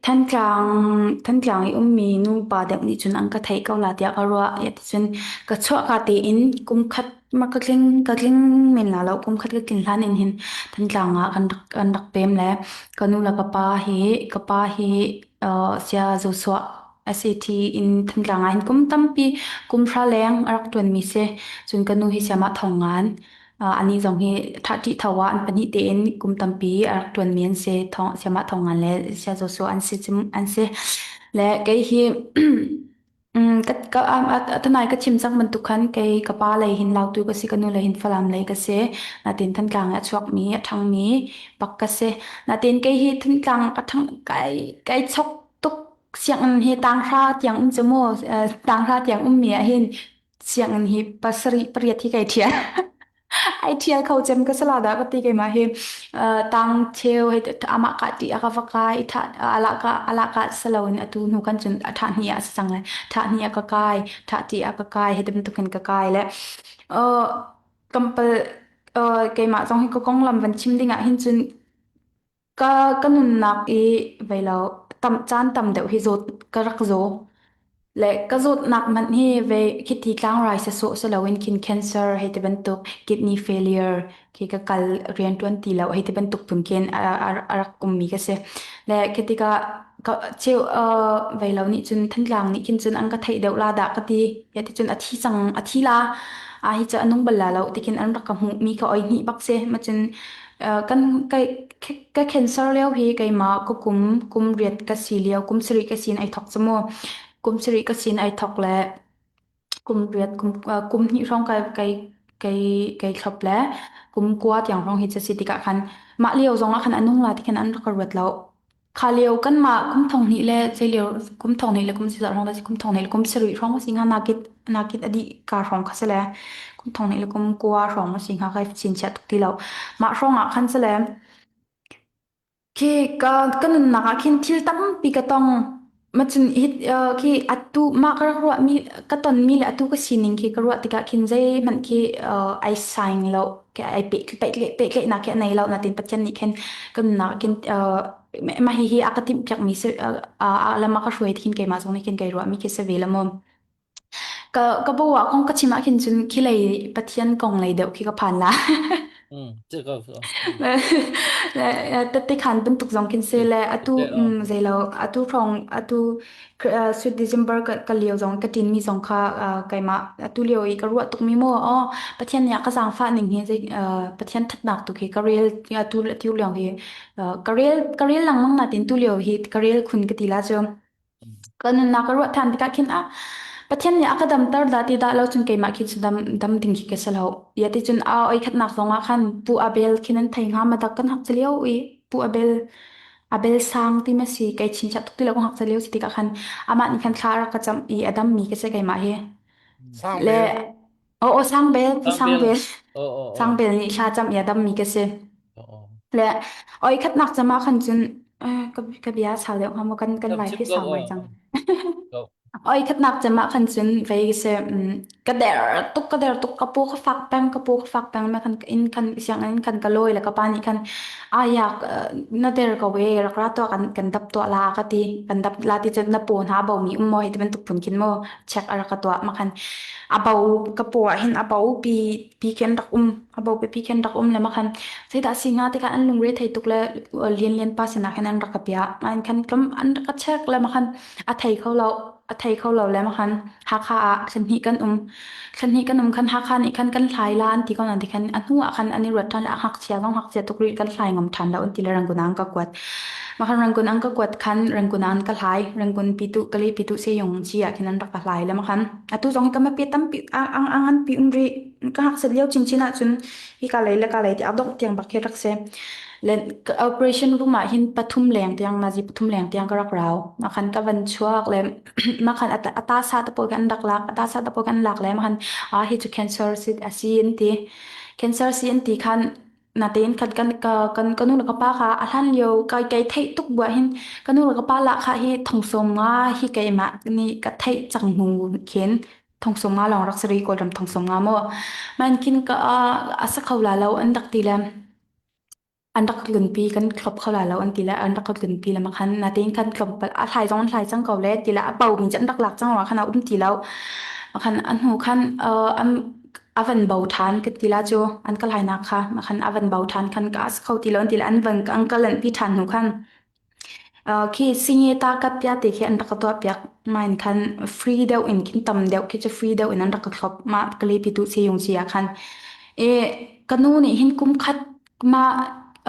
Thantlang Thantlang i ummi nupa deuh nih cun an ka theih ko la tiah ka ruah. Cun ka chuahka tein kum khat ma ka tling ka tling men la lo kum khat ka tlin hlan in hin Thantlang ah kan rak kan rak pem le ka nu le ka pa hi ka pa hi uh, sia Joshua SAT in Thantlang ah hin kum tampi kum hra leng a rak ṭuanmi si. Cun ka nu hi siamah thong ngan. Anih zong hi ṭhahṭi tho ah an pahnih tein kum tampi a rak ṭuanmi an si. Thawng, Siamah Thawng Ngan le Saya Zaw Su an si an si. Le kei hi ka, ka, tanai ka chim cang bantuk khan kei ka pa lei hin Lautu ka si, ka nu lei hin Falam lei ka si. Natin Thantlang ah a chuakmi, a ṭhangmi bak ka si. Natin kei hi Thantlang ka ṭhang kai kai chok tuk sianginn hi tanghra tiang um cu mu tanghra tiang ummi ah hin sianginn hi pasarih pariat hi kai ṭhial. Ai ṭhial kho cem ka sala dah ka ti keimah hi tang cheu hei amah ka ti a ka va kai tha ala ka ala ka salo in atu hnu kan cun a tha hni ah si cang le tha hni a ka kai tha ti a ka kai he bantukin ka kai le kampal keimah zong hi ka konglam van chim ding ah hin cun Ka ka nunnak i vei lo tam caan tam deuh hi zawt ka rak zaw. Le ka zawtnak hmanh hi vei khiti tlangrai sasawh si loin khin cancer hei ti bantuk kidney failure khi ka kal rianṭuan ti lo hei ti bantuk phun khin a, a, a rak ummi ka si. Le khi tikah ka cheu uh, vei lo nih cun Thantlang nih khin cun an ka theih deuh la dah ka ti. Ya ti cun a thi cang a thi la. A hi cu a nung bal la lo tikin an rak ka hmuh mi ka oi hnih bak si. Ma cun Kan ka cancer lio hi keimah ka kum kum riat ka si lio kum sarih ka sin ai thawk cu mu. Kum sarih ka sin ai thawk le kum riat kum kum hnih hrawng kai kai kai kai thlop le kum kua tiang hrawng hi cu si tikah khan mah lio zong ah khan a nung la ti khan an rak ka ruat lo. Kha lio kanmah kum thong hnih le zei lio kum thong hnih le kum sizah hrawng kum thong hnih le kum sarih hrawng a si hnga nakit nakit a dih ka hrawng kha si le kum thong hnih le kum kua hrawng a si hnga kai chinchiah tuk ti lo. Mah hrawng ah khan si le khi ka ka nunnak ah khin thil tampi ka tong. Macun hi khi atu mah ka rak ruahmi ka tonmi le atu ka sining khi ka ruah tikah khin zeihmanh khi ai saing lo ai pehtlaihnak khi a nei lo natin Pathian nih khin ka nunnak khin mah hihi a ka timhpiakmi si lam a ka hruai khin keimah zong nih khin kai ruahmi khi si ve la mu. Ka ka bo ah kong ka chim ah khin cun khi lei Pathian kong lei deuh khi ka phan la. Tette khan bantuk zong khin se le atu zeilo atu hrawng atu sweet December ka lio zong ka tin mi zong kha keimah atu lio i ka ruah tuk mi mu aw Pathian nih a ka zaangfah ning hi zei Pathian thatnak tu khi ka rel atu atu lio hi ka rel ka rel lengmang natin tu lio hi ka rel khun ka ti la cu Ka nunnak ka ruah ṭhan tikah khin ah Pathian nih a ka damter dah ti dah lo cun keimah khi cu dam dam ding khi ka si lo. Ia ti cun a oi khatnak zong ah khan Pu Abel khin an thei hnga ma dak kan hak lio i Pu Abel Abel sang ti ma si kai chinchiah tuk ti lo ka hak lio si tikah khan amah nih khan thla a rak ka camh i a dam mi ka si keimah hi. Sang Le Bel. aw aw sang bel Pu Sang Sang Bel. Bel Oh, oh, Sang oh. Bel nih thla camh i a dam mi ka si. Oh, oh. Le oi khatnak cam ah khan cun eh, ka ka bia sau deuh hnga maw kan kan Chim live chim hi ko. sau ngai Oh, cang. ko. Oi khatnak cem ah khan cun vei se ka der tuk ka der tuk ka pu ka fak peng ka pu ka fak peng ma khan in khan sianginn khan ka lawi le ka pa nih khan aya na der ko we rak ra to kan kan dap to la ka ti kan dap la ti cun na paw hna bo mi um mo hi ti bantuk phun khin mo check a rak ka tuah ma khan a bo ka paw ah hin a bo pi pi khin rak um a bo pi pi khin rak um le ma khan zeidah si hnga tikah an lungre thei tuk le lian lian pa sinah khan an rak ka piah an khan tlom an rak ka check le ma khan a thei kho lo a thei kho lo le ma khan Hakha ah thlan hnih kan um thlan hnih kan um khan Hakha nih khan kan hlai la an ti ko nan ti khan a hnu ah khan an i ruat ṭhan le a ngakchia zong ngakchia tuk rih kan hlai ngam ṭhan lo an ti le Rangoon ah an ka kuat ma khan Rangoon an ka kuat khan Rangoon ah an ka hlai Rangoon pitu kali pitu se yong chi ah khin an rak ka hlai le ma khan atu zong hi ka ma pi tampi ang ang ang an pi um rih ka ngakchiat lio chinchin ah cun hi ka lei le ka lei ti a dongh tiang bak khi rak si le operation room ah hin pathum leng tiang nazi pathum leng tiang ka rak rau ma khan ka van chuak le ma khan ata sa te pawl kan rak lak ata sa te pawl kan lak le ma khan a hi cu cancer si a si an ti cancer si an ti khan natein khat kan ka kan ka nu le ka pa kha a hlan lio kai kai theih tuk buah hin ka nu le ka pa lah kha hi thongsawm nga hi keimah nih ka theih cang hnu khin thongsawm nga lawng rak si ri kawlram thongsawm nga maw man khin ka a sa kho la lo an rak ti le. An rak tlunpi kan thlop kho lai lo an ti le an rak ka tlunpi le khan natein khan tlawmpal a thlai zong an thlai cang ko le ti le a bo mi cu an rak lak cang ruangah khan a um ti lo. Khan a hnu khan uh, an a van bo ṭhan ka ti la cu an ka lainak kha khan a van bo ṭhan khan ka as kho ti lo an ti le an van an ka lanhpi ṭhan hnu khan Khi singeta kat piah ti khi an rak ka tuahpiak. Mah in khan free deuh in khin tam deuh khi cu free deuh in an rak ka thlop. Mah Kalepi tu siyung si ah khan. E, ka nu nih hin kum khat mah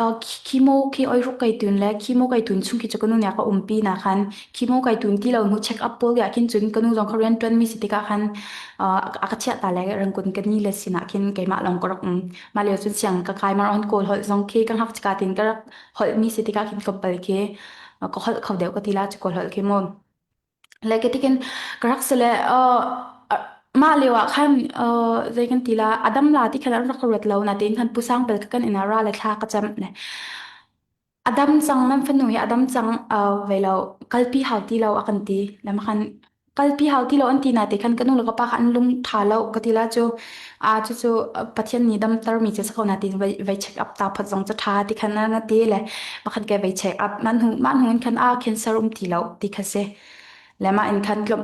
uh, chemo khi oi ruk kai tun le chemo kai tun chung khi cu ka nu nih a ka umpi na khan chemo kai tun ti lo hnu check up pawl ya khin cun ka nu zong kha rian tuan mi si tikah khan uh, a ka chiah ta le rangkun ka ni le sinah khin keimah lawng ka rak um. Mah lio cun siang ka kai mar on kawl holh zong khi ka ngakchia tin ka rak holhmi si tikah khin tlawmpal khi ka holh kho deuh ka ti la cu kawl holh khi mu le ke tikin ka rak si le mah lio ah khan zei kan ti la adam la ti khan an rak ruat lo na tein khan pusang bel ka kan ina ra le thla ka cam le adam cang nan fanu hi adam cang ve lo kalpi hau ti lo a kan ti lam khan Kalpi hau ti lo an ti na te khan ka nu le ka pa kha an lung ṭha lo ka ti la cu a cu cu Pathian nih damter mi cu si ko na ti vai vai check up ta phat zong cu ṭha ti khan na ti le makhan ke vai check up man hu man hu in khan a cancer um ti lo ti kha si le mah in khan tlom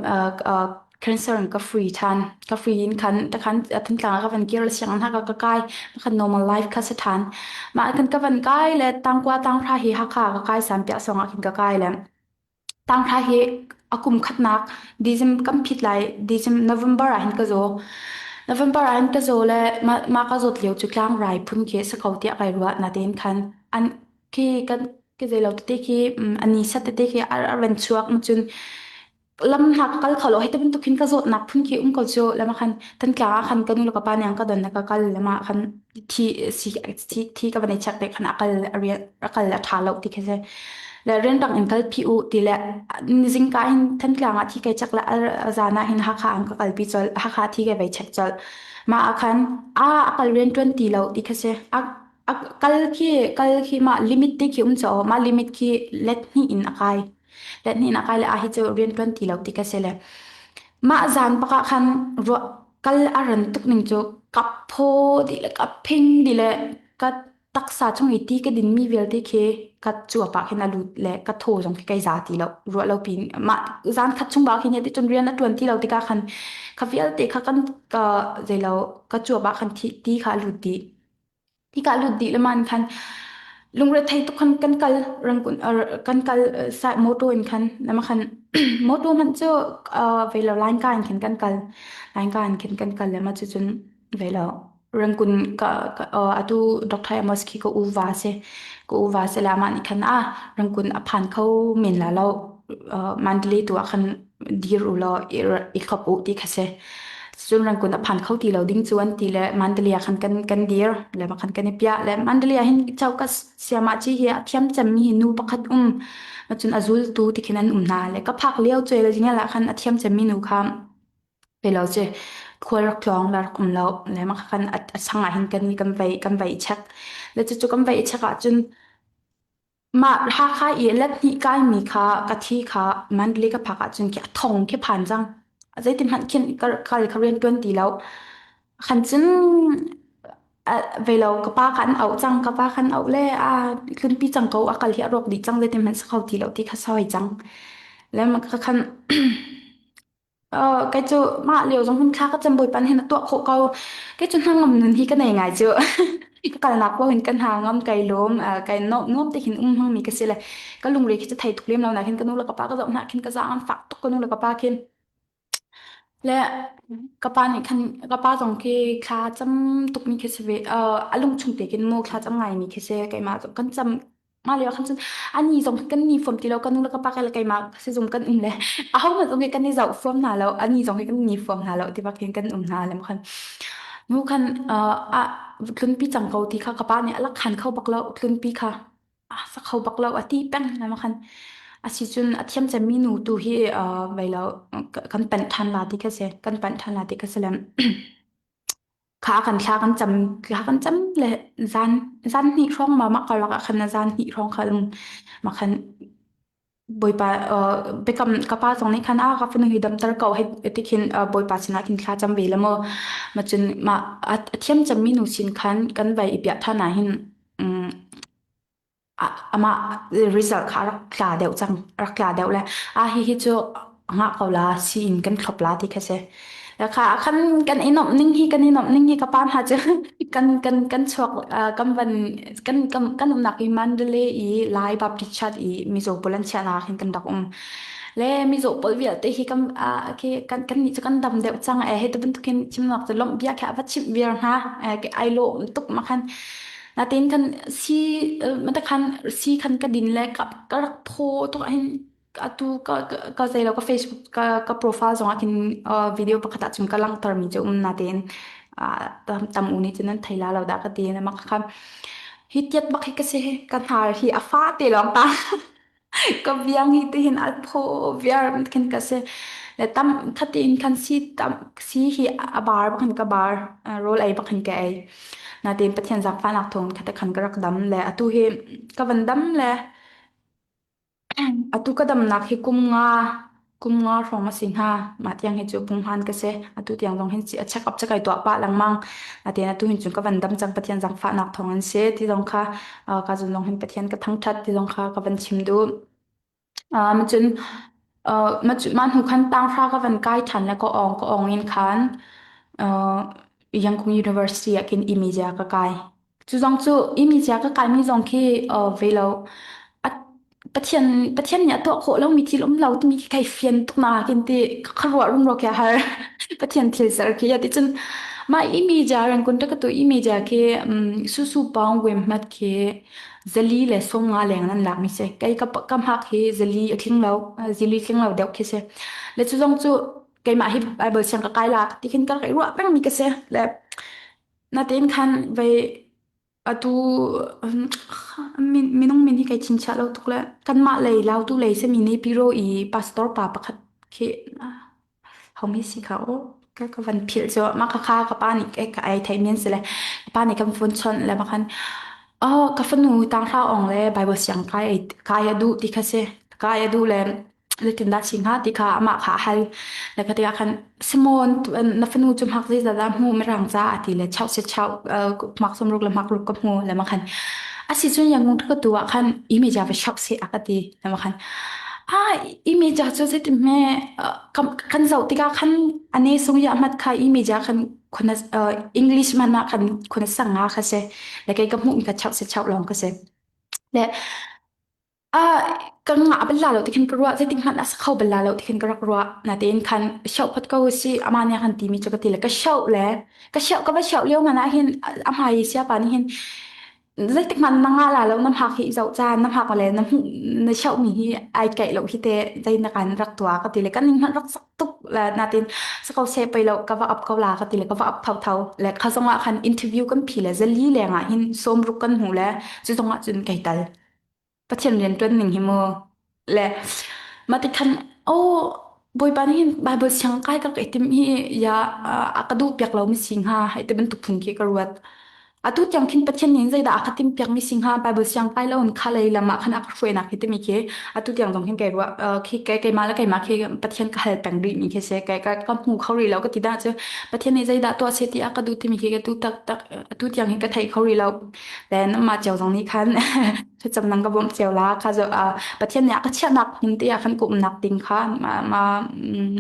cancer in ka free ṭhan ka free in khan ta khan thantlang ka van kir le siang hna ka ka kai khan normal life kha si ṭhan mah khan ka van kai le tangkua tanghra hi Hakha ka kai san piah song ah khin ka kai le Tanghra hi a kum khatnak December kan phit lai December November ah hin ka zaw. November ah hin ka zaw le mah, mah ka zawt lio cu tlangrai phun khi a si ko tiah kai ruah. Natein khan an khi kan khi zei lo tete khi um, a ni sat tete khi a, a van chuak ma cun lam hna ka kal kho lo hei te bantuk khin ka zawtnak phun khi um ko cu lama khan Thantlang ah khan ka nu le ka pa nih an ka don le ka kal lama khan thi si thi, thi ka van i check te khan a kal a rian a kal a ṭha lo ti khi si. Le rianrang in kal phi u ti le zingka hin Thantlang ah thi kai check le a zan ah hin Hakha an ka kalpi colh Hakha thi kai vai check colh. Mah ah khan a a kal rian ṭuan ti lo ti khi si. A a kal khi kal khi mah limit ti khi um cho mah limit khi let hnih in a kai. Let hnih in a kai le a hi cu rian ṭuan ti lo ti khi si le mah zan bak ah khan ruah kal a ran tuk ning cu kap phaw dih le kap phing dih le ka taksa chung i ti ka dinmi vialte khi ka cuap ah khin a lut le ka thaw zong khi kai za ti lo ruah lo pin mah zan khat chung ba khin ti cun rian a tuan ti lo tikah khan kha vialte kha kan ka zeilo ka cuap ah khan thi ti kha a lut dih ti ka lut dih le man khan lungre thei tuk khan kan kal rangkun kan kal sa motor in khan nama khan motor man cu velo line ka in khin kan kal line ka in khin kan kal le ma cu cun velo Rangoon ka, ka uh, atu Dr. Amos khi ka uva si. Ka uva si la mah nih khan a Rangoon a phan kho men la lo uh, Mandalay tu ah khan dir u law i, i khop u ti kha si. Cun Rangoon a phan kho ti lo ding cu an ti le Mandalay ah khan kan kan dir le ma khan kan i piah le Mandalay ah hin chau ka siamah chi hi a thiam cemmi hi nu pakhat um cun a zultu ti khin an um hna le ka phak lio cuai le jingel ah khan a thiam cemmi nu kha Pe lo ci khual rak tlawng la rak um lo le mah khan a chang ah hin kan kan vei kan vei i check le cucu kan vei i check ahcun mah Hakha i let hnih kai mi kha ka thi kha Mandalay ka phak ahcun khi a thong khi phan cang zeitin hmanh khin kal kha rian tuan ti lo khan cun ve lo ka pa kha an auh cang ka pa khan auh le a tlunpi cang ko a kal hi a rawk dih cang zeitin hmanh si kho ti lo ti kha sawi cang le ka khan Kei cu mah lio zong hmun thla ka cem bawipa nih hin a tuah khawh ko. Kei cu hnangam nun hi ka nei ngai cu. Ka kalnak paoh hin ka hna ngam, kai lawm, kai nuam te hin um hmangmi ka si le ka lungre khi cu thei tuk lem lo nakin ka nu le ka pa ka zoh hna khin ka zaang an fak tuk ka nu le ka pa khin. Le ka pa nih khan ka pa zong khi thla cam tukmi khi si ve. A lung chung te khin mu thla cam ngaimi khi si. Keimah zong kan cam Mah lio ah khan cun ani zong kan ni fom ti lo ka nu le ka pa le keimah sizung kan um le ahohmanh zong hi kan i zoh fuam hna lo ani zong hi kan ni fuam hna lo ti bak hin kan um hna le khan nu khan ah tlunpi cang ko ti kha ka pa nih a lak khan kho bak lo tlunpi kha a sa kho bak lo a ti peng na ma khan asi cun a thiam cemmi nu tu hi vei lo kan panh than la ti kha si kan panh than la ti kha si le Kha kan thla kan cam thla kan cam le zan zan hnih hrawng ma mah karlak ah khan zan hnih hrawng kha mah khan Bawipa uh, biakam ka pa zong nih khan a ka fanu hi damter ko hei ti khin uh, Bawipa sinah khin thla cam ve la maw ma cun ma a thiam cemmi nu sin khan kan vai i piah than ah hin um, Amah result kha a rak tla deuh cang, a rak tla deuh le ah hihi cu ngah ko la, sii in kan thlop la ti kha si. Le kha khan kan i nuamh ning hi kan i nuamh ning hi ka pa hna cu kan kan kan chuak kan van kan kan kan umnak i Mandalay i Lai Baptist Church i mizaw pawl an chiahnak hin kan rak um. Le mizaw pawl vialte hi kan khi kan kan nih cu kan dam deuh cang e hei tu bantukin chimnak cu lawmh bia khi a va chimh viar hna ai lawm tuk ma khan Natin kan si mata khan si khan ka din le ka ka rak thaw tuk hin atu ka ka zei lo ka Facebook ka ka profile zong ah khin video pakhat ah cun ka langhter mi cu um natin tam tam u nih cun nan thei la lo dah ka ti na mak kha hi tiat bak hi ka si ka hnar hi a fa te lawng ta Ka biang hi tihin a phaw viar khin ka si. Le tam khatin khan si tam si hi a bar bakhin ka bar rawl ei bakhin ka ei. Natin Pathian zaangfahnak thawng khata khan ka rak dam le atu hi ka van dam le atu ka damnak hi kum nga kum nga hrawng a si hnga. Mah tiang hi cu punghman ka si. Atu tiang zong hin a check up cu kai tuah pah lengmang. Natin atu hin cun ka van dam cang Pathian zaangfahnak thawng an si ti zong kha ka zun zong hin Pathian ka thangṭhat ti zong kha ka van chim duh. Uh, cun uh, mah hnu khan tanghra ka van kai ṭhan le ka awng ka awng in khan uh, Yangon University ah khin imizia ka kai. Cu zong cu imizia ka kaimi zong khi uh, ve lo Pathian Pathian nih a tuah khawh lomi thil um lo timi khi kai fian tuk na kin ti ka ruah rumro khi a har. Pathian thil ser khi ya ti cun mah imizia rengkun ta ka tu imizia khi um, susu pawng wem hmat khi zali le 50 leng nan lak mi si. Kei ka ka hmak hi zali a tling lo, zali tling lo deuh khi si. Le cu zong cu keimah hi Bible siang ka kai la ti khin ka rak i ruah peng mi ka si. Le natein khan vei Atu minung min hi kai chinchiah lo tuk le kanmah lei Lautu lei simi Nepiro i pastor pa pakhat khi homi si kha aw ka ka van philh cu mah khakha ka pa nih ka ai theih men si le ka pa nih kan phone chawnh le mah khan oh ka fanu tanghra ong le Bible siang kai kai a duh ti kha si kai a duh le zeitindah si hnga ti kha amah kha a hal. Le ka ti ah khan Simon na fanu cu hmak zeizat dah hmu mirang ca a ti le chau se chau hmak sawmruk le hmak ruk ka hmu le ma khan a si cun yangung ka tu ah khan image va shok se a ka ti le ma khan ah image cu zeitin hme kan zoh tikah khan ane sung ya mat kha image khan khona English man ah khan khona sanga kha se le kei ka hmuh mi kha chau se chau long ka se le Ka ngah bal la lo ti khin ka ruah. Zeitik hmanh a sa kho bal la lo ti khin ka rak ruah. Natein khan shoh phot ko si amah nih a kan timi cu ka ti le ka shoh le ka shoh ka va shoh lio hmanh ah hin a hmai i siapa nih hin zeitik hmanh na ngah la lo na hmak hi i zoh caan na hmak le na hmuh na shoh mi hi ai kaih lo hi te zei na kan rak tuah ka ti le kan ning hmanh rak sak tuk le natin sa ko se pei lo ka va up ko la ka ti le ka va up tho tho le kha zong ah khan interview kan phi le zali leng ah hin sawmruk kan hmu le cu zong ah cun kai tal Pathian rianṭuan ning hi mu le mah ti khan oh Bawipa nih hin Bible siang kai ka ka i timh hi ya a ka duh piak lomi si hnga hei ti bantuk phun khi ka ruat. Atu tiang khin Pathian nih zeidah a ka timh piakmi si hnga Bible siang kai lo in kha lei lam ah khan a ka hruainak hi timi khi atu tiang zong hin kai ruah khi kai keimah le keimah khi Pathian ka hal peng rih mi khi si kai ka ka hmu kho rih lo ka ti dah cu Pathian nih zeidah tuah seh ti a ka duh timi khi ka tu tak tak atu tiang hin ka thei kho rih lo. Then mah cio zong nih khan thlacam nang ka bawmh cio la kha zo Pathian nih a ka chiahnak hmun te ah khan ka umnak ding kha ma ma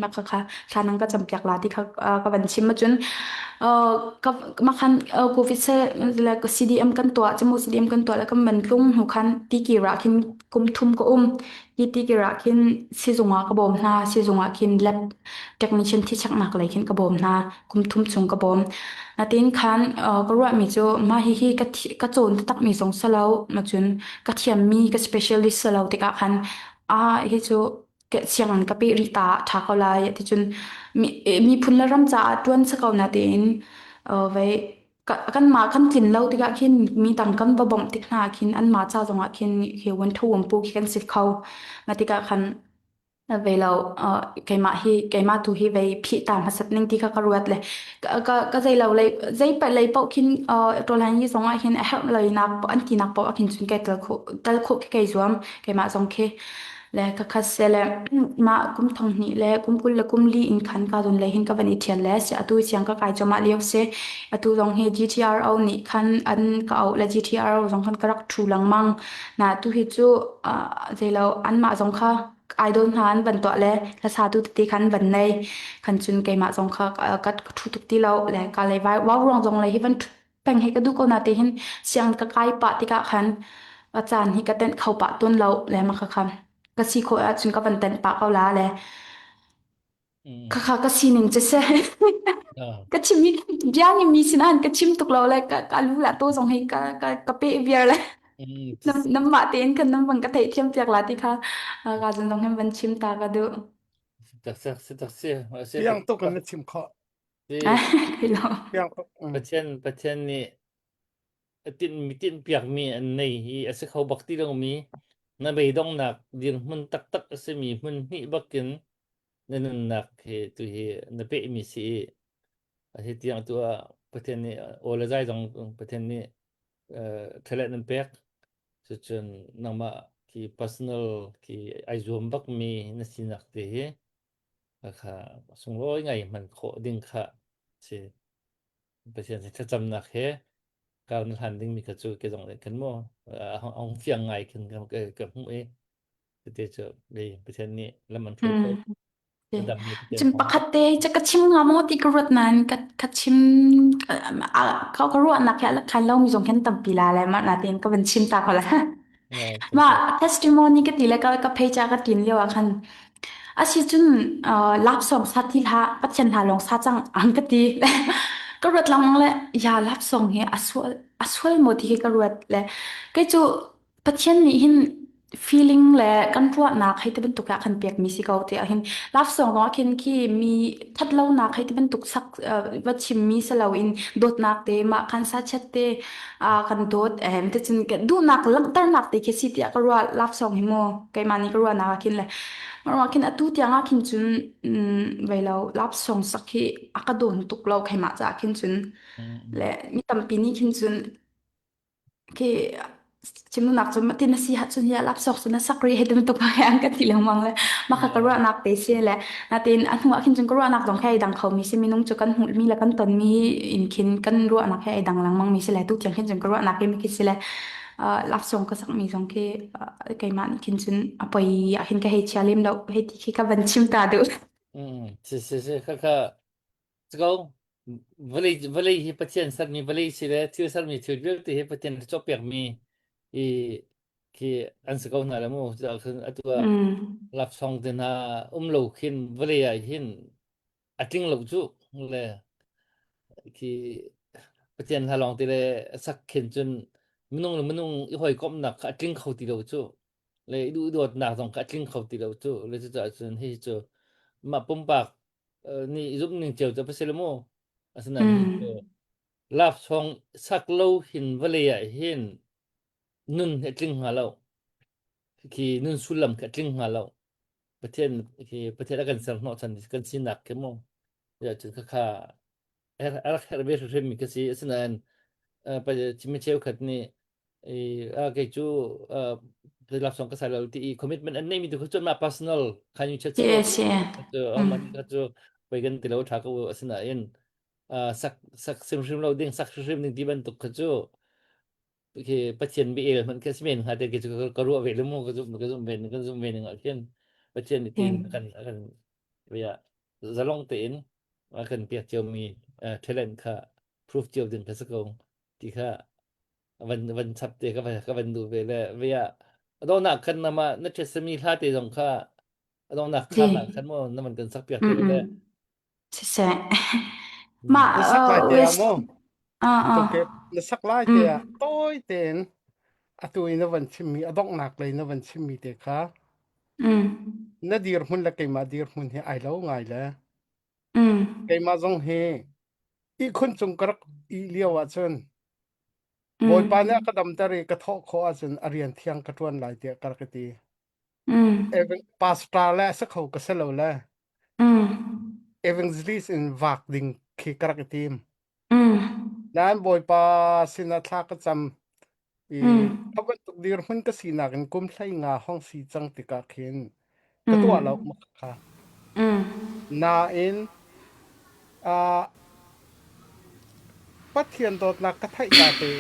ma kha kha thla nang ka campiak la ti kha ka van chim ahcun ka ma khan covid se le CDM kan tuah cumu CDM kan tuah le kan van tlung hnu khan tikir ah khin kum thum ka um hi tikir ah khin sizung ah ka bawm hna sizung ah khin lab technician thi chaknak lei khin ka bawm hna kum thum chung ka bawm. Natin khan ka ruahmi cu mah hihi ka ka cawn taktakmi zong si lo, macun ka thiammi ka specialist si lo tikah khan ah hi cu sianginn ka peh rih ta ṭha ko lai ticun miphun le ram caah ṭuan si ko natein vei kanmah kan tlin lo tikah khin mi dang kan va bawmh tik hna khin anmah ca zongah khin hi wan tho wan pu khi kan si kho. Mah tikah khan Ve lo keimah hi keimah tu hi vei phih ta hmasat ning ti kha ka ruat le ka ka zei lo lei zei pa lei paoh khin ṭawlhan hi zong ah hin a herh lei nak an ti nak paoh ah khin cun kai tel khawh tel khawh khi kai zuam keimah zong khi. Le khakhat se le mah kum thong hnih le kum 20 le kum li in khan ka zon le hin ka van i thial le si atu siang ka kai cuahmah lio si. Atu zong hi GTRO nih khan an ka auh le GTRO zong khan ka rak thu lengmang. Na tu hi cu uh, zeilo anmah zong kha idol hna an van tuah le hlasatu tete khan van nei. Khan cun keimah zong kha ka ka thu tuk ti lo le ka lei vai wow ruang zong le hi van peng hi ka duh ko na te hin siang ka kai pah tikah khan a caan hi ka tenh kho pah tawn lo le ma kha kha ka si khawh ahcun ka van tenh pah ko la le Khakha ka sining cu seh. Ka chim mi bia nih mi sin an ka chim tuk lo le ka ka lu la to zong hi ka ka ka pe viar le nam nam mah tein kan nam bang ka theih thiam piak la ti kha ka zon zong hin van chim ta ka duh. Piang tuk in na chim khawh. Hello. Piang tuk. Pathian Pathian nih tinh mi tinh piak mi an nei hi a si kho bak ti lo mi na beidongnak dirhmun taktak a si mi hmun hnih bakin na nunnak hi tu hi na pehmi si i a hi tiang tu ah Pathian nih aw le zai zong Pathian nih thalet nan pek cucun nangmah khi personal khi ai zuam bak mi na sinak te hi kha sunglawi ngai hman khawh ding kha si Pathian sin thlacamnak he kar na hlan ding mi kha cu ke zong kan mu a hong fiang ngai khin ka hmuh i Cuti cu Pathian nih lam an hruai ko. Cun pakhat te ca ka chim hnga maw ti ka ruat nain ka ka chim ka ka ruahnak he a khan lomi zong khin tampi la le mah natein ka van chim ta ko la. Mah testimony ka ti le ka ka phei ca ka tin lio ah khan asi cun laksawng sa ti hlah Pathian hla lawng sa cang ang ka ti. Ka ruat lengmang le ya laksawng hi a sual a sual maw ti hi ka ruat le kei cu Pathian nih hin feeling le kan ruahnak hei ti bantuk ah kan pekmi si ko tiah hin love song zong ah khin khi mi thatlonak hei ti bantuk sak va chimmi si loin dawtnak te mah khan sachet te kan dawt em te cun duhnak langhternak te khi si tiah ka ruah love song hi mu keimah nih ka ruahnak ah khin le ruah khin atu tiang ah khin cun vei lo love song sak hi a ka dawn tuk lo keimah caah khin cun le mi tampi nih khin cun Khi chimnak cu matin na si ahcun hi lapsok cu na sak rih hei ti bantuk he an kan ti lengmang le mah kha ka ruahnak te si le natin a hnu ah khin cun ka ruahnak zong he ai dang khomi si minung cu kan hmuhmi le kan tonmi in khin kan ruahnak he ai dang lengmang mi si le tu tiang khin cun ka ruahnak hi mi khi si le laksawng ka sakmi zong khi keimah nih khin cun a poi ah hin ka hei chia lem lo hei ti khi ka van chim ta duh. Mm, si si si kha kha Ko vawlei vawlei hi Pathian sermi vawlei si le thil sermi thil vialte hi Pathian cawkpiakmi i khi an si ko hna le mu cun atu ah Mm. laksawng te hna um lo khin vawlei ah hin a tling lo cu le khi Pathian hla lawng te le sak khin cun minung le minung i hawikomhnak kha a tling kho ti lo cu le i duhdawtnak zong kha a tling kho ti lo cu le cucaah cun hi cu mah pumpak nih zumh ning cio cu a si lo mu. Asinain hi cu Mm. love sak lo hin vawlei ah hin nun hi a tling hnga lo. Khi nun sullam khi a tling hnga lo. Pathian khi Pathian a kan ser hnawh chan kan sinak khi mu. Ya cun khakha a rak herh ve hrimhrim mi ka si. Asinain mi cheukhat nih kei cu laksawng ka sai lo ti i commitment an neimi tu kha cun mah personal khan you chat Yes, yeah. cu Mm. kha cu poi kan ti lo tha ko asinain sak sak hrimhrim lo ding sak hrimhrim ding ti bantuk kha cu khi Pathian bi el hmanh kha simen hnga te khi cu ka ruah ve le mu ka zum ka zum ve kan zum ve ning ah khin Pathian nih tin kan kan ya zalong tein a kan pek cio mi talent kha proof cio ding kha si ko ti kha van van chap te ka van ka van duh ve le ve ah adawnak khan nama na thesami hla te zong kha adawnak Si. khar nak khan mo na man kan sak piak te Mm le mm. Siseh. Mah Na sak lai te ah west mu ah ah. Okay, na sak lai te Mm. ah tawi tein atu i na van chimmi a donghnak lei na van chimmi te kha Mm. na dirhmun le keimah dirhmun hi ai lo ngai le Mm. keimah zong hi ihkhun cung ka rak ih lio ahcun Mm. Bawipa nih a ka damter i ka thawh khawh ahcun a rian thiang ka ṭuan lai tiah ka rak i ti. Mm. Evan- Pastor le a si kho ka si lo le Mm. evangelist in vak ding khi ka rak i tim. Mm. Nain Bawipa sinah thla ka cam i Mm. kha bantuk. dirhmun ka sinak in kum hlei nga hong si cang tikah khin ka tuah lo ma kha. Nain uh, Pathian dawtnak ka theih ka te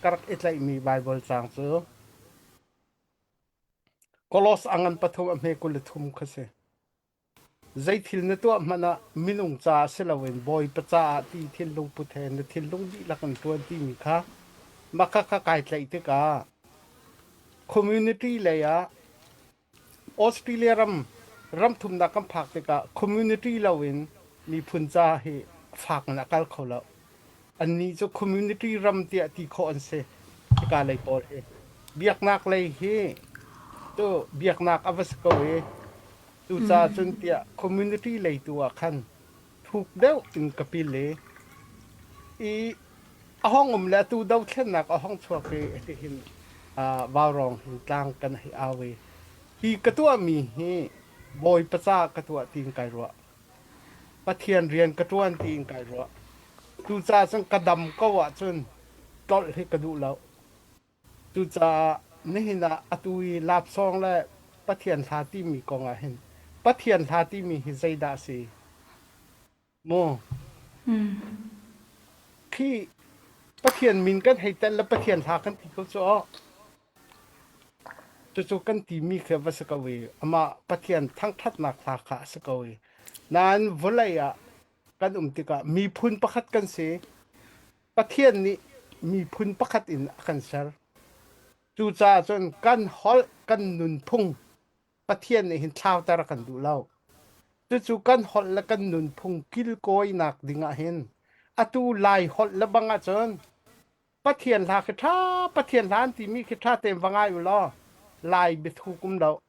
ka rak i tlaihmi Bible caang cu Kolos angan pathum a hme 23 kha si. Zeithil na tuah hmanh ah minung caah si loin Bawipa caah ti thinlung put he na thinlung dihlak in ṭuan timi kha mah kha kai tlaih tikah community lei ah Australia ram ramthumnak kan phak tikah community loin miphun ca hi fak in a kal kho lo. Annih cu community ram tiah ti khawh an si. Hika lei pawl hi. Biaknak lei hi cu biaknak a va si ko i cucaah cun tiah community lei tu ah khan thuk deuh in ka pil i i a hong um le atu dothlennak a hong chuak i hihin uh, vaurawng hin tlang kan hei au i hi ka tuahmi hi Bawipa ca ka tuah tiin kai ruah. Pathian rian ka ṭuan tiin kai ruah. Cucaah cun ka dam ko ahcun tlolh hi ka duh lo. Cucaah nihin ah atu i lapsawng le Pathian hla timi kong ah hin Pathian hla timi hi zeidah a si? Mu. Khi Pathian min kan hei tel le Pathian hla kan ti ko cu aw. Cucu kan timi khi a va si ko i amah Pathian thangṭhatnak hla kha a si ko i nain vawlei ah kan um tikah miphun pakhat kan si. Pathian nih miphun pakhat in a kan ser. Cucaah cun kan holh, kan nunphung Pathian nih hin thlauter a kan duh lo. Cucu kan holh le kan nunphung kilkawinak ding ah hin atu Lai holh le bang ahcun Pathian hla khi ṭha Pathian hla an timi khi ṭha tein va ngai u law Lai biathuk um lo.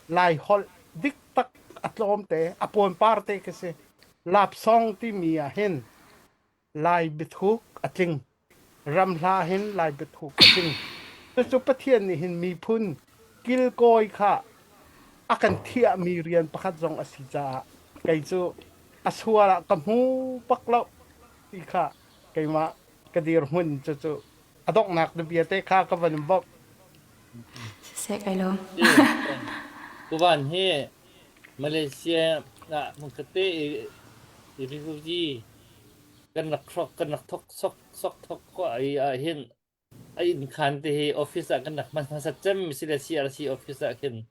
Lai holh dik tak a tlawm te, a pawnpar te khi si. Lapsong timi ah hin Lai biathuk a tling. Ram hla hin Lai biathuk a tling. Cucu Pathian nih hin miphun kilkawi kha a kan thiahmi rian pakhat zong a si caah kei cu a sual ah ka hmu bak lo ti kha keimah ka dirhmun cucu a donghnak na bia te kha ka van bawmh. Siseh kai lawm. Tuvan hi Malaysia ah hmunkhat te i refugee kan rak hrok kan rak thok sok sok thok khua i ah hin a inn khan te hi office ah kan rak hman hmasat cem si le CRC office ah khin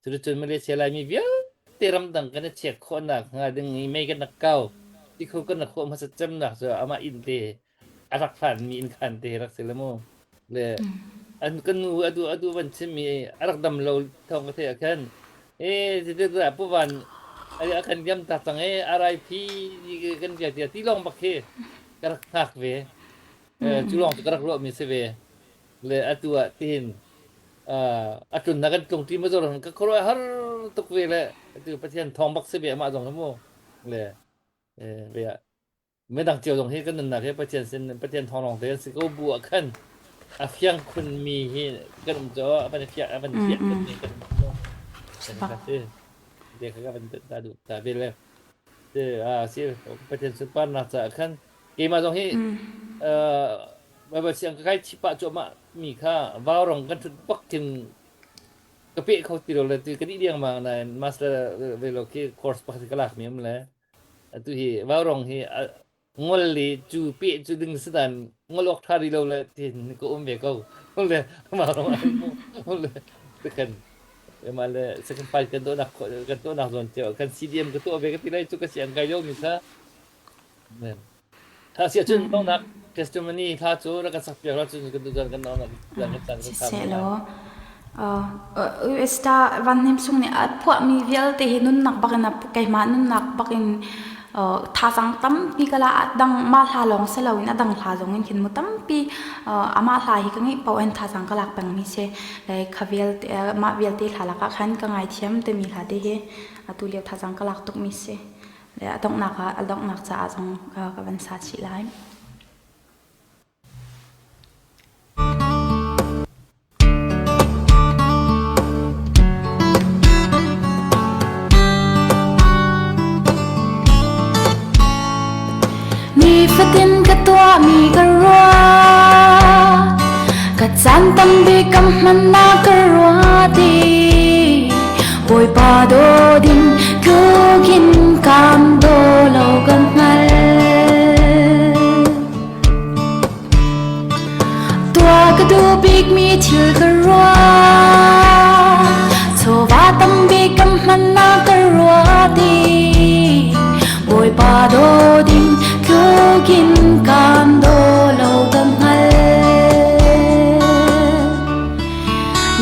Cuticun Malaysia Laimi vialte ramdang kan i check khawhnak hnga ding i mei kan rak kau. Ti kho kan rak khawh hmasat cemnak cu amah inn te a rak hlanmi inn khan te rak si le mu. Le an kan nu adu adu van chimmi a rak dam lo thawng ka theih ah khan e zeitidah pu van a kan diam tak cang e RIP kan bia tia ti lawng bak khi ka rak hngak ve. Cu lawng cu ka rak ruahmi si ve. Le atu ah tihin a tlunnak kan tlung ṭi ma zoran ka khuaruah har tuk ve le atu Pathian thawng bak si ve amah zong hi mu le ve ah midang cio zong hi kan nunnak hi Pathian sin Pathian thawng lawng te kan si ko bu ah khan a fiang khun mi hi kan um cu a van fiah a van fiah kan ni kan um kan si de ka van ta du ta ve le te a si Pathian sunparnak caah khan keimah zong hi Baibal siang ka kai chip ah cuahmah mi kha vaurong kan ṭhut bak khin ka peh kho ti lo le ti ka dih dengmang nain master ve lo khi course pakhat ka lak mi um le atu hi vaurong hi ngol le cu peh cu ding si dan ngol awk ṭha rih lo le ti ka um ve ko le vaurong le kan mah le sacrifice kan tuahnak kan tuahnak zawn cio kan CDM ka tuah ve ka ti lai cu ka siang kai lo mi kha Tha si ahcun donghnak testimony hla cu rak kan sak piak la cun kan tutan kan donghnak kan caan kan khar Siseh law US ta Van Hnem Sung nih a phuahmi vialte hi nunnak bakin a keimah nunnak bakin thazaang tampi ka la dang mah hla lawng si loin a dang hla zong in khin mu tampi amah hla hi ka ngeih paoh in thazaang ka lak pengmi si like kha vialte mah vialte hla lakah khan ka ngaithiam timi hla te hi atu lio thazaang ka lak tukmi si. Le a donghnak ah a donghnak caah zong ka van sa chih lai. Nifatin ka tuahmi ka ruah ka ca. Caan tampi ka hmannak ka ruat i Bawipa daw ding tlukin kaan daw lo ka hngalh. Tuah ka duh bikmi thil ka ruah. Chawva tambik ka hmannak ka ruat i Bawipa daw ding tlukin kaan daw lo ka hngalh.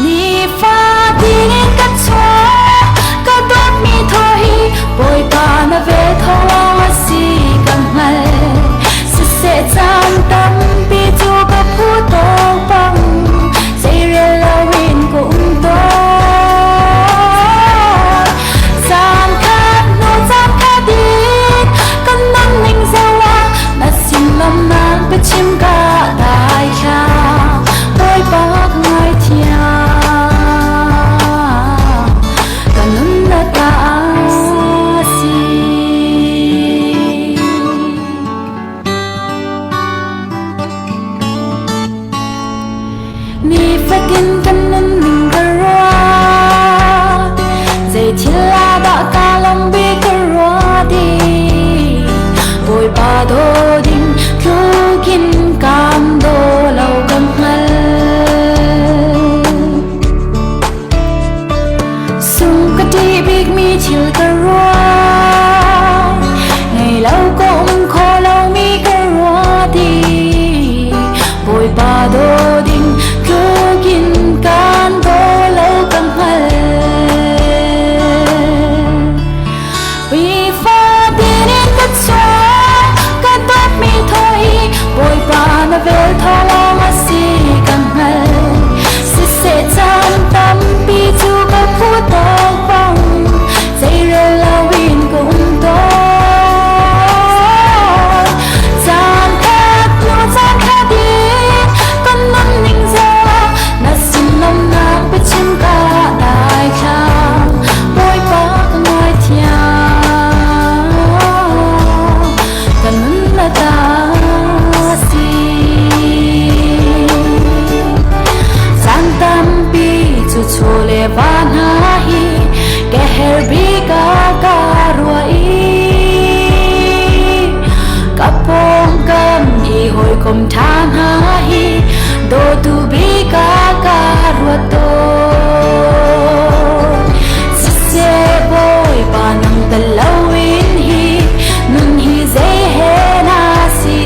Nifatin in ka chuak, ka dawtmi thaw hi Bawipa na vel thawng a si ka hngalh. Siseh caan tampi cu ka phu tawk bang, zeirel loin ka um tawn. Caan khat hnu caan khat in kan nunning zoh ah na sin lawmnak biachim ka dai thla. Bawipa ka ngaithiam, ka nunnak ta a si. Nifatin kan nunning ka ruah, zei thil ah dah kaa lawmh bik ka ruah ti. Bawipa daw ding tlukin kaan daw lo ka hngal. Sung ka ṭih bikmi thil ka ruah, ngei lo ka um kho lomi ka ruah ti. Bawipa daw ding tlukin kaan daw lo ka hngal. Nifatin in ka chuak, ka dawtmi thaw hi Bawipa na vel thawng a si ka hngalh. Siseh caan tampi cu ka phu tawk bang, zeirel loin ka um tawn. Caan khat hnu caan khat in kan nunning zoh na sin lawmnak biachim ka dai thlang. Bawipa ka ngaithiam, ka nunnak ta si. Caan tampi cu chaw le va hna hi ka herh bik ah ka ruah i ka pawngkam i hawikom ṭha hna hi dawtu bik ah ka ruat tawn. Siseh Bawipa nang tel loin hi nun hi zei he na si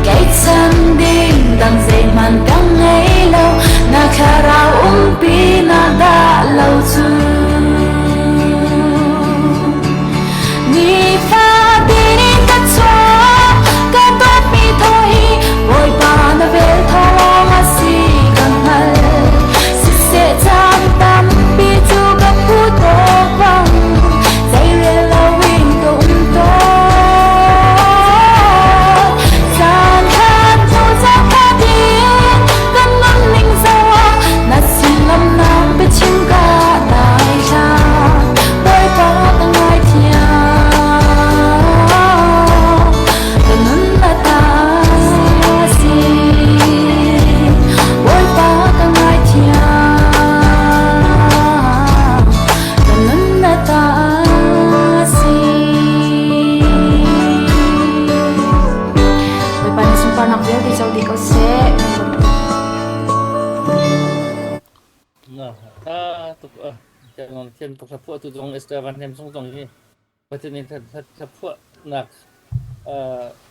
Kei chan ding dang zeihmanh ka ngei lo na thlarau umpi nak dah lo cu. Nifatin in ka chuak, ka dawtmi thaw hi Bawipa na vel thawng a si ka hngalh. Siseh caan tampi cu ka phu tawk bang, zeirel loin ka um tawn. Caan khat hnu caan khat in kan nunning zoh ah na sin lamnak biachim ka dai hlah. Bawipa ka ngaithiam, ka nunnak ta si. Bawipa ka ngaithiam, ka nunnak ta si. Bawipa na sunparnak vialte co dih ko seh. Na tha tuk a thiam tuk hla phuah tu zong Esther Van Hnem sung zong hi Pathian nih hla phuahnak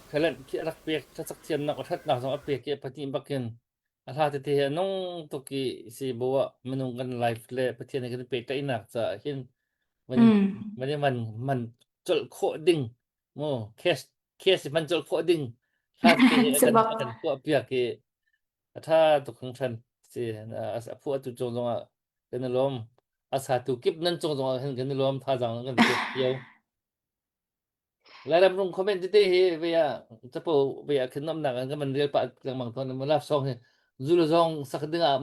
talent khi a rak pek hlasak thiamnak a ṭhatnak zong a pek i Pathian bakin a hla tete hi a nung tuk i si bo ah minung kan life le Pathian he kan i pehtlaihnak caah hin van van i man man colh khawh ding mu cash cash man colh khawh ding hla tete hi a kan a kan phuah piak i A ṭha tuk hringhran. Si, a phuahtu cung zongah kan i lawm. A satu kip nan cung zongah hin kan i lawm. Thazaang kan pek cio. Lairam rung comment tete hi ve ah capo ve ah khin nomnak an kan van rel pah lengmang tawn. Love song hi zul zong sak ding ah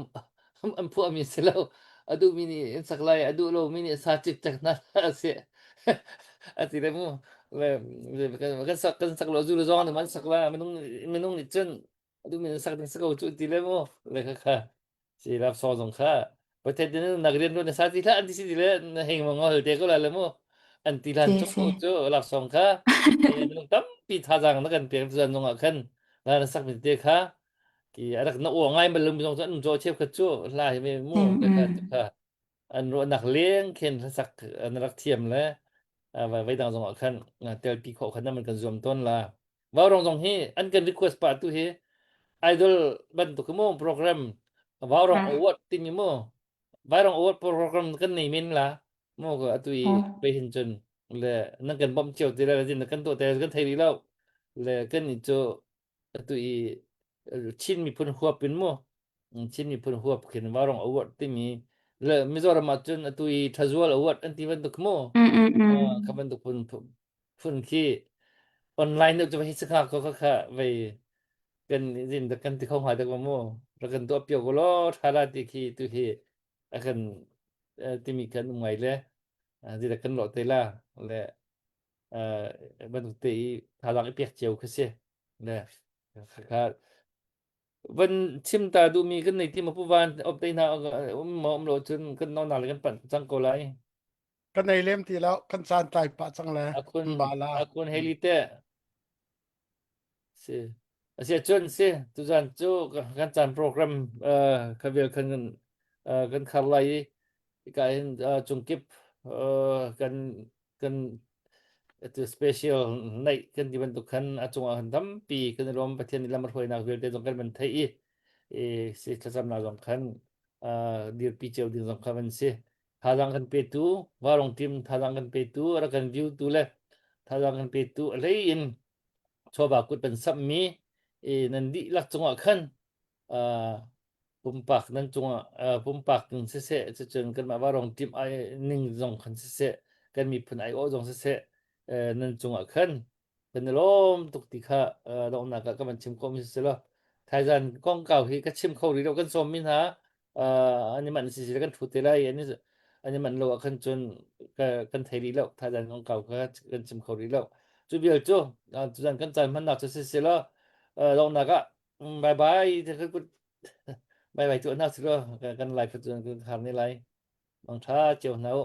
an phuahmi si lo. A duhmi nih an sak lai, a duh lomi nih sa cikcek hna a si. A ti le mu. Kan sak kan sak lo zul zong nih man sak la minung minung nih cun. Adu min sak ding sako cu ti le mu le kha kha si lap song zong kha pathet din nak rian lu na sa ti hlah an ti si ti le na heng mo ngol te ko la le mu an ti lan Si cu si. cu lap song kha minung tampi thazang na kan pek zan zong ah khan na na sak mi te kha ki arak na uang ngai malum zong cu an zo cheu kha cu hla hi me mu Mm ka kha mm. kha an ruahnak leng khin hlasak an rak thiam le vai dang zong ah khan telpi khawh khan man kan zuam tawn la Vaurong zong hi an kan request pa tu hi idol bantuk mu program Vaurong award timi mu Vaurong award program kan nei min la mu ko atu i pe hin chun le nan kan bom cio te la zin kan to te kan thei ri lo le kan ni chu atu i Chin miphun huap in mu Chin miphun huap khin Vaurong award timi le Mizoram ah cun atu i Thazual award an ti bantuk mu kha bantuk phun phun khi online deuh cu hei si kha ko kha kha vei kan zin da kan ti kho hnga dek mu ra kan tuah pio ko law tha la ti khi tu hi a kan timi kan um ngai le zi da kan lo te la le bantuk te i thazaang i pek cio kha si le kha van chim ta duhmi kan nei ti ma pu van op te hna um ma um lo cun kan no na le kan panh cang ko lai Kan ei lem ti lo, kan caan tlai pah cang le. Akun Ba la. akun heli te si asia cun si tuzan cu kan caan program kha vel khan kan kan khar lai i ka hin cungkip kan kan atu special naih kan ti bantuk khan a cungah khan tampi kan i lawm Pathian nih lam a hruainak vialte zong kan van theih i i si thlacamnak zong khan dirpi cio ding zong kha van si Thazaang kan petu, Varong team thazaang kan petu, rak kan view tu le thazaang kan petu a hlei in chawva kut kan samhmi i nan dihlak cungah khan uh, pumpak nan cungah uh, pumpak in siseh cucun kanmah Varong team ai ning zong khan siseh kan miphun ai awh zong siseh uh, nan cungah khan kan i lawm tuk ti kha uh, donghnak ah ka van chim khawhmi si lo thaizan kongkau hi ka chim kho rih lo kan sawmmi hna uh, an i manh si si kan thu te lai an i an i manh lo ah khan cun kan thei rih lo thaizan kongkau kha kan chim kho rih lo cu vial cu tuzan kan caan hmannak cu si si lo donghnak ah bye bye bye bye tu na si lo kan live cun kan khar ne lai mang tha cio hna u.